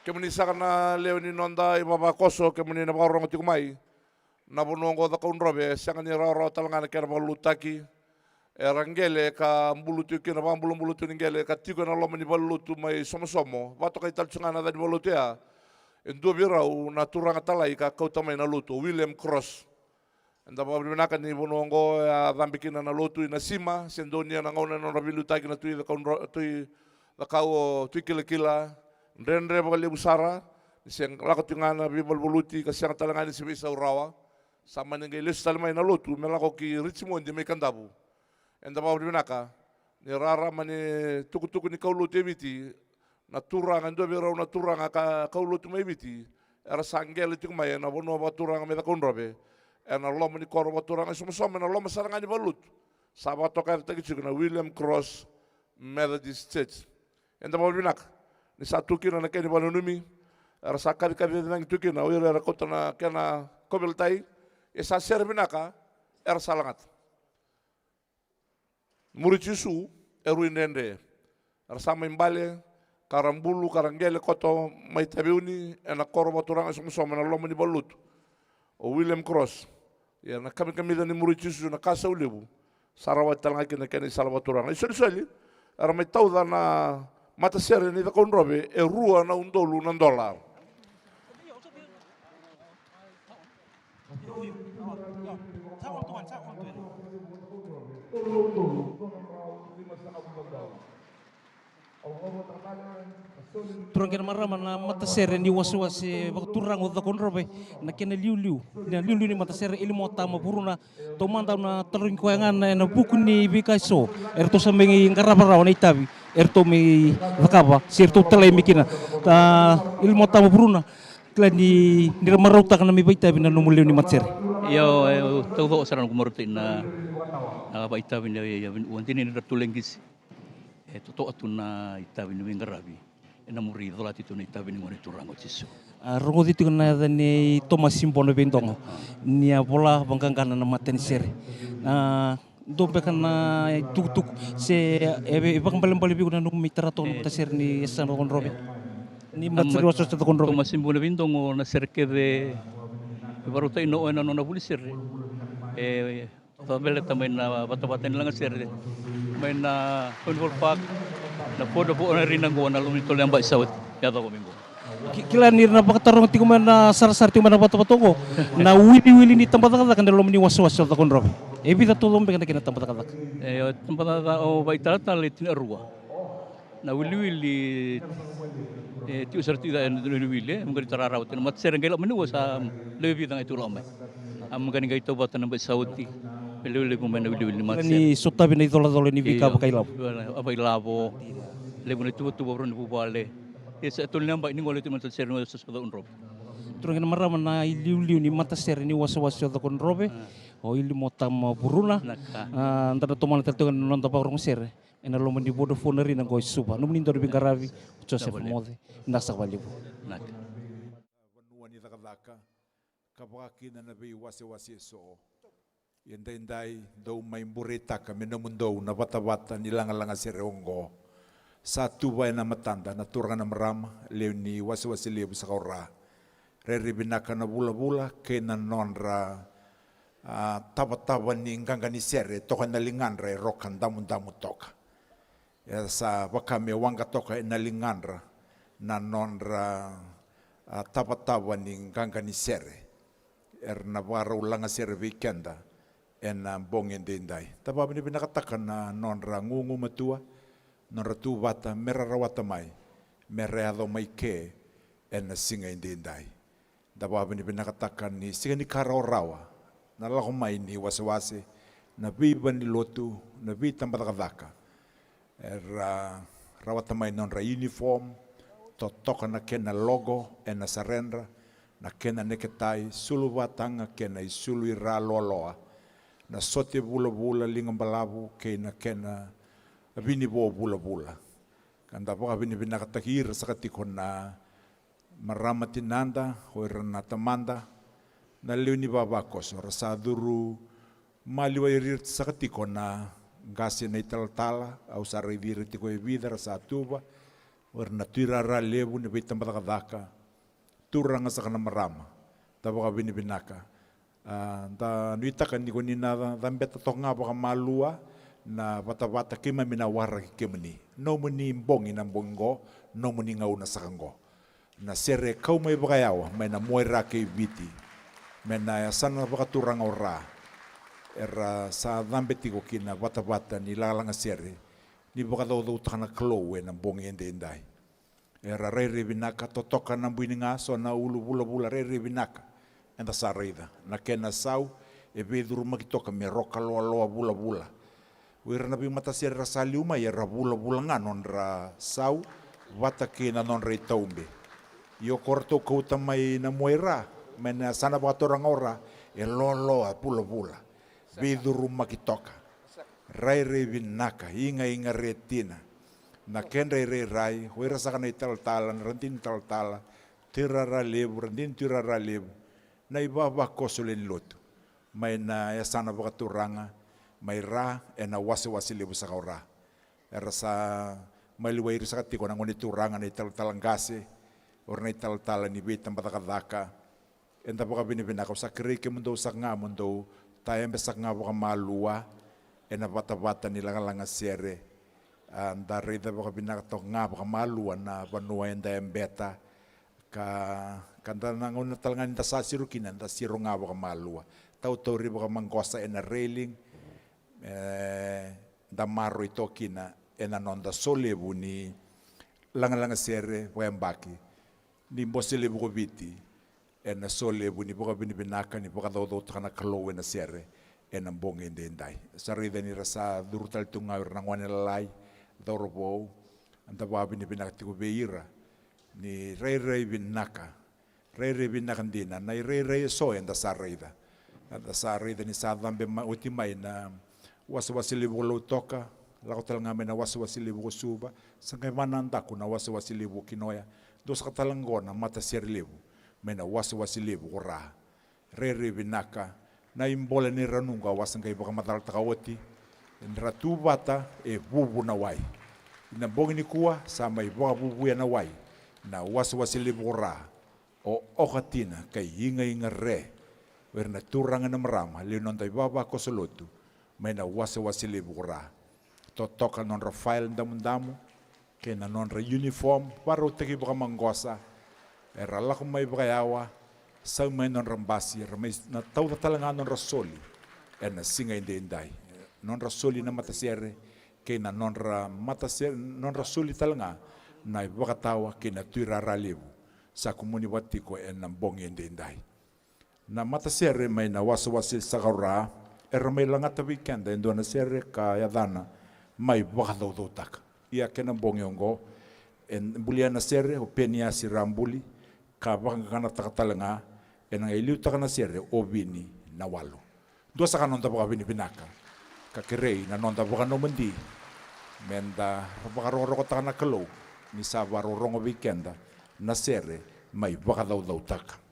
Kemuni saka na lewe ni noda ivavakoso, kemuni na vakarorogo tiko mai. Na vanua oqo Cakaudrove e sega ni rawarawa tale ga na kena vakalotutaki. Era qele ka bulu tiko kina, vakabulabula tu ni qele ka tiko ena loma ni valenilotu mai Somosomo. Vakatokai tale tu ga na yaca ni valenilotu ya. E dua vei rau na turaga talai ka kauta mai na lotu, o William Cross. Eda vakavinavinaka ni vanua oqo e a cabe kina na lotu i Nasima, se Donia na gauna ena nodra veiliutaki na Tui Cakaudro-, Tui Cakau, o Tui Kilakila. Dredre vakalevu sara ni se lako tiko ga na veivaluvaluti ka sega tale ga ni se veisau rawa. Sa mani qai lesu tale mai na lotu me lako ki Richmond mai Kadavu. Eda vakavinavinaka ni rarama ni tukutuku ni kaulotu e Viti, na turaga, dua vei rau na turaga ka kaulotu mai Viti, era sa qele tiko mai ena vanua vakaturaga mai Cakaudrove, ena loma ni koro vakaturaga i Somosomo, ena loma sara ga ni valenilotu sa vakatokayacataki tiko na William Cross Methodist Church. Eda vakavinavinaka ni sa tu kina na kena ivakananumi, era sa kacikaci cagi tu kina o ira era kauta na kena kauveilatai, e sa sere vinaka era sa lagata. Muri Jisu e rui dredre. Era sa mai bale, ka ra bulu, ka ra qele koto mai Taveuni, ena koro vakaturaga e Somosomo, ena loma ni valenilotu o William Cross. Ia na kamikamica ni Muri Jisu na ka sau levu, sa rawati tale ga kina na kena isala vakaturaga. Isolisoli, era mai tauca na matasere ni Cakaudrove e rua na udolu na dola. Turaga kei na marama, na matasere ni wasewase vakaturaga o Cakaudrove, na kena liuliu, na liuliu ni matasere, Ilimo Tama Vuruna. Taumada au na tarogi koya ga na, ena vuku ni veika eso eratou sa mai qarava rawa na itavi eratou mai cakava, se eratou talai mai kina. Ka Ilimo Tama Vuruna, kila ni, ni ra marautaka na mai vakaitavi na nomu lewe ni matasere. Io, e, au taucoko sara na noqu marautaki na, na vakaitavi ni, e, wadini ni ratou leqisi. E totoka tu na itavi ni veiqaravi ena muri colati tu na itavi ni Gone Turaga o Jisu. A rogoci tiko na yaca nei Tomasi Bonavidogo, ni a vola vaqaqana na matanisere. A, dua beka na itukutuku se e vei, vakabalebale vei iko na nomu mai tara toka na matasere ni yasana Cakaudrove? Ni matasere wasewase Cakaudrove. Tomasi Bonavidogo, na sere kece e vakarautaki na o ena nona vuli sere. E, Sa veleta mai na vatavata ni lagasere mai na Carnival Park, na foda vo na rina qo na loma ni tolu na yabaki sa oti. Yacova mai qo. Ki-, kila ni ra na vakataroga tiko mai na sarasara tiko mai na vatavata qo. Na wiliwili ni tabacakacaka ena loma ni wasewase o Cakaudrove. E vica taucoko beka na kena tabacakacaka? E, o tabacakacaka o vakaitalatala e tinikarua. Na wiliwili, e, tiko sara tiko ena wiliwili, e, maqani tararawa tiko na matasere qai lako mai na ua sa lewe vica ga e tu lako mai. A maqani qai tauvata na yabaki sa oti, me levulevu mai na wiliwili ni matasere. Ni sotavi na icolacola ni veika vakailavo. A vakailavo, levu na ituvatuva, rau ni vuvale. E sa tolu na yabaki ni gole tu mai na matasere ni wasewase Cakaudrove. Turaga kei na marama, na iliuliu ni matasere ni wasewase o Cakaudrove, o Ilimo Tama Vuruna. A, da na tomana tale tiko na noda vakarogo sere ena loma ni Vodafone Arena qo e Suva. Nomuni dau ni veiqaravi, o Joseph Moce. Vinaka saka vakalevu. Vinaka. Vanua ni cakacaka, ka vaka kina na veiwasewase eso. Ia daidai dou mai bureitaka me nomudou na vatavata ni lagalaga sere oqo. Sa tuva ena matada na turaga na marama, lewe ni wasewase levu saka o Ra. Rairai vinaka na vulavula kei na nodra, a, tavatava ni qaqa ni sere toka ena ligadra e roka damudamu toka. E sa vaka me waqa toka ena ligadra na nodra, a, tavatava ni qaqa ni sere. Era na vakarau laga sere vei keda ena bogi edaidai. Da vakavinavinakataka na nodra gugumatua, nodra tu vata me ra rawata mai, me ra yaco mai ke ena siga edaidai. Da vakavinavinakataka ni sega ni ka rawarawa na lako mai ni wasewase, na veivale ni lotu, na veitabacakacaka. Era rawata mai na nodra uniform, totoka na kena logo ena saredra, na kena neketai, sulu vataga kei na isulu i ra loaloa, na sote vulavula, liga balavu kei na kena vinivo vulavula. Ka da vakavinavinakataki ira saka tiko na marama tinada, o ira na tamada, na lewe ni vavakoso, ra sa curu maliwai ira saka tiko na qase na italatala, au sa raici ira tiko e vica ra sa tuva, o ira na tuirara levu ni veitabacakacaka, turaga saka na marama, da vakavinavinaka. A, da nuitaka ni ko ni na ca-, cabeta toka ga vakamalua na vatavata, keimami na waraki kemuni. Nomuni bogi na bogi qo, nomuni gauna saka qo. Na sere e kau mai vakayawa mai na Muaira kei Viti, mai na yasana vakaturaga o Ra. Era sa cabe tiko ki na vatavata ni lagalaga sere ni vakacaucautaka na Kalou ena bogi edaidai. Era rairai vinaka, totoka na bui ni ga, so na ulu vulavula, rairai vinaka. Eda sa raica na kena sau e veicurumaki toka me roka loaloa vulavula. O ira na veimatasere ra sa liu mai, era vulavula ga nodra sau vata kei na nodra itaube. Io, ko ratou kauta mai na Muaira, mai na yasana vakaturaga o Ra, e loaloa vulavula. Veicurumaki toka. Rairai vinaka, igaiga retina. Na kedra irairai, o ira saka na italatala, na radini talatala, tuirara levu, radini tuirara levu, na ivavakoso lewe ni lotu. Mai na yasana vakaturaga, mai Ra ena wasewase levu saka o Ra. Era sa maliwai ira saka tiko na gone turaga, na italatala qase, o ira na italatala ni veitabacakacaka. Eda vakavinavinaka, au sa kerei kemudou saka ga mo dou tayabe saka ga vakamalua ena vatavata ni lagalaga sere. A, da raica vakavinaka toka ga vakamalua na vanua eda yabeta. Ka, ka da na gauna tale ga ni da sa siro kina, da siro ga vakamalua. Tautauri vakamaqosa ena railing, e, da maroroi toka kina ena noda solevu ni lagalaga sere vakayabaki ni Bose Levu ko Viti, ena solevu ni vakavinavinaka ni vakacaucautaka na Kalou ena sere ena bogi edaidai. Sa raica ni ra sa curu tale tu ga o ira na gone lalai, cauravou, da vakavinavinaka tiko vei ira. Ni rairai vinaka, rairai vinaka dina, na irairai eso eda sa raica. Eda sa raica ni sa cabe ma-, oti mai na wasewase levu ko Lautoka, lako tale ga mai na wasewase levu ko Suva, sa qai vanadaku na wasewase levu ko Kinoya, dua saka tale ga na matasere levu mai na wasewase levu ko Ra. Rairai vinaka, na ibola ni Ranuqa au a sa qai vakamacalataka oti. Ni ra tu vata e vuvu na wai. Ena bogi nikua sa mai vakavuvuya na wai na wasewase levu ko Ra. O Okatina kei Igaiga Re, o ira na turaga na marama, lewe ni noda ivavakoso lotu mai na wasewase levu ko Ra. Totoka na nodra file damudamu kei na nodra uniform vakarautaki vakamaqosa, era lako mai vakayawa, sau mai na nodra basi, era mai na tauca tale ga na nodra soli ena siga edaidai. Nodra soli na matasere kei na nodra matasere, nodra soli tale ga na ivakatawa kei na tuirara levu sa kumuni vata tiko ena bogi edaidai. Na matasere mai na wasewase saka o Ra era mai lagata vei keda e dua na sere ka yacana Mai Vakacaucautaka. Ia kena bogi oqo e bulia na sere o Peniasi Rabuli, ka vakaqaqanataka tale ga ena qai liutaka na sere o Vini Nawalu. Dua saka na noda vakavinavinaka ka kerei na noda vakanomodi meda vakarokorokotaka na Kalou ni sa vakarorogo vei keda na sere Mai Vakacaucautaka.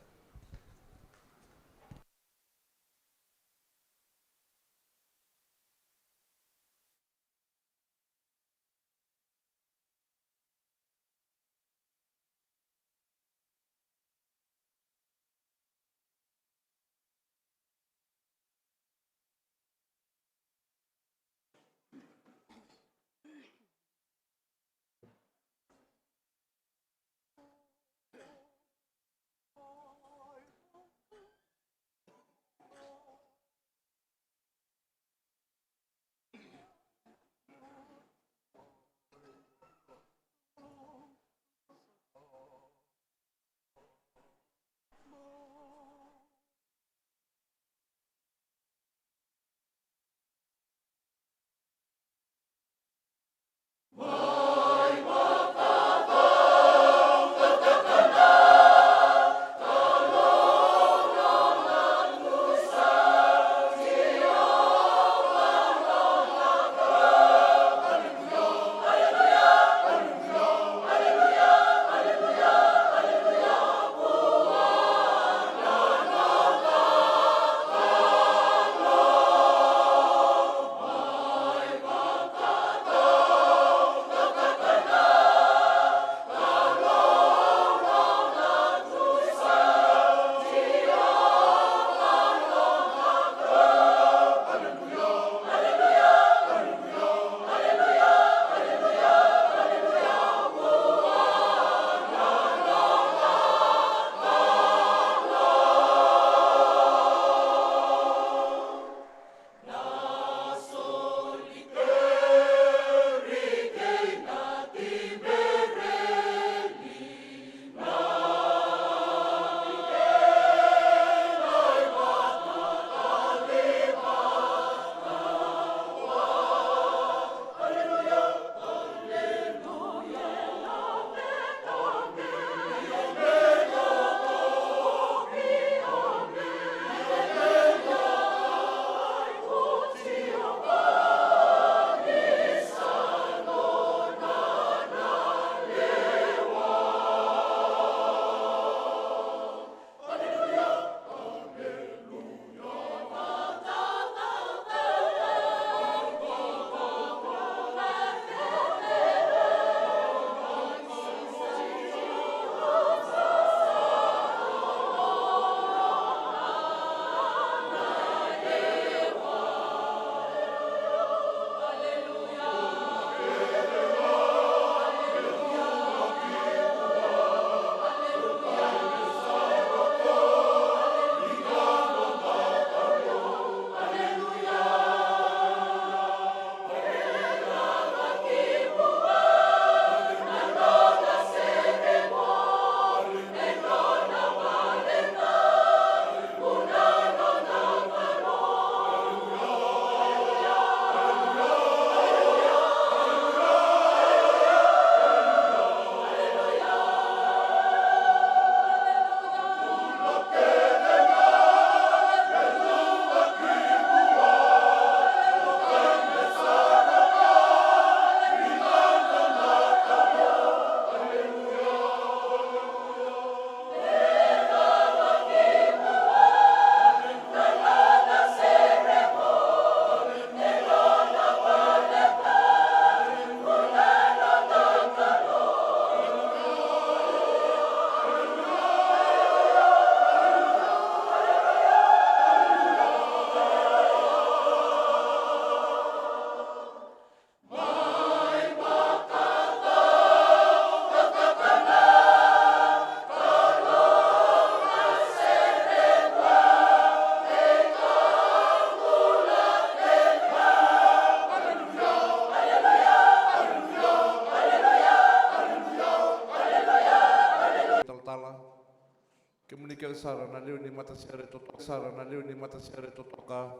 kece sara na lewe ni matasere totoka, sara na lewe ni matasere totoka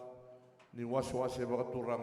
ni wasewase vakaturaga.